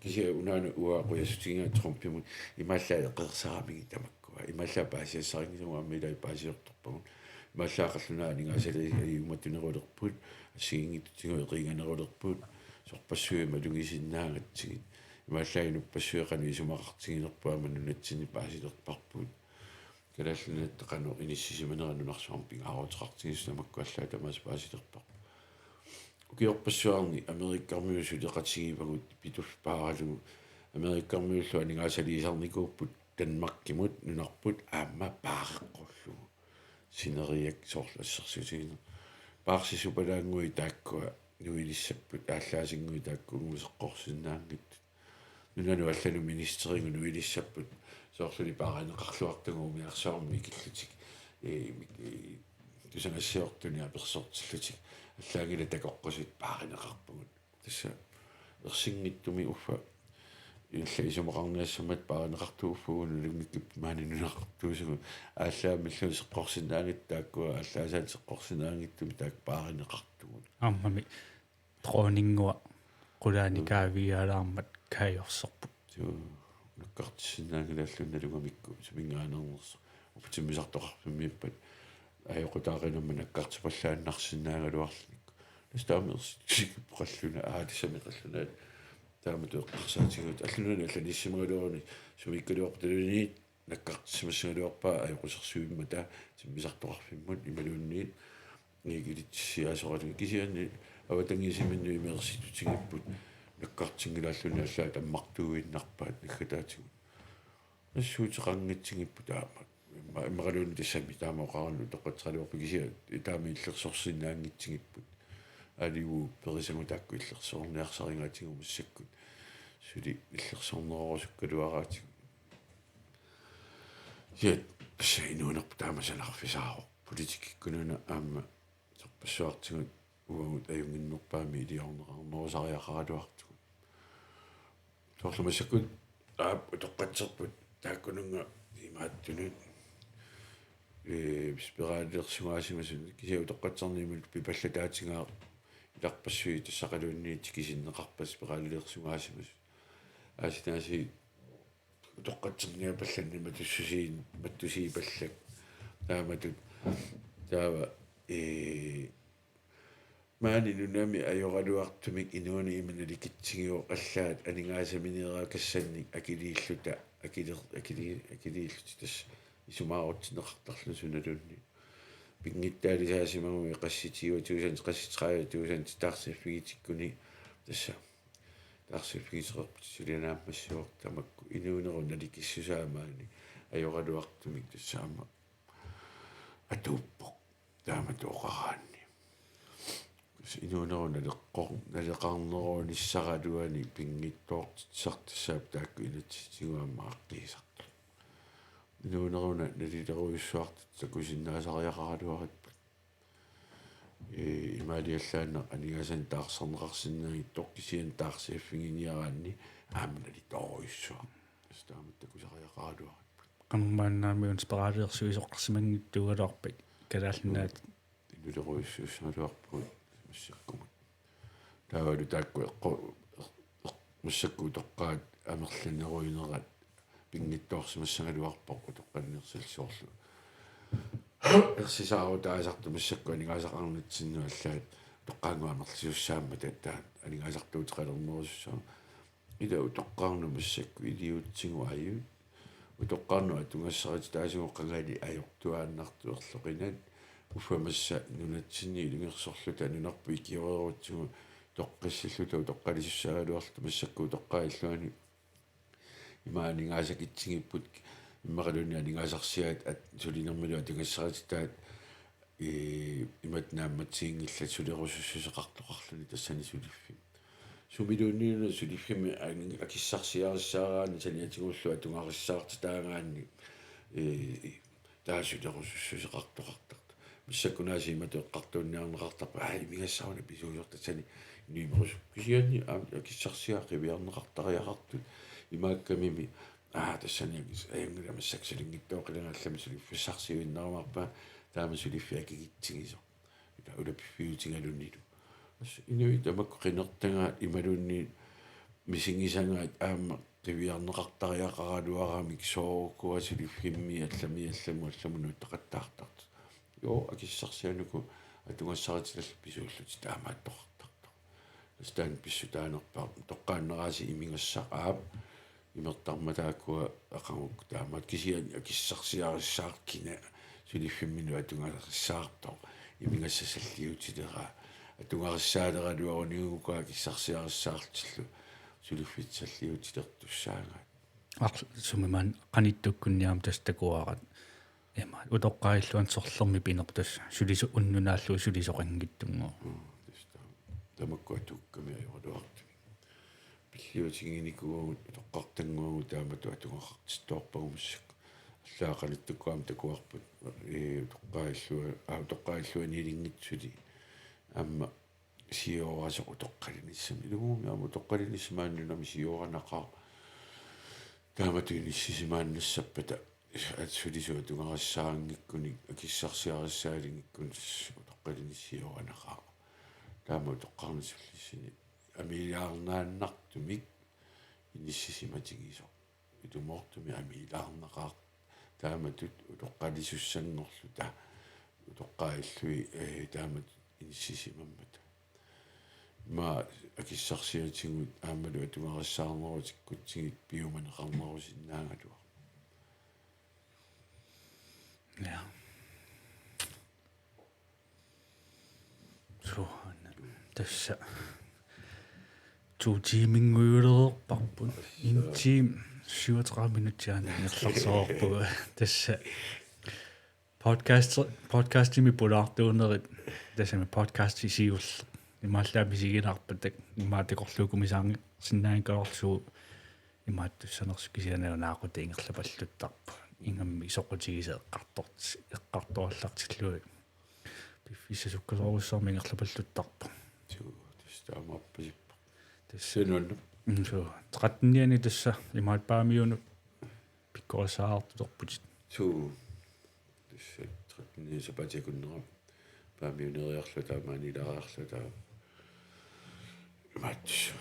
Kisianni unaana uanga qujassutigiga Trumpimut imaallaat eqeersaramigit tamakkua. Imaallaat paasiassarinngisagut aamma ilai paasiortorpagut. Imaallaat qallunaat aningaasaliisit ajuummatunerulerput, assigiinngitsutigut eqiinganerulerput, sorpassuit malugisinnaagatsigit. Imaallaat inuppassuit qanoq isumaqartiginerput aamma nunatsinni paasilerparput. Kalaallit Nunaata qanoq inissisimanera nunarsuarmi pingaaruteqartigisoq tamakku allaat tamaasa paasilerparput. Ukiorpassuarni Amerikkarmiut suleqatigivagut pituffaaralugu. Amerikkarmiullu aningaasaliisarnikuupput Danmarkimut nunarput aamma paareqqullugu. Sineriak soorlu assersuutigineq. Paarsisupalaannguit taakkua nuilissapput, aallaasinngui taakkuugut seqqorsinnaanngitsut. Nunanut allanut ministerigut nuilissapput, soorluli paarineqarluartugut umiarsuarmi mikillutik, ee, mik-, ee, tusagassiortunik apersortillutik, allaanngilaq takoqqusut paarineqarpugut. Tassa ersinngitsumik uffa ilaa isumaqarniassammat paarineqartuuffigalugu nunammikkut maani nunaqartuusugut. Aallaammilluunniit seqqorsinnaanngitsut taakkua, aallaasaat seqqorsinnaanngitsumik taakku paarineqartugut. Aammami dronninngua qulaani Mm. kaaviiaalaarmat kaajorsorput. Suu, nakkartissinnaanngilaq allanut nalugamikku suminngaanneernersoq. Uppa timmisartoqarfimmiippat ajoqutaaqinamma nakkartipallaannarsinnaagaluarluni. Tassa taama ersittusikkippoq qallunaat, aa, tassami qallunaat. Taamatut eqqarsaatigalugu allanut nunanut allaniissimagaluaruni sumiikkaluarpata nunanit nakkartissimassagaluarpaa ajoqusersuimmata timmisartoqarfimmut imaluunniit ikilitsissiaasoralugu kisianni avatangiisiminnut ima ersittusigipput nakkartinngilaarluni allaat ammartuuinnarpaat naggataatigut. Nassuuteqanngitsigipput taama. Imma-, immaqaluunniit tassami taama oqarannut utoqqatseraluarput kisianni taama illersorsinnaanngitsigipput. Aaliu perisagut taakku illersorniarsarigaatigut massakkut. Suli illersornerorusukkaluaraatigut. Ja, tassa inuunerput taama sanarfisaavoq. Politikkikkut una aamma sorpassuartigut uagut ajunnginnerpaamik iliorneqarnerusariaqaraluartugut. Soorlu massakkut aap utoqqatserput taakkununnga imaattunut, ee, spiralilersugaasimasut kisianni utoqqatserneq imaluunniit pipallataatigaaq ilarpassui tassaqaluunniit tikisinneqarpata spiralilersugaasimasut. Aasitaasiit utoqqatserniapallanneq matussusiin-, mattusiipallak. Taamatut taava, ee, maani nunami ajoraluartumik inuuneq ima nalikitsigivoq allaat aningaasaminiirakassannik akiliilluta, akiler-, akili-, akiliillutik tassa isumaarutinneqartarluni sunaluunniit. Pinngitsaalisaasimaguit qassit tyve tusind, qassit tredive tusind taarsiffigitikkuni tassa taarsiffigiteqarput sulianaammassivoq tamakku inuunerup nalikissusaa maani ajoraluartumik tassa aamma atuuppoq taamatut oqaraanni. Tassa inuunerup naleqqor-, naleqarnerunissaraluani pinngitsoortitsisartussaapput taakku inatsisitigut aamma aaqqiisartut. Inuuneruna nalilerujussuartut takusinnaasariaqaraluarput. Ee, imaaliallaannaq aningaasanik taarserneqarsinnaanngitsoq kisianni taarsiffiginiaraanni aamma nalitoorujussuaq. Tassa taamatut takusariaqaraluarput. Qanormaannaamiuna spiralilersuisoqarsimanngitsuugaluarpat Kalaallit Nunaat. Inuunerujussuussagaluarpugut massakkumut. Taavalu taakku eqqu-, eq-, massakkut utoqqaat amerlaneruinerat pinngitsoorsimassagaluarpoq utoqqalinersilissuarlu. Ersisaarutaasartut massakkut aningaasaqarnitsinnut allaat utoqqaannguaq amerlisussaammata taava aningaasartuuteqalernerusussaammat. ila utoqqarnut massakkut iliuutsigu ajut. Utoqqarnut atugassarititaasugut qangali ajortuaannartuerloqinat. Uffa massa nunatsinni ilungersorluta nunarput ikioreerutsigu toqqissilluta utoqqalisussaagaluarluta massakkut utoqqaat illuanni ima aningaasakitsigivut immaqaluunniit aningaasarsiaat at-, sulinermilu atugassarititaat, ee, imatut naammassiginngillat sulerusussuseqartoqarluni tassani suliffimmi. Sumiluunniuna suliffimmi ani-, akissarsiarissaaraanni saniatigullu atugarissaartitaagaanni, ee, taava sulerusussuseqartoqartartoq. Massakkut aasiit imatut eqqartuunniarneqartarput, aa, imigassaq una pisuusortassani inuimerusukkut kisianni, aa, akissarsiaat qiviarneqartariaqartut. Imaakkamimi, aa, tassani akis-, ajunngilaq massakkut sulinngitsoorlunga allamik suliffissarsiuinnarumaarpaa, taama suliffik akigitsigisoq. Ila ulapiffiutigalunilu. Tassa inuit tamakku qinertagaat imaluunniit misigisagaat aamma qiviarneqartariaqaraluaramik soorukua suliffimmi allamik allamut allamut nuuttoqattaartartut. Joo, akissarsiat uku atugassaritilallu pisuullutik taamaattoqartartoq. Tassa taanna pissutaanerpaaq toqqaannaraasi imigassaq aap imertarmat taakkua aqagukkut taamaat kisianni akissarsiarissaartoq kina suliffimminut atugarissaartoq imigassaq salliutileraa atugarissaaleraluaruniuk uku akissarsiarissaartillu suliffik salliutilertussaagaat. Arl-, sumimaanna qanittukkunniarami tassa takuaqqat. Ima, utoqqaat illuanni sorlermi pinerpoq tassa sulisu-, unnuk naallugu sulisoqanngitsunnguuq. Mm, tassa taama. Tamakku atukkami ajoraluartumik. Pilliutiginikuuagut utoqqartannguagut taamatut atugaqartittoorpagut massakkut. Allaat qanittukkut aamma takuarput, ee, utoqqaat illua-, aa, utoqqaat illuanni ilinngitsut suli. Aamma sioorasoq utoqqalinissamut. Ilumut aamma utoqqalinissimaanni nunami siooranaqaaq. Taamatut inissisimaannassappata at sulisut atugarissaanngikkunik akissarsiarissaanngikkunik utoqqalinissiooranaqaaq. Taama utoqqarnit sullissuni amiilaarnaannartumik inissisimatigisoq. Ilumoortumik amiilaarnaqaaq. Taamatut utoqqalisussanngorluta utoqqaat illui, ee, taamatut inissisimammata. Ima akissarsiatigut aammalu atugarissaarnerutikkutsigit piumaneqarnerusinnaagaluaq. Ja. Suuhana. Tassa. To tiiminngujulereerparput. En time, syvogtredive minuttia aana ingerlasoorpugut. Tassa. Podcast, podcastimi pulaartuunerit. Tassami podcasti siulleq. Imaallaat misigilaarpat tak-, imaat takorluukkut missaanngikkaluarlugu imaattussanersoq kisianni naaqutaq ingerlapalluttarpoq. Ingammik soqutigisoq eqqartort-, eqqartorallartillugit. Piffissaq sukkasoorujussuarmik ingerlapalluttarpoq. Suu, tassa taamaappoq. Tassa. Sinunnap. Mm, suu. Trettenianni tassa imaat Paamiunut pikkorissaartulerputit. Suu. Tassa trettenianni sapaatip akunnerani Paamiuneriarluta taava maaniilaariarluta taava. Imaattussaq.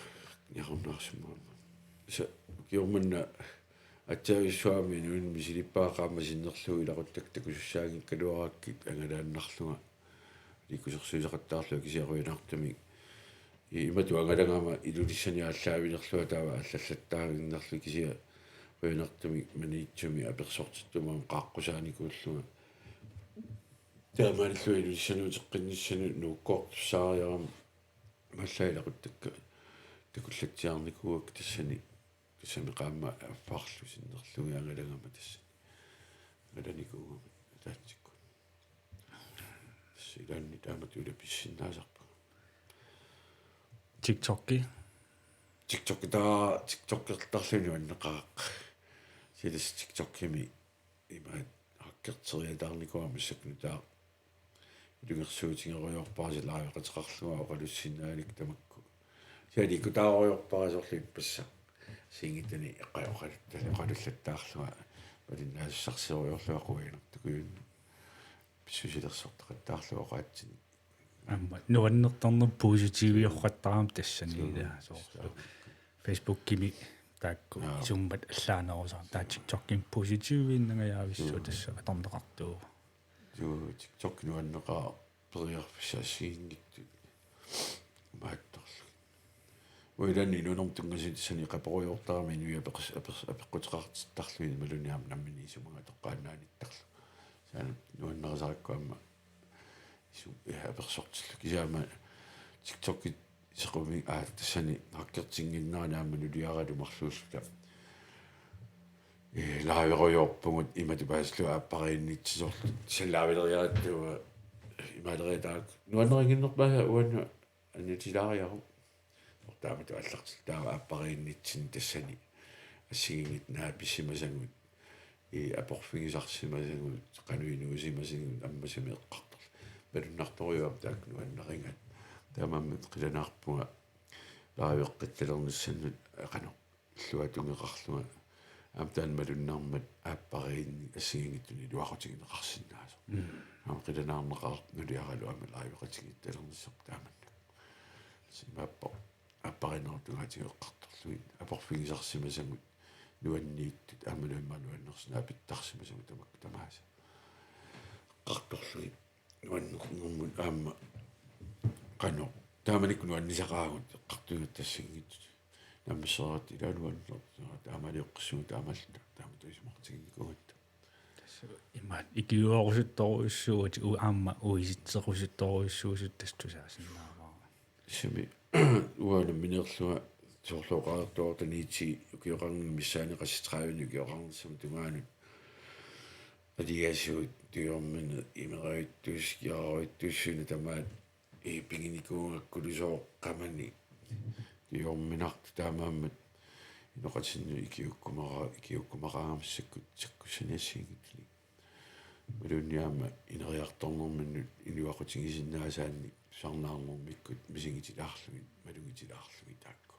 Niaqornaarsimmaammat. Tassa ukioq manna aatsaat misissuarmi inuuneq misilippara qaammat sinnerlugu ilaquttakka takusussaanngikkaluarakkit angalaannarlunga. Aliikkusersuisoqattaarlunga kisianni qujanartumik. I-, imatut angalagama Ilulissani aallaavilerlunga taava allallattaaginnarlunga kisianni qujanartumik Maniitsumi apersortittumik aamma qaaqqusaanikuullunga. Taamaalillunga Ilulissanut uteqqinnissanut nuukkoortussaariarama imaallaat ilaquttakka takullatsiarnikuuakka tassani, tassami qaammat affarlu sinnerlugit angalagama tassani. Angalanikuugama ataatsikkut. Tassa ilaanni taamatut ulapissinnaasarpunga. TikTokki? TikTokki taava, TikTokertarluni nuanneqaaq. Silas TikTokkimi imaat hakkerteriataarnikuugama massakkut nutaaq. Ilungersuutigerujoorpara silaaveqateqarlunga oqalussinnaanikkut tamakku. Sialikutaarujoorpara soorlu ippassaq. Siingitani eqqajoqaluttani oqalullattaarlunga. Malinnaasussarsiorujoorlunga qujanartukujunnut. Pissusilersortaqattaarlunga oqaatsinik. Aamma nuannertarneq positiviorqattaarami tassani. Suu, ilaa soorlu. Facebookimi taakku. Jaa. Isummat allaanerusarami. Taava TikTokimi positiviinnangajaavissuaq. Mm. Tassa atorneqartuuvoq. Juu, TikTok nuanneqaaq periarfissat assigiinngitsut. Imaattorlugit. Uilanni inuunermut tunngasut tassani qaporujoortarami inuit apeqs-, apeqs-, apeqquteqartittarlugit imaluunniit aamma nammineq isumaga toqqaannarnittarlugit. Taanna nuannarisarakku aamma isu-, eh, apersortillugu. Kisianni aamma TikTokit sequmi, aa, tassani hackertinnginnerani aamma nuliaralu marluulluta. Eh, liverujoorpugut imatut paasillugu aappariinnitsisorlu. Tassa liveleriaratta imaaleriataakku. Nuannarinnginnerpaasara uannut annilaariaruk. Taamatut aallartillugu taava aappariinnitsinni tassani assigiinngitsut naapisimasagut, ii, aporfigisarsimasagut, qanoq inuusimasagut ammasumik eqqartorlugu. Malunnartorujuuvoq taakku nuannarigaat. Taamaammat qilanaarpunga liveqqittalernissamut qanoq illuatungeqarlunga. Aamma taanna malunnarmat aappariinni assigiinngitsunik iluaqutigineqarsinnaasoq. Mm. Aamma qilanaarnaqaaq nuliaralu aamma liveqatigiittalernissaq taamannak. Imaappoq aappariinnerup tungaatigut eqqartorlugit. Aporfigisarsimasagut nuanniittut aammalu immaqa nuannersut naapittarsimasagut tamakku tamaasa. Eqqartorlugit. Nuannernermut aamma qanoq. Taamanikkut nuannisaqaagut eqqartuinnassanngitsut. Nammineq soorlu ilaa nuanneq. Taamaalioqqissuugut taamaalilluta. Taamatut isumaqatigiinnikuugatta. Tassa imaat ikiuerusuttorujussuuvutit u-, aamma uisitsequsuttorujussuusut tassa tusaasinnaavara. Tassami uanga nammineerlunga soorlu oqariartuarta niitii ukioqarnini missaani qassit tredive ukioqarnissamut tungaanut. Aliasuut tujormineq imerajuttuus-, ikiararujuttuussuuneq tamaat, ii, piginikuugakkulusoq qamani tujorminartoq taamaammat inoqatinnut ikiuukkumara-, ikiuukkumaraangama sakku-, sakkussaniassiinngitsunik. Imaluunniit aamma ineriartornerminnut iluaqutigisinnaasaanik tusarnaarnermikkut misigitilaarlugit, malugitilaarlugit taakku.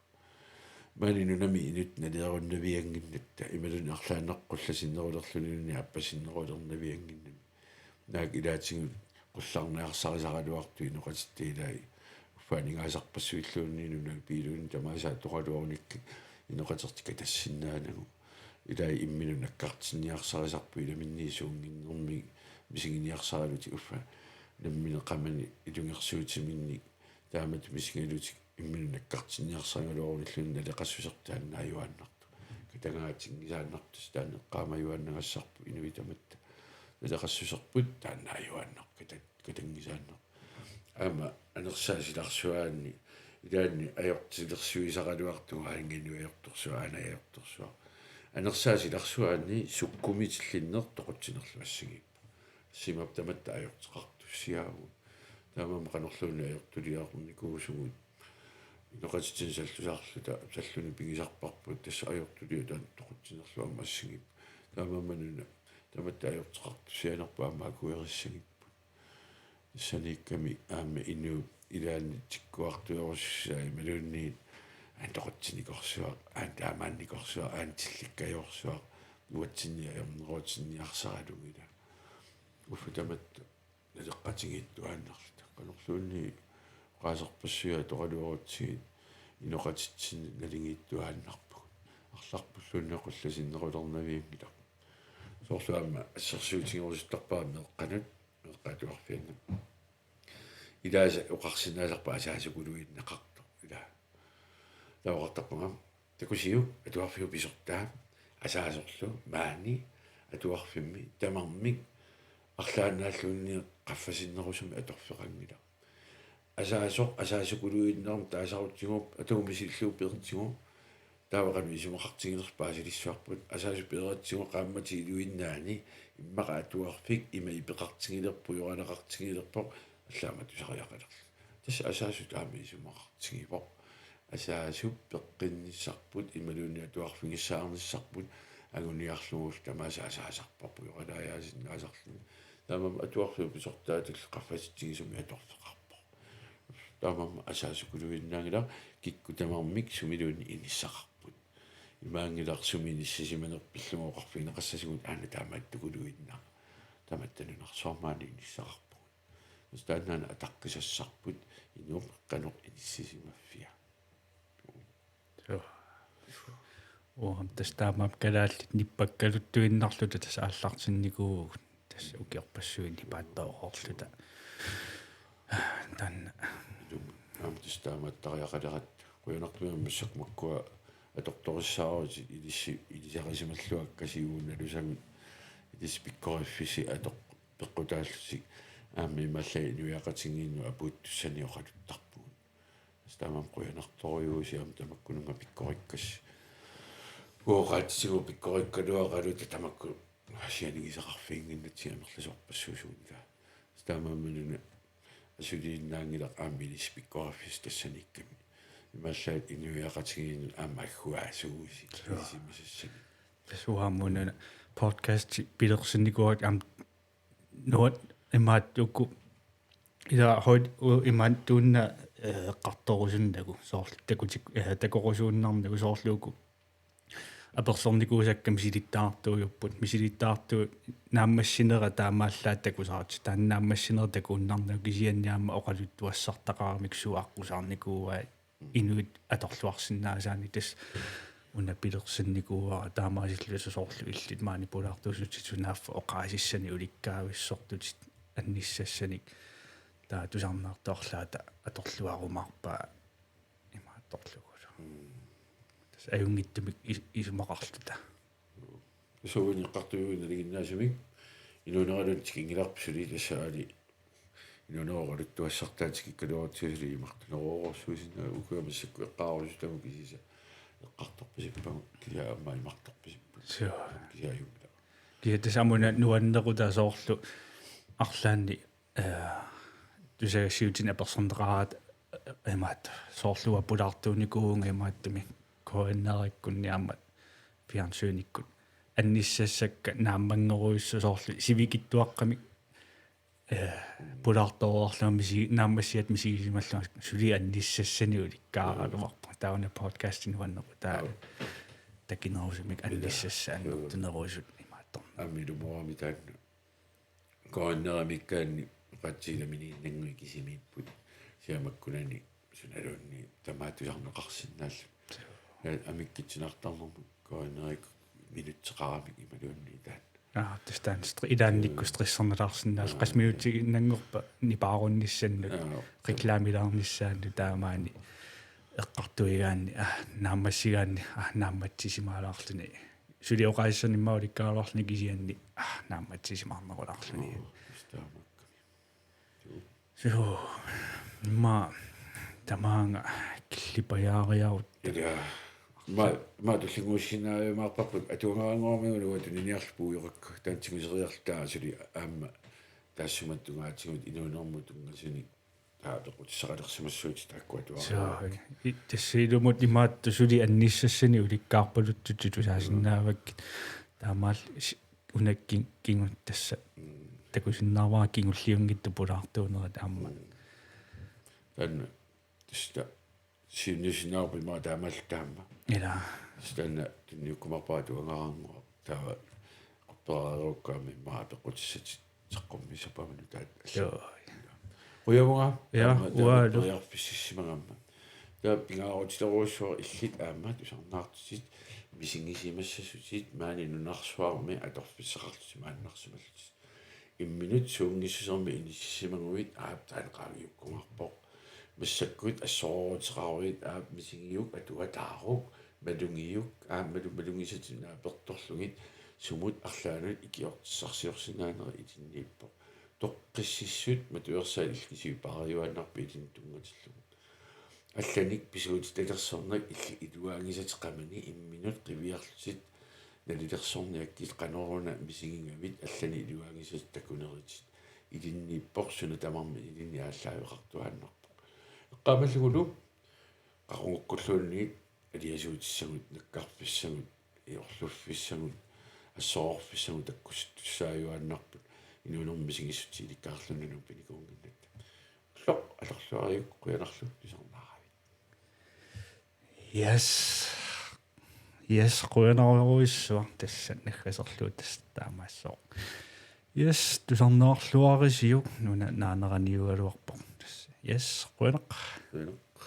Maani nunami inuttut nalilerunnaviannginnatta, imaluunniit arlaanneq qullasinnerulerluniluunniit appasinnerulernaviannginnami. Naak ilaatigut qullarniarsarisaraluartut inoqatitta ilai. Uffa aningaasarpassuilluunniit nunap piiluini tamaasa atoraluarunikkit inoqatertik katassinnaanagu. Ilai imminut nakkartinniarsarisarput ilaminniit suunnginnermik misiginiarsaralutik uffa nammineq qamani ilungersuutiminnik taamatut misigalutik imminut nakkartinniarsarigaluarunilluunniit naleqassuserput taannaajuaannartoq. Katangaatingisaannartoq taanna eqqaamajuaannagassarput inuit tamatta. Naleqassuserput taannaajuaannarpoq kata-, katanngisaannarpoq. Aamma anersaat silarsuaanni ilaanni ajortilersuisaraluartugut aannginnut ajortorsuaq, aana ajortorsuaq. Anersaat silarsuaanni sukkumi tillinneq toqutsinerlu assigiippoq. Simap tamatta ajorteqartussiaavugut. Taamaammat qanorluunniit ajortuliarnikuusugut. Inoqatitsinnut sallusarluta, salluni pigisarparput, tassa ajortuliaq taanna toqutsinerlu aamma assigiippoq. Taamaammat una tamatta ajorteqartussiaanerput aamma akuerissagipput. Tassaniikkami aamma inuup ilaanni tikkuartuerusussaa imaluunniit aana toqutsinikorsuaq, aana taamaannikorsuaq, aana tillikkajoorsuaq, nuatsinni ajornerutinniarsaralugit. Uffa tamatta naleqqatigiittuaannarluta. Qanorluunniit oqaaserpassuit atoraluarutsigit inoqatitsinnut naligiittuaannarpugut. Arlarpulluunniit qullasinnerulernavianngilaq. Soorlu aamma assersuutigerusuttarpara meeqqanut, meeqqat atuarfiannut. Ilaasa oqarsinnaasarput asaasukuluinnaqartoq. Ilaa. Taava oqartarpunga. Takusiuk atuarfiup pisortaa asaasorlu maani atuarfimmi tamarmik arlaannaalluunniit qaffasinnerusumik atorfeqanngilaq. Asaasoq asaasukuluinnarmat taasarutsigu atuumik silluupiartigu taava qanoq isumaqartigilerpat paasilissuarput asaasoq peeratsigu qaammatip iluinnaani immaqa atuarfik ima ipeqartigilerpoq ujoraneqartigilerpoq allaammat tusariaqalerluta. Tassa asaasoq taama isumaqartigivoq. Asaasoq peqqinnissarput imaluunniit atuarfigissaarnissarput anguniarlugulu tamaasa asaasarparput ujoraajaasinnaasarluni. Taamaammat atuarfiup pisortaatillu qaffasitsigisumik atorfeqarpoq. Taamaammat asaasukuluinnaanngilaq kikkut tamarmik sumiluunniit inissaqarput. Imaanngilaq sumi inissisimanerput pillugu oqarfigineqassasugut aana taamaattukuluinnaq. Tamatta nunarsuarmi aana inissaqarpugut. Tassa taannaana ataqqisassarput inuup qanoq inissisimaffia. Joo. Uanga tassa taamaammat kalaallit nippakkaluttuinnarluta tassa aallartinnikuuvugut. Tassa ukiorpassuit nipaattoorluta. Taanna. Ilumut. Aamma tassa taamaattariaqaleratta. Qujanartumik massakkut makkua atortorissaarutit ilissi-, ilisarisimalluakkasi uunnalusagut ilissi pikkoriffissi atoq-, peqqutaallutik aamma imaallaat inuiaqatigiinnut apuuttussanik oqaluttarpugut. Tassa taamaammat qujanartorujuusi aamma tamakkununnga pikkorikkassi. Uagut oqaatsitigut pikkorikkaluaqaluta tamakku sianigisaqarfiginnginnatsigit amerlasoorpassuit suunuku. Tassa taamaammat una asuliinnaanngilaq aamma ilissi pikkoriffissi tassaniikkami. Imaallaat inuiaqatigiinnut aamma agguaasuusi. Sure. Ilisimasassanik. Tassa uanga aamma una podcasti pilersinnikuuara aamma nuann-, imaattukkut ila hoid u-, imaattuunna, eh, eqqartorusunnagu soorlu takutik-, eh, takorusuinnarnagu soorlu uku apersornikuusakka misilittagartuujupput, misilittagartuut naammassinera taamaallaat takusaratik, taanna naammassinera takuinnarnagu kisianni aamma oqaluttuassartaqaramik suut aqqusaarnikuuai inuit atorluarsinnaasaannik. Tassa una pilersinnikuuara taamaasilluta soorlu illit maani pulaartuussutit sunaaffa oqaasissanik ulikkaavissortutit annissassanik taava tusarnaartuarlaata atorluarumaarpaa imaattorlugulu. Mm. Tassa ajunngitsumik is-, isumaqarluta. Suuneqqartujuinnaliginnaasumik inuuneraluunniit tikinngilarput suli tassa aali inuunerup oqaluttuassartaa tikikkaluarutsigu suli imartunerorsuusinnaa ukiut massakkut eqqaarusuttagut kisiisa eqqartorpasippagut kisianni aamma imartorpasippagut. Sure. Kisianni ajunngilaq. Kisianni tassa aamma una nuannequtaaq soorlu arlaanni eh, tusagassiuutitigut apersorneqaraat, eh, imaattoq soorlu uanga pulaartuunikuuvunga imaattumik K N R-ikkunni aamma fjernsynikkut annissassakka naammanngorujussuaq soorlu sivikitsuaqqamik, eh, pulaartoruarlunga misi-, naammassigatta misigisimallunga suli annissassanik ulikkaaraluarpunga. Taava una podcasti nuannequtaaq. Aap. Takinerusumik annissassat annertunerusut imaattornera. Aamma ilumoorami taanna. K N R-imiikkaanni oqaatsit ilaminnguit kisimiipput. Siamakkunani sunaluunniit tamaat tusarneqarsinnaallutik. Sure. Aa, amikkitsinartarnermut K N R-ikkut minutseqaramik imaluunniit taanna. Aa, tassa taanna stre-, ilaannikkut stressernalaarsinnaallutik. Aa. Qassit minutsiinnanngorpat nipaarunnissannut, aa, reklamilaarnissaannut taamaani eqqartuigaanni, aa, naammassigaanni, aa, naammatsisimaalaarluni. Suli oqaasissanik immaqa ulikkaaraluarluni kisianni, aa, naammatsisimaarnerulaarluni. Aa, tassa taamaakkami. Suu. Suu. Immaqa tamaanga killipajaariarutta. Ilaa. Ima, ima tullinnguussinnaajumaarparput atuagaraannguamigulu uanga tuniniarluta puigoqakku taanna tiguseriarluta taava suli aamma taassuma tungaatigut inuunermut tunngasunik taava peqqutissaqalersimassuutit taakku atuariarput. Suu, i-, tassa ilumut imaattoq suli annissassanik ulikkaarpaluttutit tusaasinnaavakkit. Taamaalilluni s-, una ki-, kingu-, tassa. Mm. Takusinnaavara kingulliunngitsoq pulaartuunerit aamma. Mm. Taanna tassa siunniussinnaavarput immaqa taamaalilluta aamma. Ilaa. Tassa taanna tunniukkumaarpara atuagaraannguaq. Taava qupperaareerukku aamma immaqa apeqqutissatit saqqummiussapput aamma nutaat. Joo. Qujavunga. Ja, taama, taama uaalu. Periarfississimagama. Taava pingaarutilerujussuaq illit aamma tusarnaartutit misigisimassasutit maani nunarsuarmi atorfissaqarlutit maannarsimallutit. Imminut suunngissusermi inissisimaguit aap taanna qaangiukkumaarpoq. Massakkut assorooruteqaruit aap misigiuk atuataaruk malugiuk aammalu malugisat naapertorlugit sumut arlaannut ikiortissarsiorsinnaanerit ilinniippoq. Toqqississut matuersaat illit kisiat paariuaannarpit ilinnut tunngatillugu. Allanik pisuutitalersornak illit iluaagisatit qamani imminut qiviarlutit nalilersorniakkit qanoruna misigigavit allanik iluaagisatit takuneritit. Ilinniippoq suna tamarmi ilinni aallaaveqartuaannarpoq. Eqqaamallugulu qaqugukkulluunniit aliasuutissagut, nakkarfissagut, iorluffissagut, assoroorfissagut takkussuttussaajuaannarput inuunermi misigissutsit ilikkarluni nunanut pinikuunnginnatta. Ulloq atorluariuk qujanarlu tusarnaaravit. Yes. Yes, qujanarujussuaq tassa naggaserlugu tassa taamaassooq. Yes, tusarnaarluarisiuk nuna naaneraniugaluarpoq. Tassa. Yes, qujanaq. Qujanaq.